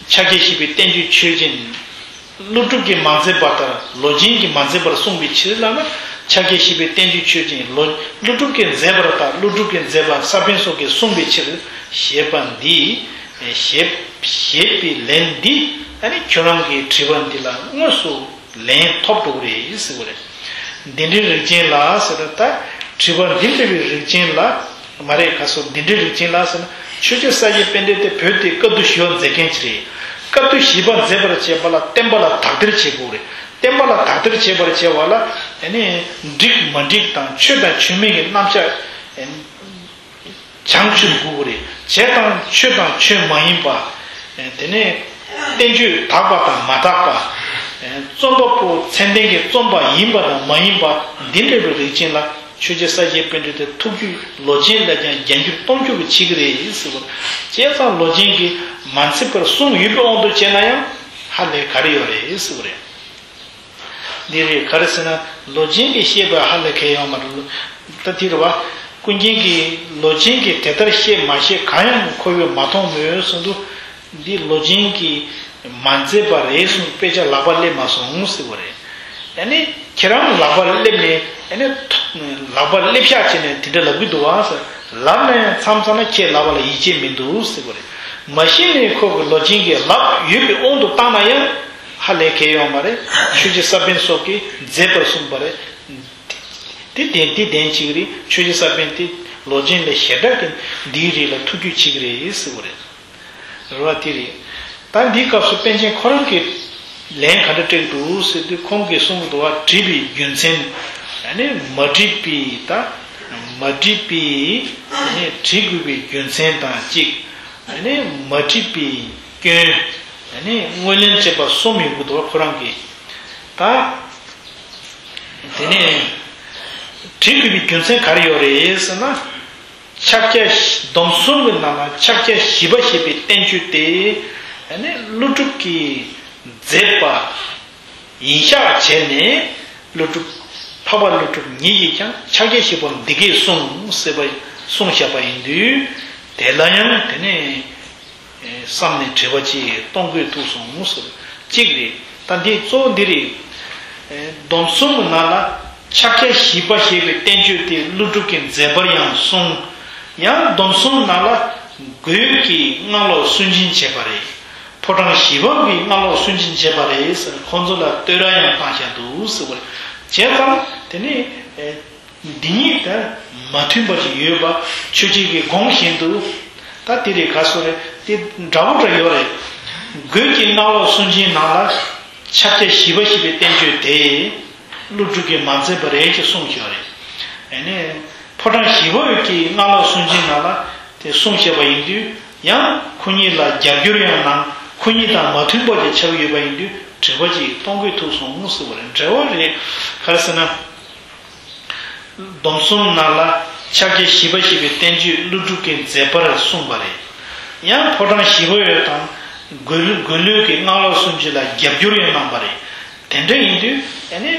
ཕྱག་རྒྱ་བཞི་པའི་བསྟན་བཅོས་ཆོས་ཅན། ཀླུ་སྒྲུབ་ཀྱིས་མ་མཛད་པ་ལྟར་ལོ་ཆེན་གྱིས་མ་མཛད་པར་གསུངས་པའི་ཕྱིར་ལབ་ན། ཕྱག་རྒྱ་བཞི་པའི་བསྟན་བཅོས་ཆོས་ཅན། ལོ་ཀླུ་སྒྲུབ་ཀྱིས་མཛད་པ་ལྟར་ཀླུ་སྒྲུབ་ཀྱིས་མཛད་པ་ས་པཎ་སོགས་ཀྱིས་གསུངས་པའི་ཕྱིར་ཞེས་པ་འདི། ཞེས་ཞེས་པའི་ལན་འདི། ཨ་ནི་ཁྱོད་རང་གི་དྲི་བ་འདི་ལ་དངོས་སུ་ལན་ཐོབ་འགྲོ་གི་རེད་ཟེར་བ་རེད། འདི་འདྲའི་རིགས་ཅན་ལ་ཟེར་ན། ད་དྲི་བ་འདི་འདྲ་བའི་རིགས་ཅན་ལ་མ་རེད། ག་སོ་འདི་འདྲའི་རིགས་ཅན་ལ་ཟེར་ན། ཆོས་རྗེ་ས་སྐྱའི་པཎྜི་ཏ་དེ་བོད་དེ་བཀའ་བསྡུ་ཞུ་བ་མཛད་མཁན་ཅིག་རེད། བཀའ་བསྡུ་བཞི་པ་མཛད་པར་བྱེད་པ་ལ་བསྟན་པ་ལ་དག་ཐེར་བྱེད་དགོས་རེད། བསྟན་པ་ལ་དག་ཐེར་བྱེད་པར་བྱེད་པ་ལ། ཨ་ནི་འགྲིག་མ་འགྲིག་དང་ཆོས་དང་ཆོས་མིན་གྱི་རྣམ་གཞག་བྱང་ཆུབ་དགོས་ཀྱི་རེད། བྱས་ཙང་ཆོས་དང་ཆོས་མ་ཡིན་པ། དེ་ནས་བསྟན་བཅོས་དག་པ་དང་མ་དག་པ། རྩོམ་པ་པོ་མཚན་ལྡན་གྱི་རྩོམ་པ་ཡིན་པ་དང་མ་ཡིན་པ་འདི་འདྲ་བའི་རིགས་ཅན་ལ་ཆོས་རྗེ་ས་སྐྱའི་པཎྜི་ཏའི་ཐུགས་རྒྱུད་ལོ་ཆེན་ལ་ཀྱང་རྒྱ་འགྱུར་གཏོང་རྒྱུ་གི་བྱེད་ཀྱི་རེད་ཟེར་བ། བྱས་ཙང་ལོ་ཆེན་གྱིས་མ་མཛད་པར་གསུངས་ཡོད་པའི་དབང་དུ་བྱས་ན་ཡང་ཧ་ལས་ག་རེ་ཡོད་རེད་ཟེར་བ་རེད། འདི་རེད། ག་རེ་ཟེར་ན། ལོ་ཆེན་གྱིས་བཤད་པ་ཧ་ལས་མཁན་ཡོད་མ་རེད། ད་དེ་རེད་བ། ཀུན་མཁྱེན་གྱིས་ལོ་ཆེན་གྱིས་དེ་ལྟར་བཤད་མ་བཤད་གང་ཡང་ཁོ་བོས་མ་མཐོང་མོད་གསུངས་འདུག་འདི་ལོ་ཆེན་གྱིས་མ་མཛད་པ་རེད་གསུངས། དཔེ་ཆ་ལག་པ་སླེབས་མ་སོང་ཟེར་བ་རེད། ཡང་ན་ཁྱེད་རང་ལག་པ་སླེབས་ནས། ཡང་ན་ལག་པ་སླེབས་ཤག་བྱས་ནས་དེ་འདྲ་ལབ་ཀྱི་འདུག་བ་ཟེར་ལབ་ན་ཡང་། མཚམས་མཚམས་ན་ཁྱེད་ལབ་པ་ལ་ཡིད་ཆེས་མི་འདུག་ཟེར་བ་རེད། མ་གཞི་ནས་ཁོ་གིས་ལོ་ཆེན་གྱིས་ལབ་ཡོད་པའི་དབང་དུ་བཏང་ན་ཡང་ཧ་ལས་མཁན་ཡོད་མ་རེད། ཆོས་རྗེ་ས་པཎ་སོགས་ཀྱིས་མཛད་པར་གསུངས་པ་རེད། དེ་བདེན། དེ་བདེན་གཅིག་རེད། ཆོས་རྗེ་ས་པཎ་དེ་ལོ་ཆེན་ལས་ཞེ་དྲག་གི་འདིའི་རིགས་ལ་ཐུགས་རྒྱུས་ཆེ་གི་རེད་ཟེར་བ་རེད། རེད་བ། དེ་རེད། ད་འདིའི་སྐབས་སུ་པཎ་ཆེན་ཁོ་རང་གིས་ལན་ག་འདྲ་སྤྲད་འདུག་ཟེར་དུས། ཁོང་གིས་གསུངས་འདུག་བ། དྲིས་པའི་རྒྱུ་མཚན། ཨ་ནི་མ་དྲིས་པའི། ད་མ་དྲིས་པའི། ཨ་ནི་དྲི་དགོས་པའི་རྒྱུ་མཚན་དང་གཅིག་ཨ་ནི་མ་དྲིས་པའི་སྐྱོན། ཨ་ནི་དངོས་ལན་བྱས་པ་གསུམ་ཡོང་གི་འདུག་བ། ཁོ་རང་གིས། ད་དེ་ནས་དྲི་དགོས་པའི་རྒྱུ་མཚན་ག་རེ་ཡོད་རེད་ཟེར་ན། ཕྱག་རྒྱ་བཞི། སྡོམ་གསུམ་གྱི་ནང་ལ་ཕྱག་རྒྱ་བཞི་པ་ཞེས་པའི་བསྟན་བཅོས་དེ། ཨ་ནི་ཀླུ་སྒྲུབ་ཀྱིས་མཛད་པ་ཡིན་ཤག་བྱས་ནས། ཀླུ་སྒྲུབ། འཕགས་པ་ཀླུ་སྒྲུབ་ཉིད་ཀྱིས་ཀྱང་ཕྱག་རྒྱ་བཞི་པོ་འདི་སྐད་གསུངས་ཟེར་བ། གསུངས་བཞག་པ་ཡིན་དུས། དེ་ལ་ཡང་དེ་ནས་བསམ་ནས་དྲི་བ་ཅིག་གཏོང་དགོས་ཐུག་སོང་ཟེར། གཅིག་རེད། ད་འདི་གཙོ་བོ་འདི་རེད། སྡོམ་གསུམ་གྱི་ནང་ལ་ཕྱག་རྒྱ་བཞི་པ་ཞེས་པའི་བསྟན་བཅོས་དེ་ཀླུ་སྒྲུབ་ཀྱིས་མཛད་པར་ཡང་གསུངས། ཡང་སྡོམ་གསུམ་ནང་ལ་སྒོས་ཀྱི་སྔགས་ལོག་སུན་འབྱིན་བྱས་པ་རེད། ཕོ་བྲང་བཞི་པ་གི་སྔགས་ལོག་སུན་འབྱིན་བྱས་པ་རེད་ཟེར་ཁོང་ཚོ་ལ་བསྟོད་ར་ཡང་བཏང་བཞག་འདུག་ཟེར་བ་རེད། བྱས་ཙང་དེ་ནི་འདི་གཉིས་ད་མ་མཐུན་པ་ཞིག་ཡོད་པ་ཆོས་བརྒྱུད་ཀྱི་དགོངས་བཞིན་དུ། ད་དེ་རེད་ག་སོ་རེད། དེ་འདྲ་བོ་འདྲ་ཡོད་རེད། སྒོས་ཀྱི་སྔགས་ལོག་སུན་འབྱིན་ནང་ལ་ཕྱག་རྒྱ་བཞི་པ་ཞེས་པའི་བསྟན་བཅོས་དེ་ཀླུ་སྒྲུབ་ཀྱིས་མ་མཛད་པ་རེད་ཅེས་གསུངས་བཞག་རེད། ཨ་ནི་ཕོ་བྲང་བཞི་པ་ཀྱི་སྔགས་ལོག་སུན་འབྱིན་ནང་ལ་དེ་གསུངས་བཞག་པ་ཡིན་དུས། ཡང་ཁོ་གཉིས་ལ་རྒྱབ་སྐྱོར་ཡང་གནང་། ཁོ་གཉིས་དང་མ་མཐུན་པ་ཞིག་ཆགས་ཡོད་པ་ཡིན་དུས་དྲི་བ་ཅིག་གཏོང་དགོས་ཐུག་སོང་ཟེར་བ་རེད། འབྲེལ་བ་རེད། ག་རེ་ཟེར་ན། སྡོམ་གསུམ་ནང་ལ་ཕྱག་རྒྱ་བཞི་པ་ཞེས་པའི་བསྟན་བཅོས་ཀླུ་སྒྲུབ་ཀྱིས་མཛད་པར་གསུངས་པ་རེད། ཡང་ཕོ་བྲང་བཞི་པ་ཡོད་དང་སྒོས་སྒོས་ལོག་གི་སྔགས་ལོག་སུན་འབྱིན་ལ་རྒྱབ་སྐྱོར་ཡང་གནང་པ་རེད། དེ་འདྲ་ཡིན་དུས་ཨ་ནི་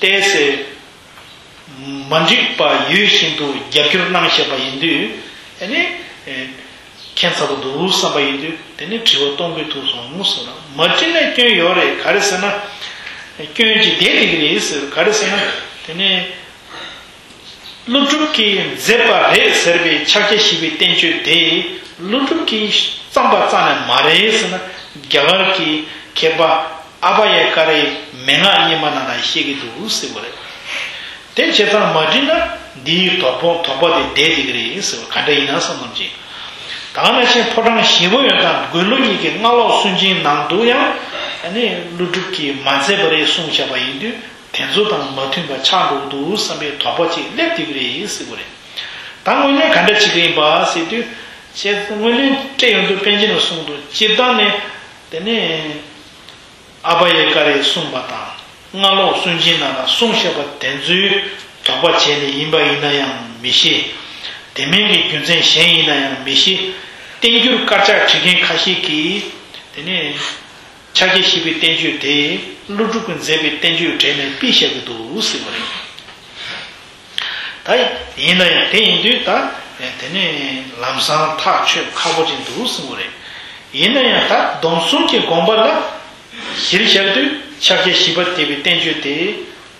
ཏོག་ཙམ་མ་འགྲིག་པ་ཡོད་བཞིན་དུ་རྒྱབ་སྐྱོར་གནང་བཞག་པ་ཡིན་དུས་ཨ་ནི། ཁྱད་མཚར་པོ་འདུག་བསམ་པ་ཡིན་དུས་དེ་ནི་དྲི་བ་གཏོང་དགོས་ཐུག་སོང་ཟེར་ན། མ་དྲིས་ན་སྐྱོན་ཡོད་རེད། ག་རེ་ཟེར་ན། སྐྱོན་གྱི་བསྡད་དེ་གི་རེད་ཟེར། ག་རེ་ཟེར་ན། དེ་ནི་ཀླུ་སྒྲུབ་ཀྱིས་མཛད་པ་རེད་ཟེར་བའི་ཕྱག་རྒྱ་བཞི་པའི་བསྟན་བཅོས་དེ་ཀླུ་སྒྲུབ་ཀྱིས་བརྩམས་པ་རྩ་ནས་མ་རེད་ཟེར་ན། རྒྱ་གར་གྱི་མཁས་པ་ཨ་བྷ་ཡ་ཀ་རའི་མན་ངག་རྙིང་མ་ནང་ལ་བཤད་ཀྱི་འདུག་ཟེར་བ་རེད། དེ་བྱས་ཙང་མ་བྲིས་ན་འདིའི་དོགས་པ་དོགས་པ་དེ་བསྡད་དེ་གི་རེད་ཟེར་བ་ག་འདྲ་ཡིན་ན་བསམ་བསམ་ཅིག་ད་ག་ནང་བཞིན་ཕོ་བྲང་བཞི་པོ་ཡོད་དང་སྒོས་ལོག་གཉིས་ཀྱི་སྔགས་ལོག་སུན་འབྱིན་ནང་དུ་ཡང་ཨ་ནི་ཀླུ་སྒྲུབ་ཀྱིས་མ་མཛད་པ་རེད་གསུངས་བཞག་པ་ཡིན་དུས་དེ་ཚོ་དང་མ་མཐུན་པ་ཆགས་འགྲོ་གི་འདུག་བསམ་པའི་དོགས་པ་ཅིག་སླེབས་དེ་གི་རེད་ཟེར་བ་རེད། ད་དངོས་གནས་ག་འདྲ་བྱེད་ཀྱི་ཡིན་པ་ཟེར་དུས། བྱས་ཙང་དངོས་གནས་སྤྲད་ཡོང་དུས་པཎ་ཆེན་ལ་གསུངས་འདུག་སྤྱིར་བཏང་ནས་དེ་ནས། ཨ་བྷ་ཡ་ཀ་རས་གསུངས་པ་དང་སྔགས་ལོག་སུན་འབྱིན་ནང་ལ་གསུངས་བཞག་པ་དེ་ཚོའི་དོགས་པ་བྱས་ནས་ཡིན་པ་ཡིན་ན་ཡང་མི་ཤེས། དེ་མིན་གྱི་རྒྱུ་མཚན་གཞན་ཡིན་ན་ཡང་མི་ཤེས། བསྟན་འགྱུར་དཀར་ཆག་བྲིས་མཁན་ཁ་ཤས་ཀྱིས་དེ་ནས་ཕྱག་རྒྱ་བཞི་པའི་བསྟན་བཅོས་དེ་ཀླུ་སྒྲུབ་ཀྱིས་མཛད་པའི་བསྟན་བཅོས་བྲལ་ནས་ཕུད་བཞག་གི་འདུག་ཟེར་བ་རེད། ད་ཡིན་ན་ཡང་དེ་ཡིན་དུས་ད་དེ་ནས་ལམ་སང་ཐག་ཆོད་ཁག་པོ་ཅིག་འདུག་གསུངས་པ་རེད། ཡིན་ན་ཡང་ད་སྡོམ་གསུམ་གྱི་དགོངས་པ་ལ་གཞིར་བཞག་དུས་ཕྱག་རྒྱ་བཞི་པ་དེ་བའི་བསྟན་བཅོས་དེ་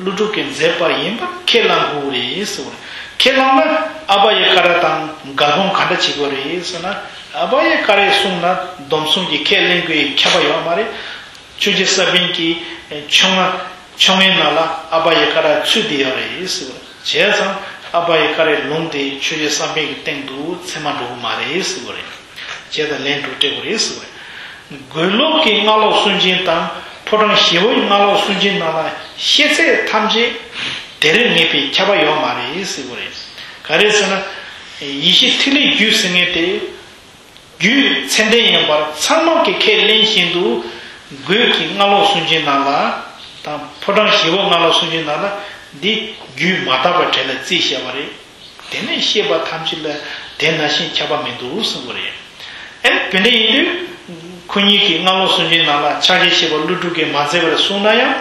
ཀླུ་སྒྲུབ་ཀྱིས་མཛད་པ་ཡིན་པ་ཁས་བླང་དགོས་རེད་གསུངས་པ་རེད། ཁས་བླངས་ན་ཨ་བྷ་ཡ་ཀ་ར་དང་འགལ་སྤོང་ག་འདྲ་བྱེད་དགོས་རེད་ཟེར་ན། ཨ་བྷ་ཡ་ཀ་རས་གསུངས་ན་སྡོམ་གསུམ་གྱི་ཁས་ལེན་དགོས་ཡའི་ཁྱབ་པ་ཡོད་མ་རེད། ཆོས་རྗེ་ས་པཎ་གྱི་ཆོ་ལྔ་ཆོ་ལྔའི་ནང་ལ་ཨ་བྷ་ཡ་ཀ་ར་ཚུད་བསྡད་ཡོད་རེད་ཟེར་བ། བྱས་ཙང་ཨ་བྷ་ཡ་ཀ་རའི་ལུང་དེ་ཆོས་རྗེ་ས་པཎ་གྱི་སྟེང་དུ་ཚད་མར་འགྲོ་གི་མ་རེད་ཟེར་བ་རེད། བྱས་ཙང་ལན་དྲུག་སྤྲད་དགོས་རེད་ཟེར་བ་རེད། དགོས་ལོག་གི་སྔགས་ལོག་སུན་འབྱིན་དང་ཕོ་བྲང་བཞི་པོའི་སྔགས་ལོག་སུན་འབྱིན་ནང་ལ་ཤེས་ཚད་ཐམས་ཅད་དེར་ངེས་པའི་ཁྱབ་པ་ཡོད་མ་རེད་ཟེར་བ་རེད། ག་རེ་ཟེར་ན། ཡེ་ཤེས་ཐིག་ལེ་རྒྱུད་ཟེར་མཁན་དེ། རྒྱུད་ཚད་ལྡན་ཡིན་པར་ཚང་མ་གིས་ཁས་ལེན་བཞིན་དུ་སྒོས་ཀྱི་སྔགས་ལོག་སུན་འབྱིན་ནང་ལ་དང་ཕོ་བྲང་བཞི་པོ་སྔགས་ལོག་སུན་འབྱིན་ནང་ལ་འདི་རྒྱུད་མ་དག་པ་བྲལ་ལ་རྩིས་བཤད་པ་རེད། དེ་ནས་བཤད་པ་ཐམས་ཅད་ལ་དེ་ནང་བཞིན་ཁྱབ་པ་མི་འདུག་གསུངས་པ་རེད། ཨེ་དེ་འདྲ་ཡིན་དུས་ཁོ་གཉིས་ཀྱི་སྔགས་ལོག་སུན་འབྱིན་ནང་ལ་ཕྱག་རྒྱ་བཞི་པ་ཀླུ་སྒྲུབ་ཀྱིས་མ་མཛད་པར་གསུངས་ན་ཡང་།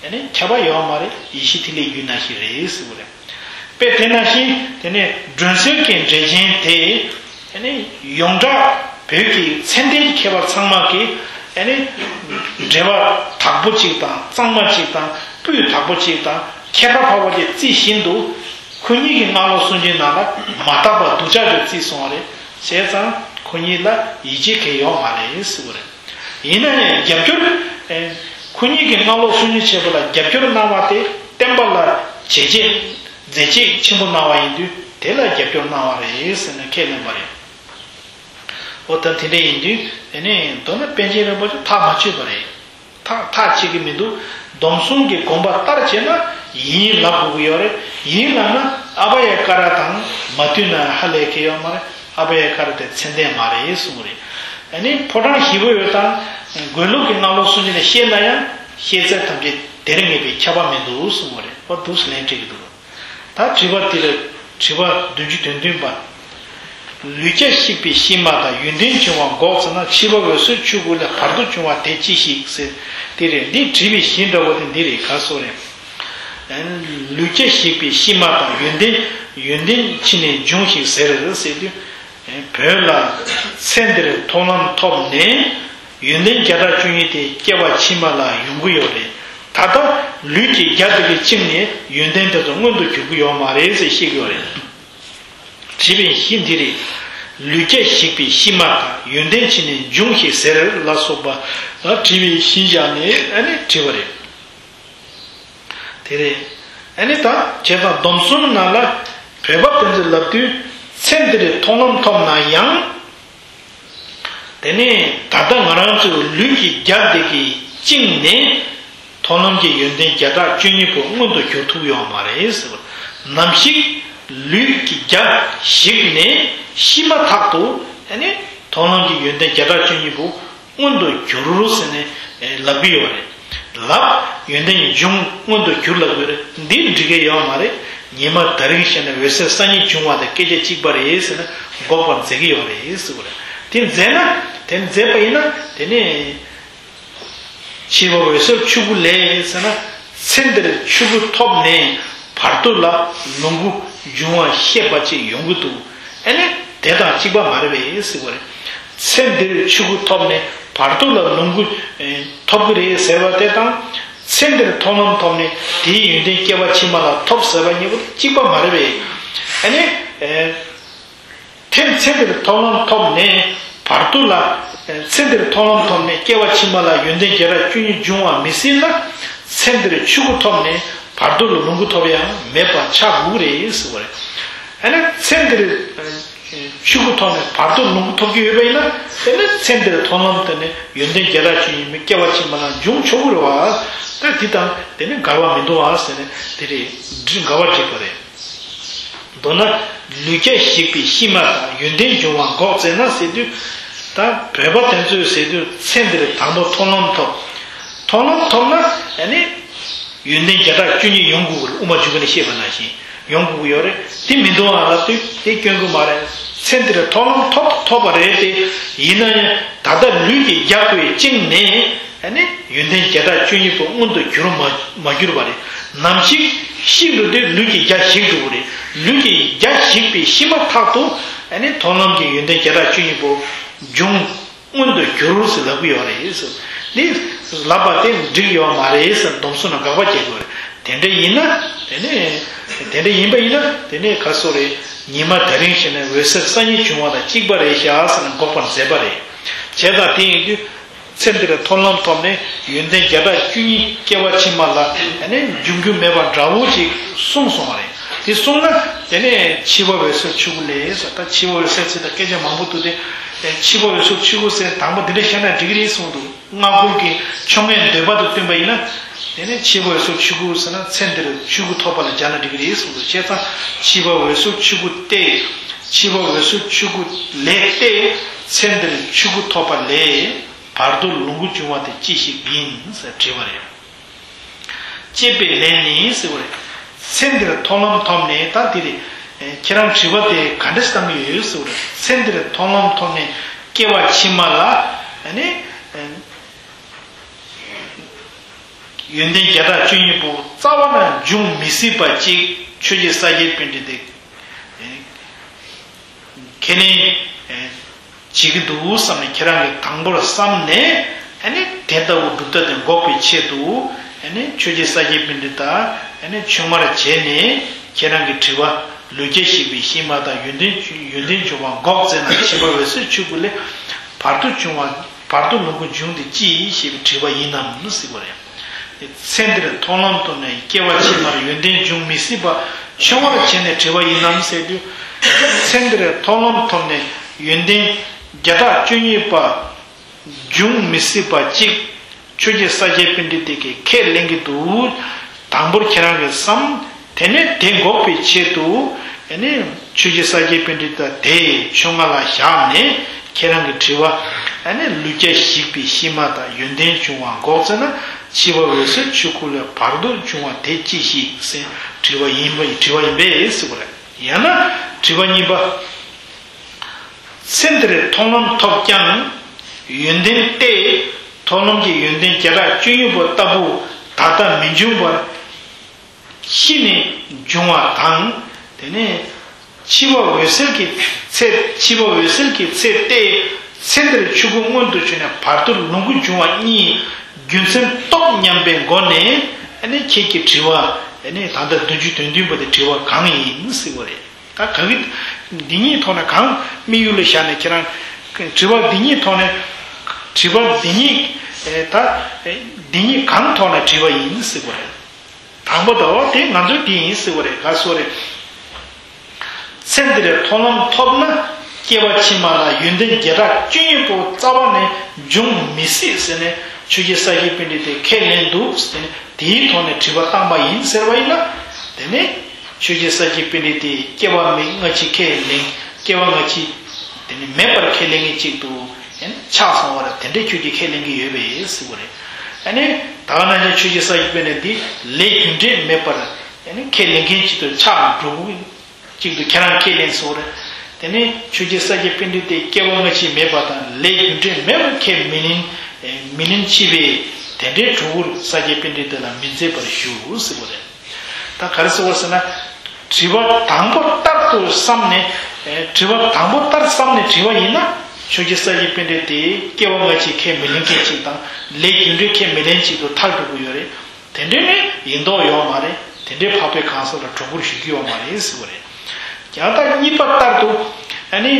དེ་ནི་ཁྱབ་པ་ཡོད་མ་རེད། ཡེ་ཤེས་ཐིག་ལེ་རྒྱུད་ནང་བཞིན་རེད་ཟེར་བ་རེད། དཔེ་དེ་ནང་བཞིན་དེ་ནི་སྒྲོན་གསལ་གྱི་འགྲེལ་ཆེན་དེ་དེ་ནི་ཡོངས་གྲགས་བོད་ཀྱི་ཚད་ལྡན་གྱི་མཁས་པ་ཚང་མ་གིས་དེ་ནི་འགྲེལ་པ་དག་པོ་གཅིག་དང་གཙང་མ་གཅིག་དང་སྤུས་དག་པོ་གཅིག་དང་ཁྱད་པར་འཕགས་པ་དེ་རྩིས་བཞིན་དུ་ཁོ་གཉིས་ཀྱི་སྔགས་ལོག་སུན་འབྱིན་ནང་ལ་མ་དག་པ་སྡུག་ཅག་ཏུ་རྩིས་སོང་བ་རེད། བྱས་ཙང་ཁོ་གཉིས་ལ་ཡིད་ཆེས་གང་ཡང་ཡོད་མ་རེད་ཟེར་བ་རེད། ཡིན་ན་ཡང་རྒྱབ་སྐྱོར། ཨེ། ཁོ་གཉིས་ཀྱིས་སྔགས་ལོག་སུན་འབྱིན་བྱེད་པ་ལ་རྒྱབ་སྐྱོར་གནང་བ་དེ་བསྟན་པ་ལ་བྱས་རྗེས་མཛད་རྗེས་ཆེན་པོ་གནང་བ་ཡིན་དུས་དེ་ལ་རྒྱབ་སྐྱོར་གནང་བ་རེད་ཟེར་ནས་ཁས་ལེན་པ་རེད། འོ་ད་དེ་འདྲ་ཡིན་དུས་དེ་ནས་མདོར་ན་པཎ་ཆེན་རིན་པོ་ཆེ་ཐག་མ་ཆོད་པ་རེད། ཐག་ཐག་ཆད་ཀྱི་མི་འདུག་སྡོམ་གསུམ་གྱི་དགོངས་པ་ལྟར་བྱས་ན་ཡིན་ལབ་དགོས་ཀྱི་ཡོད་རེད། ཡིན་ལབ་ན་ཨ་བྷ་ཡ་ཀ་ར་དང་མ་མཐུན་ན་ཧ་ལས་ཀྱི་ཡོད་མ་རེད། ཨ་བྷ་ཡ་ཀ་ར་དེ་ཚད་ལྡན་མ་རེད་གསུངས་རེད། ཨ་ནི་ཕོ་བྲང་བཞི་པོ་ཡོད་དང་དགོས་ལུགས་ཀྱི་སྔགས་ལོག་སུན་འབྱིན་ནས་བཤད་ན་ཡང་ཤེས་ཚད་ཐམས་ཅད་དེར་ངེས་པའི་ཁྱབ་པ་མི་འདུག་གསུངས་པ་རེད། འོ་འདུག་སེ་ལན་སྤྲད་ཀྱི་འདུག་ད་དྲི་བ་དེ་ལ་དྲི་བ་བདུན་ཅུ་དོན་བདུན་པ། ལུས་སྐྱེ་ཞིག་པའི་གཤིས་མ་དང་ཡོན་ཏན་འབྱུང་བ་འགོག་ཟེར་ན་འཆི་བ་འོད་གསལ་ཆོས་སྐུ་ལས་བར་དུ་འབྱུང་བ་དེ་ཅི་ཞིག་ཟེར་དེ་རེད། འདི་དྲིས་པའི་གཞི་འདྲ་བོ་དེ་འདི་རེད། ག་སོགས་རེད། ལུས་སྐྱེ་ཞིག་པའི་གཤིས་མ་དང་ཡོན་ཏན་ཡོན་ཏན་ཕྱི་ནས་འབྱུང་ཞིང་ཟེར་ཟེར་དུས། བོད་ལ་ཚེ་འདིར་མཐོང་ལམ་ཐོབ་ནས་ཡོན་ཏན་བརྒྱ་ཕྲག་བཅུ་གཉིས་དེ་སྐྱེ་བ་ཕྱི་མ་ལ་ཡོང་གི་ཡོད་རེད། ད་ལྟ་ལུས་ཀྱི་རྒྱ་དེ་གིས་བཅིངས་ནས་ཡོན་ཏན་དེ་ཚོ་མངོན་དུ་གྱུར་གྱི་ཡོད་མ་རེད་ཟེར་བཤད་ཀྱི་ཡོད་རེད། དྲིས་པའི་གཞི་འདི་རེད། ལུས་རྒྱ་ཞིག་པའི་གཤིས་མ་དང་ཡོན་ཏན་ཕྱིས་ནས་འབྱུང་ཞེས་ཟེར་ལ་སོགས་པ་ལ་དྲིས་པའི་གཞི་བཞག་ནས་ཨ་ནི་དྲིས་པ་རེད། དེ་རེད། ཨ་ནི་ད་བྱས་ཙང་སྡོམ་གསུམ་ནང་ལ་བོད་པ་དེ་ཚོས་ལབ་དུས་ཚེ་འདིར་མཐོང་ལམ་ཐོབ་ན་ཡང་། དེ་ནས་ད་ལྟ་ང་རང་ཚོའི་ལུས་ཀྱི་རྒྱ་དེ་གིས་བཅིངས་ནས་མཐོང་ལམ་གྱི་ཡོན་ཏན་བརྒྱ་ཕྲག་བཅུ་གཉིས་པོ་མངོན་དུ་གྱུར་ཐུབ་ཡོད་མ་རེད་ཟེར་བ། ནམ་ཞིག་ལུས་ཀྱི་རྒྱ་ཞིག་ནས་ཤི་མ་ཐག་ཏུ་ཨ་ནི་མཐོང་ལམ་གྱི་ཡོན་ཏན་བརྒྱ་ཕྲག་བཅུ་གཉིས་པོ་མངོན་དུ་གྱུར་ཟེར་ནས་ལབ་ཀྱི་ཡོད་རེད། ལབ། ཡོན་ཏན་གྱི་འབྱུང་མངོན་དུ་གྱུར་ལབ་ཀྱི་ཡོད་རེད། འདི་འགྲིག་གི་ཡོད་མ་རེད། ཉི་མ་དེ་རིང་ཤི་ནས་འོད་གསལ་སང་ཉིན་འབྱུང་བ་དང་སྐད་ཆ་གཅིག་པ་རེད་ཟེར་ན་འགོག་པར་མཛད་ཀྱི་ཡོད་རེད་ཟེར་བ་རེད། དེ་མཛད་ན་དེ་མཛད་པ་ཡིན་ན་དེ་ནས། འཆི་བ་འོད་གསལ་ཆོས་སྐུ་ལས་ཟེར་ན་ཚེ་འདིར་ཆོས་སྐུ་ཐོབ་ནས་བར་དོ་ལ་ལོངས་སྐུ་འབྱུང་བ་ཤེས་པ་ཅིག་ཡོང་གི་འདུག་ཨ་ནི་དེ་དང་གཅིག་པ་མ་རེད་པས་ཟེར་བ་རེད། ཚེ་འདིར་ཆོས་སྐུ་ཐོབ་ནས་བར་དོ་ལ་ལོངས་སྐུ་ཨེ་ཐོབ་ཀྱི་རེད་ཟེར་བ་དེ་དང་། ཚེ་འདིར་མཐོང་ལམ་ཐོབ་ནས་དེའི་ཡོན་ཏན་སྐྱེ་བ་ཕྱི་མ་ལ་ཐོབ་ཟེར་བ་གཉིས་པོ་དེ་གཅིག་པ་མ་རེད་པས། ཨ་ནི་ཨེ། ཐེངས་ཚེ་འདིར་མཐོང་ལམ་ཐོབ་ནས་བར་དོ་ལ། ཚེ་འདིར་མཐོང་ལམ་ཐོབ་ནས་སྐྱེ་བ་ཕྱི་མ་ལ་ཡོན་ཏན་བརྒྱ་ཕྲག་བཅུ་གཉིས་འབྱུང་བ་མི་སྲིད་ན། ཚེ་འདིར་ཆོས་སྐུ་ཐོབ་ནས་བར་དོ་ལ་ལོངས་སྐུ་ཐོབ་ཡང་མེད་པ་ཆགས་དགོས་རེད་ཟེར་བ་རེད། ཨ་ནི་ཚེ་འདིར་ཆོས་སྐུ་ཐོབ་ནས་བར་དོ་ལོངས་སྐུ་ཐོབ་ཀྱི་ཡོད་པ་ཡིན་ན། དེ་ནི་ཚེ་འདིར་མཐོང་ལམ་དེ་ནི་ཡོན་ཏན་བརྒྱ་ཕྲག་བཅུ་གཉིས་མི་སྐྱེ་བ་ཕྱི་མ་ལ་འབྱུང་ཆོག་གི་རེད་བ། ད་འདི་དང་དེ་ནི་འགལ་བ་མི་འདུག་བ་ཟེར་ནས་དེ་རེད། འགལ་བ་འགྲིག་པ་རེད། མདོར་ན་ལུས་རྒྱ་ཞིག་པའི་གཤིས་མ་དང་ཡོན་ཏན་འབྱུང་བ་འགོག་བཙལ་ན་ཟེར་དུས། ད་བོད་པ་དེ་ཚོས་ཟེར་དུས་ཚེ་འདིར་དང་པོ་མཐོང་ལམ་ཐོབ། མཐོང་ལམ་ཐོབ་ན་ཨ་ནི་ཡོན་ཏན་བརྒྱ་ཕྲག་བཅུ་གཉིས་ཡོང་དགོས་ཀྱི་རེད། དབུ་མ་འཇུག་པ་ནས་བཤད་པ་ནང་བཞིན་ཡོང་དགོས་ཀྱི་ཡོད་རེད། དེ་མི་འདུག་ཨ་ལབ་དུས་དེ་སྐྱོན་གྱི་མ་རེད། ཚེ་འདིར་མཐོང་ལམ་ཐོབ་ཐོབ་པ་རེད་དེ། ཡིན་ན་ཡང་ད་ལྟ་ལུས་ཀྱི་རྒྱ་ཁོས་བཅིངས་ནས། ཨ་ནི་ཡོན་ཏན་བརྒྱ་ཕྲག་བཅུ་གཉིས་པོ་མངོན་དུ་གྱུར་མ་མ་གྱུར་པ་རེད། ནམ་ཞིག་ཤི་འགྲོ་དུས་ལུས་ཀྱི་རྒྱ་ཞིག་འགྲོ་གི་རེད། ལུས་ཀྱི་རྒྱ་ཞིག་པའི་ཤི་མ་ཐག་ཏུ་ཨ་ནི་མཐོང་ལམ་གྱི་ཡོན་ཏན་བརྒྱ་ཕྲག་བཅུ་གཉིས་པོ་འབྱུང་མངོན་དུ་གྱུར་ཟེར་ལབ་ཀྱི་ཡོད་རེད་ཟེར། འདི་ལབ་པ་དེ་འགྲིག་ཡོད་མ་རེད་ཟེར་སྡོམ་གསུམ་ན་དགག་པ་བྱེད་དགོས་རེད། དེ་འདྲ་ཡིན་ན་དེ་ནས་དེ་འདྲ་ཡིན་པ་ཡིན་ན་དེ་ནས་ག་སོ་རེད། ཉི་མ་དེ་རིང་ཤི་ནས་འོད་གསལ་སང་ཉིན་འབྱུང་བ་དང་གཅིག་པ་རེད་ཤག་ཟེར་ནས་འགོག་པར་མཛད་པ་རེད། བྱས་ཙང་དེ་ཡིན་དུས། ཚེ་འདིར་མཐོང་ལམ་ཐོབ་ནས་ཡོན་ཏན་བརྒྱ་ཕྲག་བཅུ་གཉིས་སྐྱེ་བ་ཕྱི་མ་ལ་ཨ་ནི་འབྱུང་རྒྱུ་མེད་པ་འདྲ་བོ་ཅིག་གསུངས་སོང་བ་རེད། དེ་གསུངས་ན་དེ་ནས་འཆི་བ་འོད་གསལ་ཆོས་སྐུ་ལས་ཟེར། ད་འཆི་བ་འོད་གསལ་ཟེར་ད་སྐད་ཆ་མང་པོ་འདུག་སྟེ། འཆི་བ་འོད་གསལ་ཆོས་སྐུ་ཟེར་དང་པོ་འདི་འདྲ་བཤད་ན་འགྲིག་གི་རེད་གསུངས་འདུག་སྔ་རྒོལ་གྱི་ཕྱོགས་ངན་འདོད་པ་དང་བསྟུན་པ་ཡིན་ན། དེ་ནས་འཆི་བ་འོད་གསལ་ཆོས་སྐུ་ཟེར་ན་ཚེ་འདིར་ཆོས་སྐུ་ཐོབ་པ་ལ་སྦྱར་ན་འགྲིག་གི་རེད་གསུངས་འདུག་བྱས་ཙང་འཆི་བ་འོད་གསལ་ཆོས་སྐུ་སྟེ། འཆི་བ་འོད་གསལ་ཆོས་སྐུ་ལས་ཏེ། ཚེ་འདིར་ཆོས་སྐུ་ཐོབ་པ་ལས། བར་དོར་ལོངས་སྐུ་འབྱུང་བ་དེ་ཅི་ཞིག་ཡིན་ཟེར་དྲིས་པ་རེད། ཅེས་པའི་ལན་ནི་ཟེར་བ་རེད། ཚེ་འདིར་མཐོང་ལམ་ཐོབ་ནས་ད་འདི་རེད། ཁྱེད་རང་དྲི་བ་དེ་ག་འདྲ་བཏང་གི་ཡོད་ཟེར་བ་རེད། ཚེ་འདིར་མཐོང་ལམ་ཐོབ་ནས་སྐྱེ་བ་ཕྱི་མ་ལ་ཨ་ནི། ཡོན་ཏན་བརྒྱ་ཕྲག་བཅུ་གཉིས་པོ་རྩ་བ་ནས་འབྱུང་མི་སྲིད་པ་ཅིག་ཆོས་རྗེ་ས་སྐྱའི་པཎྜི་ཏས་ཁས་ལེན་བྱེད་ཀྱི་འདུག་བསམ་ནས་ཁྱེད་རང་གིས་དང་པོར་བསམ་ནས། ཨ་ནི་དེ་ལྟ་བུ་གྲུབ་མཐའ་དེ་འགོག་པའི་ཆེད་དུ། ཨ་ནི་ཆོས་རྗེ་ས་སྐྱའི་པཎྜི་ཏས་ཨ་ནི་ཆུང་མར་བྱས་ནས་ཁྱེད་རང་གི་དྲི་བ། ལུས་རྒྱ་ཞིག་པའི་གཤིས་མ་དང་ཡོན་ཏན་ཡོན་ཏན་འབྱུང་བ་འགོག་བཙལ་ན་འཆི་བ་འོད་གསལ་ཆོས་སྐུ་ལས། བར་དོ་འབྱུང་བ་བར་དོ་ལོངས་སྐུ་འབྱུང་དེ་ཅི་ཞེས་པའི་དྲི་བ་ཡིན་ནམ་ཟེར་བ་རེད། ཚེ་འདིར་མཐོང་ལམ་ཐོབ་ནས་སྐྱེ་བ་ཕྱི་མར་ཡོན་ཏན་འབྱུང་མི་སྲིད་པ་ཆུང་བར་བྱས་ནས་དྲི་བ་ཡིན་ནམ་ཟེར་དུས། ཚེ་འདིར་མཐོང་ལམ་ཐོབ་ནས་ཡོན་ཏན་བརྒྱ་ཕྲག་བཅུ་གཉིས་པ་འབྱུང་མི་སྲིད་པ་གཅིག་ཆོས་རྗེ་ས་སྐྱའི་པཎྜི་ཏས་ཁས་ལེན་གྱི་འདུག་དང་པོར་ཁྱེད་རང་གིས་བསམ། དེ་ནས་དེ་འགོག་པའི་ཆེད་དུ། ཨ་ནི་ཆོས་རྗེ་ས་སྐྱའི་པཎྜི་ཏས་དེ་ཆུང་ང་ལ་བཞག་ནས་ཁྱེད་རང་གི་དྲི་བ། ཨ་ནི་ལུས་རྒྱ་ཞིག་པའི་གཤིས་མ་དང་ཡོན་ཏན་འབྱུང་བ་འགོག་བཙལ་ན་འཆི་བ་འོད་གསལ་ཆོས་སྐུ་ལས་བར་དོར་འབྱུང་བ་དེ་ཅི་ཞིག་ཟེར་དྲི་བ་ཡིན་པ་ཡི་དྲི་བ་ཡིན་པས་ཟེར་བ་རེད། ཡང་ན་དྲི་བ་གཉིས་པ། ཚེ་འདིར་མཐོང་ལམ་ཐོབ་ཀྱང་ཡོན་ཏན་ཏེ། མཐོང་ལམ་གྱི་ཡོན་ཏན་བརྒྱ་ཕྲག་བཅུ་གཉིས་པོ་ལྟ་བུ་ད་ལྟ་མི་འབྱུང་བར་ཤི་ནས་འབྱུང་བ་དང་། དེ་ནས་འཆི་བ་འོད་གསལ་གྱི་ཚེ། འཆི་བ་འོད་གསལ་གྱི་ཚེ་སྟེ། ཚེ་འདིར་ཆོས་སྐུ་མངོན་དུ་གྱུར་ནས་བར་དོར་ལོངས་སྐུ་འབྱུང་བ་གཉིས་རྒྱུ་མཚན་ཐོབ་སྙམ་པའི་སྒོ་ནས། ཨ་ནི་ཁྱེད་ཀྱི་དྲི་བ། ཨ་ནི་ད་ལྟ་བདུན་ཅུ་དོན་བདུན་པ་དེ་དྲི་བ་གང་ཡིན་ཟེར་བ་རེད། ད་ག་གི་ འདི་གཉིས་ཐོག་ནས་གང་དམིགས་ཡུལ་ལ་བཞག་ནས་ཁྱེད་རང་དྲི་བ་འདི་གཉིས་ཐོག་ནས། དྲི་བ་འདི་གཉིས་ད་འདི་གཉིས་གང་ཐོག་ནས་དྲི་བ་ཡིན་ཟེར་དགོས་རེད། དང་པོ་ཟླ་བ་དེ་ང་ཚོའི་དེ་ཡིན་ཟེར་བ་རེད། ག་སོ་རེད། ཚེ་འདིར་མཐོང་ལམ་ཐོབ་ན། སྐྱེ་བ་ཕྱི་མ་ལ་ཡོན་ཏན་བརྒྱ་ཕྲག་བཅུ་གཉིས་པོ་རྩ་བ་ནས་འབྱུང་མི་སྲིད་ཟེར་ནས་ཆོས་རྒྱལ་ས་སྐྱ་པཎྜི་ཏས་ཁས་ལེན་འདུག་ཟེར་ནས་དེའི་ཐོག་ནས་དྲི་བ་བཏང་པ་ཡིན་ཟེར་བ་ཡིན་ན། དེ་ནས་ཆོས་རྒྱལ་ས་སྐྱ་པཎྜི་ཏས་སྐྱེ་བ་མེད་སྔ་ཕྱི་ཁས་ལེན། སྐྱེ་བ་སྔ་ཕྱི་དེ་ནི་མེད་པར་ཁས་ལེན་མཁན་གཅིག་ཏུ་ཆགས་སོང་བ་རེད། དེ་འདྲའི་ཁྱོད་ཀྱིས་ཁས་ལེན་གྱི་ཡོད་པས་ཟེར་བ་རེད། ཨ་ནི་ད་ག་ནང་བཞིན་ཆོས་རྒྱལ་ས་སྐྱ་པཎྜི་ཏས་ལས་རྒྱུ་འབྲས་མེད་པར་ཨ་ནི་ཁས་ལེན་མཁན་གཅིག་ཏུ་ཆགས་འགྲོ་གི་གཅིག་ཏུ་ཁྱེད་རང་ཁས་ལེན་སོང་རེད། དེ་ནས་ཆོས་རྒྱལ་ས་སྐྱ་པཎྜི་ཏས་སྐྱེ་བ་སྔ་ཕྱི་མེད་པ་དང་ལས་རྒྱུ་འབྲས་མེད་པར་ཁས་མི་ལེན། མི་ལེན་ཕྱིས་པས་དེ་འདྲའི་གྲུ་གུར་ས་སྐྱ་པཎྜི་ཏ་ལ་མི་མཛད་པར་ཞུ་ཟེར་བ་རེད། ད་ག་རེ་ཟེར་བ་ཟེར་ན། དྲི་བ་དང་པོ་ལྟར་དུ་བསམ་ནས། དྲི་བ་དང་པོ་ལྟར་བསམ་ནས་དྲི་བ་ཡིན་ན། ཆོས་རྒྱལ་ས་སྐྱ་པཎྜི་ཏས་སྐྱེ་བ་སྔ་ཕྱི་ཁས་མི་ལེན་མཁན་གཅིག་དང་ལས་རྒྱུ་འབྲས་ཁས་མི་ལེན་གཅིག་ཏུ་ཐལ་འགྲོ་གི་ཡོད་རེད། དེ་འདྲའི་ནི་ཡིན་མདོག་ཡོད་མ་རེད། དེ་འདྲའི་འཕགས་པའི་གང་ཟག་ལ་གྲུ་གུར་ཞུ་རྒྱུ་ཡོད་མ་རེད་ཟེར་བ་རེད། ཡང་ད་གཉིས་པ་ལྟར་དུ། ཨ་ནི་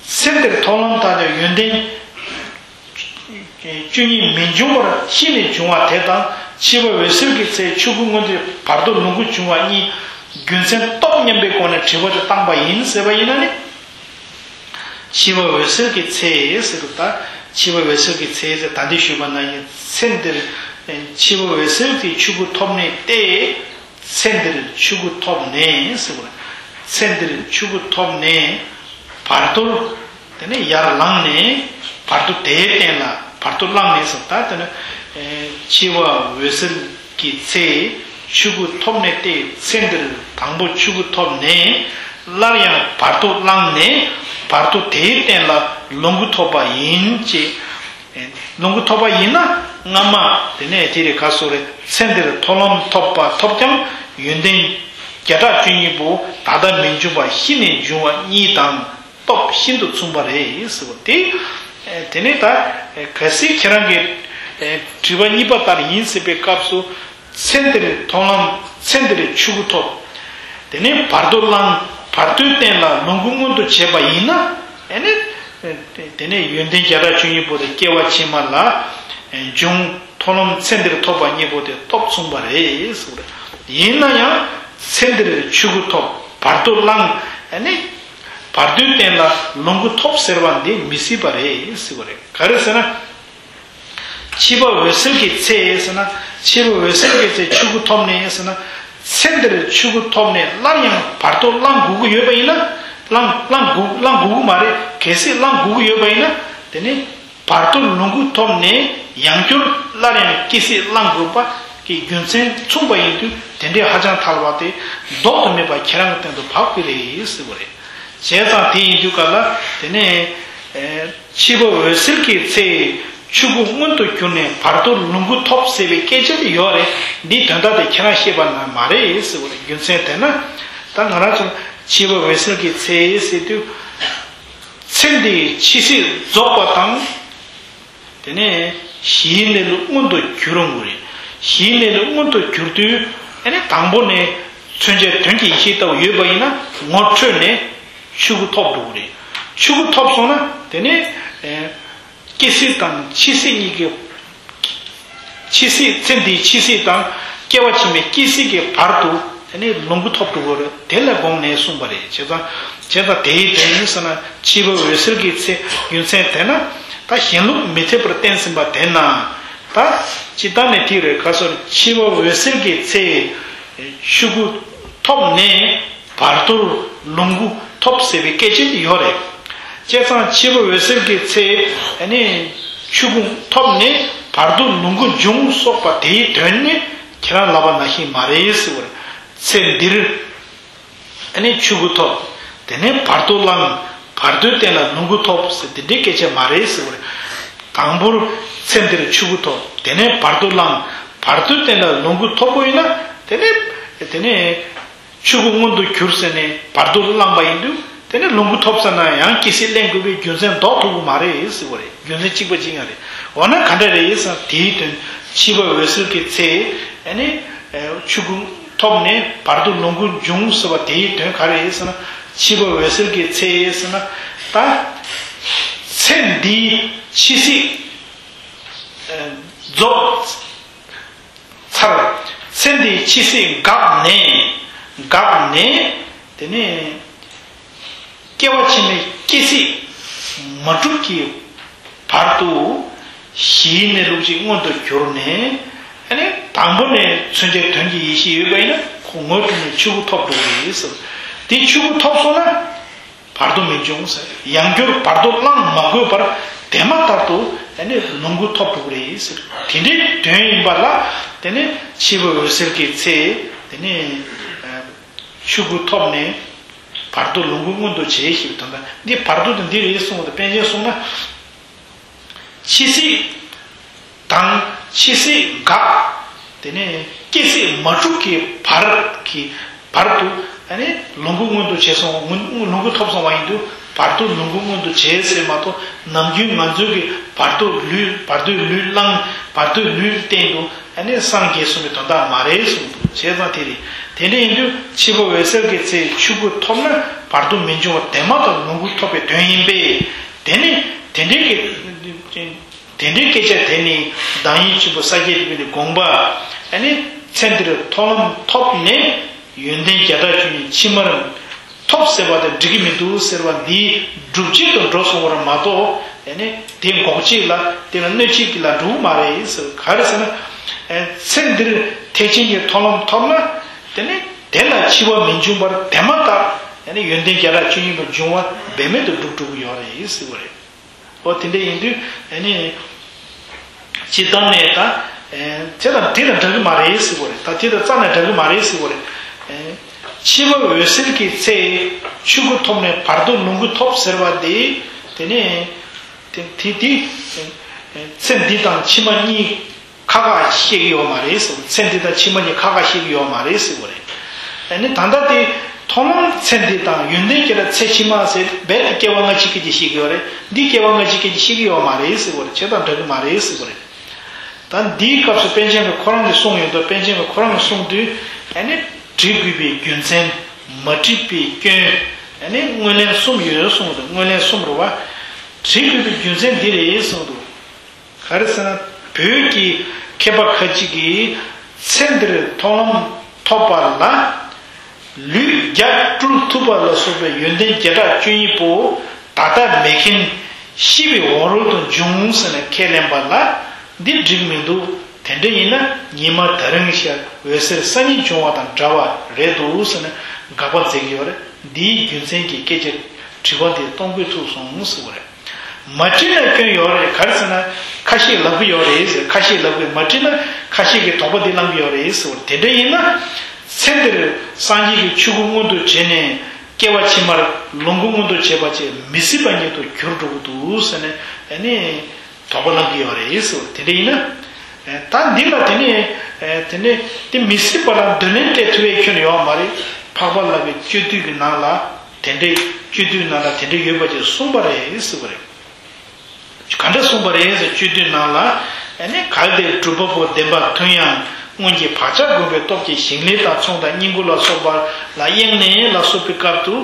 ཚེ་འདིར་མཐོང་ལམ་དང་ཡོན་ཏན་བཅུ་གཉིས་མི་འབྱུང་བར་ཤི་ནས་འབྱུང་བ་དེ་དང་། འཆི་བ་འོད་གསལ་གྱི་ཚེ་ཆོས་སྐུ་མངོན་དུ་བར་དོར་ལོངས་སྐུ་འབྱུང་བ་གཉིས་རྒྱུ་མཚན་སྟོབས་མཉམ་པའི་སྒོ་ནས་དྲི་བ་དེ་བཏང་པ་ཡིན་ཟེར་བ་ཡིན་ན་ནི། འཆི་བ་འོད་གསལ་གྱི་ཚེ་ཟེར་དུས་ད། འཆི་བ་འོད་གསལ་གྱི་ཚེ་ཟེར་ད་འདི་ཞུས་པ་ན་ཡང་ཚེ་འདིར་འཆི་བ་འོད་གསལ་གྱི་ཆོས་སྐུ་ཐོབ་ནས་ཏེ། ཚེ་འདིར་ཆོས་སྐུ་ཐོབ་ནས་ཟེར་བ། ཚེ་འདིར་ཆོས་སྐུ་ཐོབ་ནས་བར་དོར། དེ་ནས་ཡར་ལངས་ནས་བར་དོ་དེའི་སྟེང་ལ་བར་དོ་བླངས་ནས་ཟེར་ད་དེ་ནས། འཆི་བ་འོད་གསལ་གྱི་ཚེ་ཆོས་སྐུ་ཐོབ་ནས་ཏེ། ཚེ་འདིར་དང་པོ་ཆོས་སྐུ་ཐོབ་ནས་སླར་ཡང་བར་དོ་བླངས་ནས་བར་དོ་དེའི་སྟེང་ལ་ལོངས་སྐུ་ཐོབ་པ་ཡིན་ཅེས། ལོངས་སྐུ་ཐོབ་པ་ཡིན་ན་སྔ་མ་དེ་ནས་དེ་རེད་ག་སོ་རེད། ཚེ་འདིར་མཐོང་ལམ་ཐོབ་པ་ཐོབ་ཀྱང་ཡོན་ཏན་བརྒྱ་ཕྲག་བཅུ་གཉིས་པོ་ད་ལྟ་མི་འབྱུང་བ་ཤི་ནས་འབྱུང་བ་གཉིས་དང་སྟོབས་ཤིན་ཏུ་མཚུངས་པ་རེད་ཟེར་བ་དེ། དེ་ནས་ད་གལ་སྲིད་ཁྱེད་རང་གི་དྲི་བ་གཉིས་པ་ལྟར་ཡིན་ཟེར་བའི་སྐབས་སུ། ཚེ་འདིར་མཐོང་ལམ། ཚེ་འདིར་ཆོས་སྐུ་ཐོབ། དེ་ནས་བར་དོ་བླངས། བར་དོའི་སྟེང་ལ་ལོངས་སྐུ་མངོན་དུ་བྱས་པ་ཡིན་ན། ཨ་ནི། དེ་ནས་ཡོན་ཏན་བརྒྱ་ཕྲག་བཅུ་གཉིས་པོ་དེ་སྐྱེ་བ་ཕྱི་མ་ལ་འབྱུང་། མཐོང་ལམ་ཚེ་འདིར་ཐོབ་པ་གཉིས་པོ་དེ་སྟོབས་མཚུངས་པ་རེད་ཟེར་བ་རེད། ཡིན་ན་ཡང་ཚེ་འདིར་ཆོས་སྐུ་ཐོབ། བར་དོ་བླངས། ཨ་ནི། བར་དོའི་སྟེང་ལ་ལོངས་སྐུ་ཐོབ་ཟེར་བ་འདི་མི་སྲིད་པ་རེད་ཟེར་བ་རེད། ག་རེ་ཟེར་ན། འཆི་བ་འོད་གསལ་གྱི་ཚེ་ཟེར་ན། འཆི་བ་འོད་གསལ་གྱི་ཚེ་ཆོས་སྐུ་ཐོབ་ནས་ཟེར་ན། ཚེ་འདིར་ཆོས་སྐུ་ཐོབ་ནས་སླར་ཡང་བར་དོ་བླང་དགོས་ཀྱི་ཡོད་པ་ཡིན་ན། བླང་བླང་དགོས་བླང་དགོས་ཀྱི་མ་རེད། གལ་སྲིད་བླང་དགོས་ཀྱི་ཡོད་པ་ཡིན་ན། དེ་ནི་བར་དོ་ལོངས་སྐུ་ཐོབ་ནས་ཡང་བསྐྱར་སླར་ཡང་སྐྱེ་སྲིད་བླང་དགོས་པ་གི་རྒྱུ་མཚན་མཚུངས་པ་ཡིན་དུས་དེ་འདྲའི་ཧ་ཅང་ཐལ་བ་དེ་ལྡོག་ཏུ་མེད་པ་ཁྱེད་རང་གི་སྟེང་དུ་བབས་ཀྱི་རེད་ཟེར་བ་རེད། བྱས་ཙང་དེ་ཡིན་དུས་ག་ལ་དེ་ནས། འཆི་བ་འོད་གསལ་གྱི་ཚེ་ཆོས་སྐུ་མངོན་དུ་གྱུར་ནས་བར་དོར་ལོངས་སྐུ་ཐོབ་ཟེར་བའི་སྐད་ཆ་དེ་ཡོད་རེད། འདིའི་དོན་དག་དེ་ཁྱེད་རང་ཤེས་པ་ན་མ་རེད་ཟེར་བ་རེད། རྒྱུ་མཚན་དེ་ན། ད་ང་རང་ཚོ་འཆི་བ་འོད་གསལ་གྱི་ཚེ་ཟེར་དུས། ཚེ་འདིའི་འཆི་སྲིད་རྫོགས་པ་དང་། དེ་ནས་གཞིའི་གནས་ལུགས་མངོན་དུ་གྱུར་འོང་གི་རེད། གཞིའི་གནས་ལུགས་མངོན་དུ་གྱུར་དུས་ཨ་ནི་དང་པོ་ནས་མཚོན་བྱའི་དོན་གྱི་ཡེ་ཤེས་ལྟ་བུ་ཡོད་པ་ཡིན་ན་ངོ་འཕྲོད་ནས་ཆོས་སྐུ་ཐོབ་འགྲོ་གི་རེད། ཆོས་སྐུ་ཐོབ་སོང་ན་དེ་ནས་ཨེ་སྐྱེ་སྲིད་དང་འཆི་སྲིད་གཉིས་ཀྱི། འཆི་སྲིད་ཚེ་འདིའི་འཆི་སྲིད་དང་སྐྱེ་བ་ཕྱི་མའི་སྐྱེ་སྲིད་ཀྱི་བར་དུ་དེ་ནས་ལོངས་སྐུ་ཐོབ་འགྲོ་གི་རེད། དེ་ལ་དགོངས་ནས་གསུངས་པ་རེད། བྱས་ཙང་བྱས་ཙང་དེའི་དོན་ཟེར་ན་འཆི་བ་འོད་གསལ་གྱི་ཚེ་རྒྱུ་མཚན་དེ་ན་ད་གཞན་ལུགས་མི་འཐད་པར་བསྟན་ཟིན་པ་དེ་ན་ད་ཇི་ལྟར་ནས་དེ་རེད་ག་སོར་འཆི་བ་འོད་གསལ་གྱི་ཚེ་ཆོས་སྐུ་ཐོབ་ནས་བར་དོར་ལོངས་སྐུ་ཐོབ་ཟེར་བའི་སྐད་ཆ་དེ་ཡོད་རེད། བྱས་ཙང་འཆི་བ་འོད་གསལ་གྱི་ཚེ་ཨ་ནི་ཆོས་སྐུ་ཐོབ་ནས་བར་དོར་ལོངས་སྐུ་འབྱུང་སོགས་པ་དེའི་དོན་ནི་ཁྱེད་རང་ལབ་པ་ནང་བཞིན་མ་རེད་ཟེར་བ་རེད། ཚེ་འདིར་ཨ་ནི་ཆོས་སྐུ་ཐོབ། དེ་ནས་བར་དོ་བླངས། བར་དོའི་སྟེང་ལ་ལོངས་སྐུ་ཐོབ་ཟེར་དེ་འདྲའི་སྐད་ཆ་མ་རེད་ཟེར་བ་རེད། དང་པོར་ཚེ་འདིར་ཆོས་སྐུ་ཐོབ། དེ་ནས་བར་དོ་བླངས། བར་དོའི་སྟེང་ལ་ལོངས་སྐུ་ཐོབ་པ་ཡིན་ན་དེ་ནས་དེ་ནས་ཆོས་སྐུ་མངོན་དུ་གྱུར་ཟེར་ནས་བར་དོ་བླངས་པ་ཡིན་དུས་དེ་ནས་ལོངས་སྐུ་ཐོབ་ཚར་ན་ཡང་སྐྱེ་སྲིད་ལེན་དགོས་པའི་རྒྱུ་མཚན་ལྡོག་ཐུབ་ཀྱི་མ་རེད་ཟེར་བ་རེད། རྒྱུ་མཚན་གཅིག་པ་གཅིག་ཡང་རེད། འོ་ན་ག་འདྲ་རེད་ཟེར་ན་དེའི་དོན་འཆི་བ་འོད་གསལ་གྱི་ཚེ་ཨ་ནི་ཆོས་སྐུ་ཐོབ་ནས་བར་དོ་ལོངས་སྐུ་འབྱུང་ཟེར་བ་དེའི་དོན་ག་རེ་རེད་ཟེར་ན། འཆི་བ་འོད་གསལ་གྱི་ཚེ་ཟེར་ན། ད་ཚེ་འདིའི་འཆི་སྲིད་རྫོགས་ཚར། ཚེ་འདིའི་འཆི་སྲིད་འགགས་ནས། འགགས་ནས། དེ་ནས་སྐྱེ་བ་ཕྱི་མའི་སྐྱེ་སྲིད་མ་གྲུབ་ཀྱི་བར་དུ་གཞིའི་གནས་ལུགས་ཅིག་མངོན་དུ་གྱུར་ནས། ཨ་ནི་དང་པོ་ནས་མཚོན་བྱའི་དོན་གྱི་ཡེ་ཤེས་ཡོད་པ་ཡིན་ན། ཁོ་ངོ་འཕྲོད་ནས་ཆོས་སྐུ་ཐོབ་འགྲོ་གི་རེད་ཟེར། དེ་ཆོས་སྐུ་ཐོབ་སོང་ན་བར་དོ་མི་འབྱུང་ཟེར། ཡང་བསྐྱར་བར་དོ་བླང་མ་དགོས་པར་དེ་མ་ཐག་ཏུ་ཨ་ནི་ལོངས་སྐུ་ཐོབ་འགྲོ་གི་རེད་ཟེར། དེ་འདྲའི་དོན་ཡིན་པ་ལ། དེ་ནས་འཆི་བ་འོད་གསལ་གྱི་ཚེ། དེ་ནས་ཆོས་སྐུ་ཐོབ་ནས་བར་དོ་ལོངས་སྐུ་མངོན་དུ་བྱས་ཞེས་པའི་དོན་དག་འདི། བར་དོ་དེ་འདི་རེད་གསུངས་པ་དང་། པཎ་ཆེན་གསུངས་ན། འཆི་སྲིད་དང་། འཆི་སྲིད་འགགས། དེ་ནས་སྐྱེ་སྲིད་མ་གྲུབ་ཀྱི་བར་གྱི་བར་དུ། ཨ་ནི་ལོངས་སྐུ་མངོན་དུ་བྱས་སོང་། ལོངས་སྐུ་ཐོབ་སོང་བ་ཡིན་དུས་བར་དོ་ལོངས་སྐུ་མངོན་དུ་བྱས་ཟེར་མ་གཏོགས། ནམ་རྒྱུན་ང་ཚོའི་གི་བར་དོ་ལུས། བར་དོའི་ལུས་བླངས། བར་དོའི་ལུས་སྟེང་དུ་ཨ་ནི་སངས་རྒྱས་གསུངས་པའི་དོན་དག་མ་རེད་གསུངས་འདུག་བྱས་ཙང་དེ་རེད། དེ་འདྲ་ཡིན་དུས་འཆི་བ་འོད་གསལ་གྱི་ཚེ་ཆོས་སྐུ་ཐོབ་ན་བར་དོ་མི་འབྱུང་བ་དེ་མ་ཐག་ལོངས་སྐུ་ཐོབ་པའི་དོན་ཡིན་པས། དེ་ནི་དེ་འདྲའི་གི། དེ་འདྲའི་སྐད་ཆ་དེ་ནི་བདག་ཉིད་ཆེན་པོ་ས་སྐྱའི་རིག་པའི་དགོངས་པ། ཨ་ནི་ཚེ་འདིར་མཐོང་ལམ་ཐོབ་ནས་ཡོན་ཏན་བརྒྱ་ཕྲག་བཅུ་གཉིས་ཕྱི་མར་ཐོབ་ཟེར་བ་དེ་འགྲིག་གི་མི་འདུག་ཟེར་བ་འདིའི་སྒྲུབ་བྱེད་དུ་འགྲོ་སོང་བར་མ་གཏོགས། ཨ་ནི་དེ་འགོག་བྱེད་ལ། དེ་ལ་གནོད་བྱེད་ཀྱི་ལ་འགྲོ་གི་མ་རེད་ཟེར། ག་རེ་ཟེར་ན། ཚེ་འདིར་ཐེག་ཆེན་གྱི་མཐོང་ལམ་ཐོབ་ན། དེ་ནི་དེ་ལ་འཆི་བ་མི་འབྱུང་བར་དེ་མ་ཐག་ཨ་ནི་ཡོན་ཏན་བརྒྱ་ཕྲག་བཅུ་གཉིས་པ་འབྱུང་བ་འབད་མེད་དུ་འགྲུབ་འགྲོ་གི་ཡོད་རེད་ཟེར་བ་རེད། འོ་དེ་འདྲ་ཡིན་དུས་ཨ་ནི་སྤྱིར་བཏང་ནས་ད། ཨེ། དེ་དང་དེ་དང་འདྲ་གི་མ་རེད་ཟེར་བ་རེད། ད་དེ་དང་རྩ་ནས་འདྲ་གི་མ་རེད་ཟེར་བ་རེད། ཨེ། འཆི་བ་འོད་གསལ་གྱི་ཚེ་ཆོས་སྐུ་ཐོབ་ནས་བར་དོ་ལོངས་སྐུ་ཐོབ་ཟེར་བ་དེ། དེ་ནས་དེ་དེ་དེ་ཚེ་འདི་དང་ཕྱི་མ་གཉིས་ཁ་ཁ་བཤད་ཀྱི་ཡོད་མ་རེད་ཟེར། ཚེ་འདི་དང་ཕྱི་མ་གཉིས་ཁ་ཁ་བཤད་ཀྱི་ཡོད་མ་རེད་ཟེར་བ་རེད། ཨ་ནི་ད་ལྟ་དེ་མཐོང་ལམ་ཚེ་འདི་དང་ཡོན་ཏན་བརྒྱ་ཕྲག་ཚེ་ཕྱི་མ་ཟེར་བས། དེ་སྐྱེ་བ་སྔ་ཕྱི་སྐད་ཆ་བཤད་ཀྱི་ཡོད་རེད། འདི་སྐྱེ་བ་སྔ་ཕྱི་སྐད་ཆ་བཤད་ཀྱི་ཡོད་མ་རེད་ཟེར་བ་རེད། བྱས་ཙང་འདྲ་གི་མ་རེད་ཟེར་བ་རེད། ད་འདིའི་སྐབས་སུ་པཎ་ཆེན་གྱིས་ཁོ་རང་གིས་གསུངས་ཡོད་འདུག་པཎ་ཆེན་གྱིས་ཁོ་རང་གིས་གསུངས་དུས། ཨ་ནི་འབྲི་དགོས་པའི་རྒྱུ་མཚན། མ་བྲིས་པའི་སྐྱོན། ཨ་ནི་སྔོན་གླེང་གསུམ་ཡོད་གསུངས་འདུག་སྔོན་གླེང་གསུམ་རེད་བ། འབྲི་དགོས་པའི་རྒྱུ་མཚན་འདི་རེད་གསུངས་འདུག་ག་རེ་ཟེར་ན། བོད་ཀྱི་མཁས་པ་ཁ་ཅིག་གིས་ཚེ་འདིར་མཐོང་ལམ་ཐོབ་པ་ལ་ལུས་བརྒྱ་སྤྲུལ་ཐུབ་པ་ལ་སོགས་པའི་ཡོན་ཏན་བརྒྱ་ཕྲག་བཅུ་གཉིས་པོ་ད་ལྟ་མེད་མཁན་ཤི་བའི་འོག་རོལ་དུ་འབྱུང་ཟེར་ནས་ཁས་ལེན་པ་ལ་འདི་འགྲིག་མི་འདུག་དེ་འདྲ་ཡིན་ན་ཉི་མ་ད་རིང་ཤར་འོད་ཟེར་སང་ཉིན་འབྱུང་བ་དང་འདྲ་བ་རེད་འདུག་ཟེར་ནས་དགག་པ་མཛད་ཀྱི་ཡོད་རེད། འདིའི་རྒྱུ་མཚན་གྱི་སྐད་ཆ་དྲི་བ་འདི་གཏོང་དགོས་ཐུག་སོང་ཟེར་བ་རེད། མ་བྲིས་ན་སྐྱོན་ཡོད་རེད། ག་རེ་ཟེར་ན་ཁ་ཤས་ལབ་ཀྱི་ཡོད་རེད་ཟེར། ཁ་ཤས་ལབ་ཀྱི། མ་བྲིས་ན་ཁ་ཤས་ཀྱིས་དོགས་པ་འདི་བསླང་གི་ཡོད་རེད་ཟེར་བ། དེ་འདྲ་ཡིན་ན་ཚེ་འདིར་སངས་རྒྱས་ཀྱི་ཆོས་སྐུ་མངོན་དུ་བྱས་ནས་སྐྱེ་བ་ཕྱི་མར་ལོངས་སྐུ་མངོན་དུ་བྱས་པ་ཅིག་མི་སྲིད་པ་ཉིད་དུ་གྱུར་འགྲོ་གི་འདུག་ཟེར་ནས། ཨ་ནི། དོགས་པ་བསླང་གི་ཡོད་རེད་ཟེར། དེ་འདྲ་ཡིན་ན། ད་འདི་ལ་དེ་ནས་དེ་ནས་དེ་མི་སྲིད་པ་ལ་འདོད་ལན་སྤྲད་ཐུབ་པའི་ཁྱོན་ཡོད་མ་རེད། འཕགས་པ་ལྷ་པའི་སྤྱོད་བསྡུས་ཀྱི་ནང་ལ་དེ་འདྲའི་སྤྱོད་བསྡུས་ནང་ལ་དེ་འདྲ་ཡོད་པ་ཅིག་གསུངས་པ་རེད་ཟེར་བ་རེད། ག་འདྲ་གསུངས་པ་རེད་ཟེར། སྤྱོད་བསྡུས་ནང་ལ་ཨ་ནི་གལ་ཏེ་སྒྲུབ་པ་པོ་བདེན་པ་མཐུན་ཡང་སྔོན་གྱི་བག་ཆགས་བསྒོམས་པའི་སྟོབས་ཀྱིས་ཞིང་ལས་དང་ཚོང་དང་བསྙེན་བཀུར་ལ་སོགས་པ་ལ་གཡེངས་ནས་ལ་སོགས་པའི་སྐབས་སུ་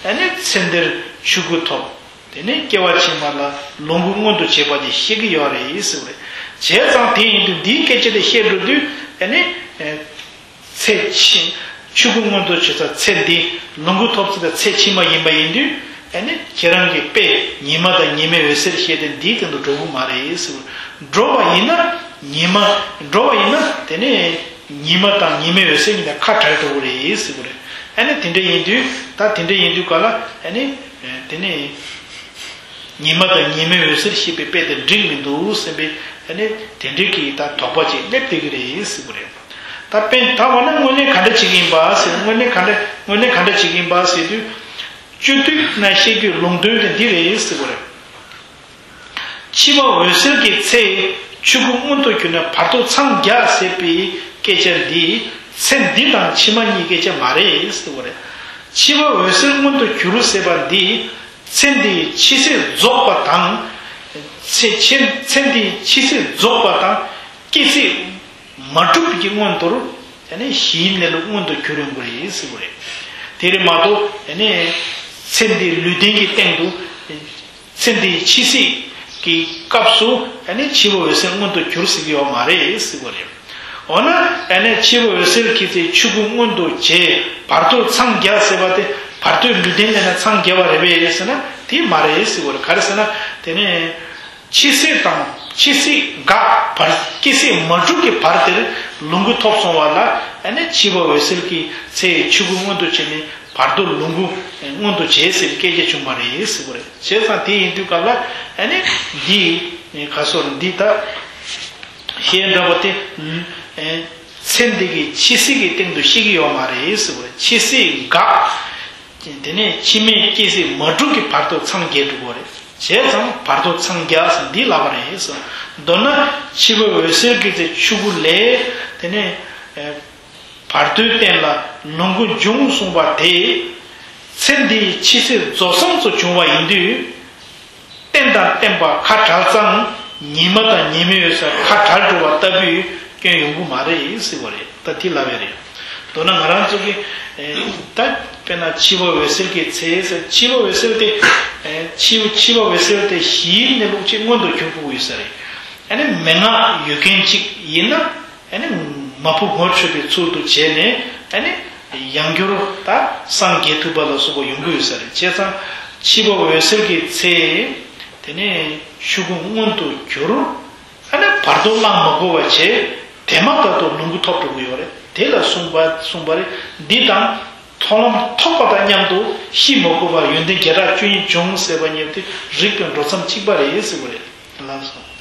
ཨ་ནི་ཚེ་འདིར་ཆོས་སྐུ་ཐོབ། དེ་ནས་སྐྱེ་བ་ཕྱི་མ་ལ་ལོངས་སྐུ་མངོན་དུ་བྱེད་པ་དེ་ཤེས་ཀྱི་ཡོད་རེད་ཟེར་བ་རེད། བྱས་ཙང་དེ་ཡིན་དུས་འདིའི་སྐད་ཆ་དེ་བཤད་འགྲོ་དུས་ཨ་ནི། ཚེ་ཕྱི། ཆོས་སྐུ་མངོན་དུ་བྱེད་ས་ཚེ་འདི། ལོངས་སྐུ་ཐོབ་ཚེ་དང་ཚེ་ཕྱི་མ་ཡིན་པ་ཡིན་དུས་ཨ་ནི་ཁྱེད་རང་གི་དཔེ་ཉི་མ་དང་ཉི་མའི་འོད་ཟེར་བཤད་དེ་འདིའི་སྟེང་དུ་འགྲོ་གི་མ་རེད་ཟེར་བ། འགྲོ་བ་ཡིན་ན་ཉི་མ། འགྲོ་བ་ཡིན་ན་དེ་ནས། ཉི་མ་དང་ཉི་མའི་འོད་ཟེར་གཉིས་ལ་ཁ་བྲལ་འགྲོ་གི་རེད་ཟེར་གི་རེད། ཨ་ནི་དེ་འདྲ་ཡིན་དུས། ད་དེ་འདྲ་ཡིན་དུས་ག་ལ་ཨ་ནི། དེ་ནི། ཉི་མ་དང་ཉི་མའི་འོད་ཟེར་ཞེས་པའི་དཔེ་དེ་འགྲིག་མི་འདུག་ཟེར་བའི་ཨ་ནི་དེ་འདྲའི་གི་ད་དོགས་པ་ཅིག་སླེབས་བསྡད་ཀྱི་རེད་ཟེར་གི་རེད། ད་དཔེ་ད་འོ་ན་སྔོན་གླེང་ག་འདྲ་བྱེད་ཀྱི་ཡིན་པ་ཟེར། སྔོན་གླེང་ག་འདྲ། སྔོན་གླེང་ག་འདྲ་བྱེད་ཀྱི་ཡིན་པ་ཟེར་དུས། སྤྱོད་བསྡུས་ན་བཤད་རྒྱུའི་ལུང་དོན་དེ་འདི་རེད་ཟེར་གི་རེད། འཆི་བ་འོད་གསལ་གྱི་ཚེ་ཆོས་སྐུ་མངོན་དུ་གྱུར་ནས་བར་དོ་འཚང་རྒྱ་ཟེར་བའི་སྐད་ཆ་འདི་ཚེ་འདི་དང་ཕྱི་མ་གཉིས་སྐད་ཆ་མ་རེད་ཟེར་བ་རེད། འཆི་བ་འོད་གསལ་མངོན་དུ་གྱུར་ཟེར་བ་འདི་ཚེ་འདིའི་འཆི་སྲིད་རྫོགས་པ་དང་། ཚེ་ཚེ་ཚེ་འདིའི་འཆི་སྲིད་རྫོགས་པ་དང་སྐྱེ་སྲིད་མ་གྲུབ་ཀྱི་སྔོན་དུ་ཡང་ན་གཞིའི་གནས་ལུགས་མངོན་དུ་གྱུར་ཡོང་གི་རེད་ཟེར་བ་རེད། དེ་རེད་མ་གཏོགས་ཡང་ན་ ཚེ་འདིའི་ལུས་རྟེན་གྱི་སྟེང་དུ། ཚེ་འདིའི་འཆི་སྲིད་ཀྱི་སྐབས་སུ་ཨ་ནི་འཆི་བ་འོད་གསལ་མངོན་དུ་གྱུར་སྲིད་ཀྱི་ཡོད་མ་རེད་ཟེར་བ་རེད། འོ་ན་ཨ་ནི་འཆི་བ་འོད་གསལ་གྱི་ཚེ་ཆོས་སྐུ་མངོན་དུ་བྱས་བར་དོ་འཚང་རྒྱ་ཟེར་བ་དེ་བར་དོའི་ལུས་རྟེན་ལས་ནི་འཚང་རྒྱ་བ་རེད་པས་ཟེར་ན་དེ་མ་རེད་ཟེར་བ་རེད། ག་རེ་ཟེར་ན་དེ་ནི། འཆི་སྲིད་དང་འཆི་སྲིད་འགག་བར་སྐྱེ་སྲིད་མ་གྲུབ་ཀྱི་བར་དེར་ལོངས་སྐུ་ཐོབ་སོང་བ་ལ་ཨ་ནི་འཆི་བ་འོད་གསལ་གྱི་ཚེ་ཆོས་སྐུ་མངོན་དུ་བྱས་ནས་བར་དོ་ལོངས་སྐུ་མངོན་དུ་བྱས་ཟེར་སྐད་ཆ་བྱུང་བ་རེད་ཟེར་བ་རེད། བྱས་ཙང་དེ་ཡིན་དུས་སྐབས་ལ་ཨ་ནི་འདི་ག་སོར་འདི་ད་ཞེས་འདྲ་བ་དེ་ཚེ་འདི་གི་འཆི་སྲིད་ཀྱི་སྟེང་དུ་ཤེས་ཀྱི་ཡོད་མ་རེད་ཟེར་བ་རེད། འཆི་སྲིད་འགག་དེ་ནས་འཆི་མེད་སྐྱེ་སྲིད་མ་གྲུབ་ཀྱི་བར་དོ་འཚང་རྒྱ་འགྲོ་གི་རེད། བྱས་ཙང་བར་དོ་འཚང་རྒྱ་ཟེར་འདི་ལབ་པ་རེད་ཟེར། མདོར་ན་འཆི་བ་འོད་གསལ་གྱི་ཚེ་ཆོས་སྐུ་ལས་དེ་ནས་བར་དོའི་རྟེན་ལ་ལོངས་སྐུ་འབྱུང་གསུངས་པ་དེ། ཚེ་འདིའི་འཆི་སྲིད་རྫོགས་སངས་སུ་བྱུང་བ་ཡིན་དུས། རྟེན་དང་བརྟེན་པ་ཁ་བྲལ་ཙང་ཉི་མ་དང་ཉི་མའི་འོད་ཟེར་ཁ་བྲལ་འགྲོ་བ་ལྟ་བུའི་སྐྱོན་ཡོང་གི་མ་རེད་ཟེར་བ་རེད། ད་དེ་ལབ་པ་རེད། མདོར་ན་ང་རང་ཚོ་གི་ད་དཔེར་ན་འཆི་བ་འོད་གསལ་གྱི་ཚེ་ཟེར། འཆི་བ་འོད་གསལ་དེ་འཆི་འཆི་བ་འོད་གསལ་དེ་གཞིའི་གནས་ལུགས་ཅིག་མངོན་དུ་གྱུར་དགོས་ཡོད་ས་རེད། ཨ་ནི་མན་ངག་ཡོད་མཁན་ཅིག་ཡིན་ན། ཨ་ནི་མ་བུ་ངོ་འཕྲོད་པའི་ཚུལ་དུ་བྱས་ནས་ཨ་ནི་ཡང་བསྐྱར་ད་སངས་རྒྱས་ཐུབ་པ་ལ་སོགས་པ་ཡོང་གི་ཡོད་ས་རེད། བྱས་ཙང་འཆི་བ་འོད་གསལ་གྱི་ཚེ་དེ་ནས་ཆོས་སྐུ་མངོན་དུ་གྱུར། ཨ་ནི་བར་དོ་བླང་མ་དགོས་པ་བྱས་དེ་མ་ཐག་ཏུ་ལོངས་སྐུ་ཐོབ་འགྲོ་གི་ཡོད་རེད། དེ་ལ་གསུངས་པ་གསུངས་པ་རེད། འདི་དང་མཐོང་ལམ་ཐོབ་པ་དང་མཉམ་དུ་ཤི་མ་དགོས་པར་ཡོན་ཏན་བརྒྱ་ཕྲག་བཅུ་གཉིས་འབྱུང་ཟེར་བ་ཉིད་དེ་རིགས་པའི་འགྲོ་མཚམས་གཅིག་པ་རེད་ཟེར་བ་རེད། ལགས་སོ།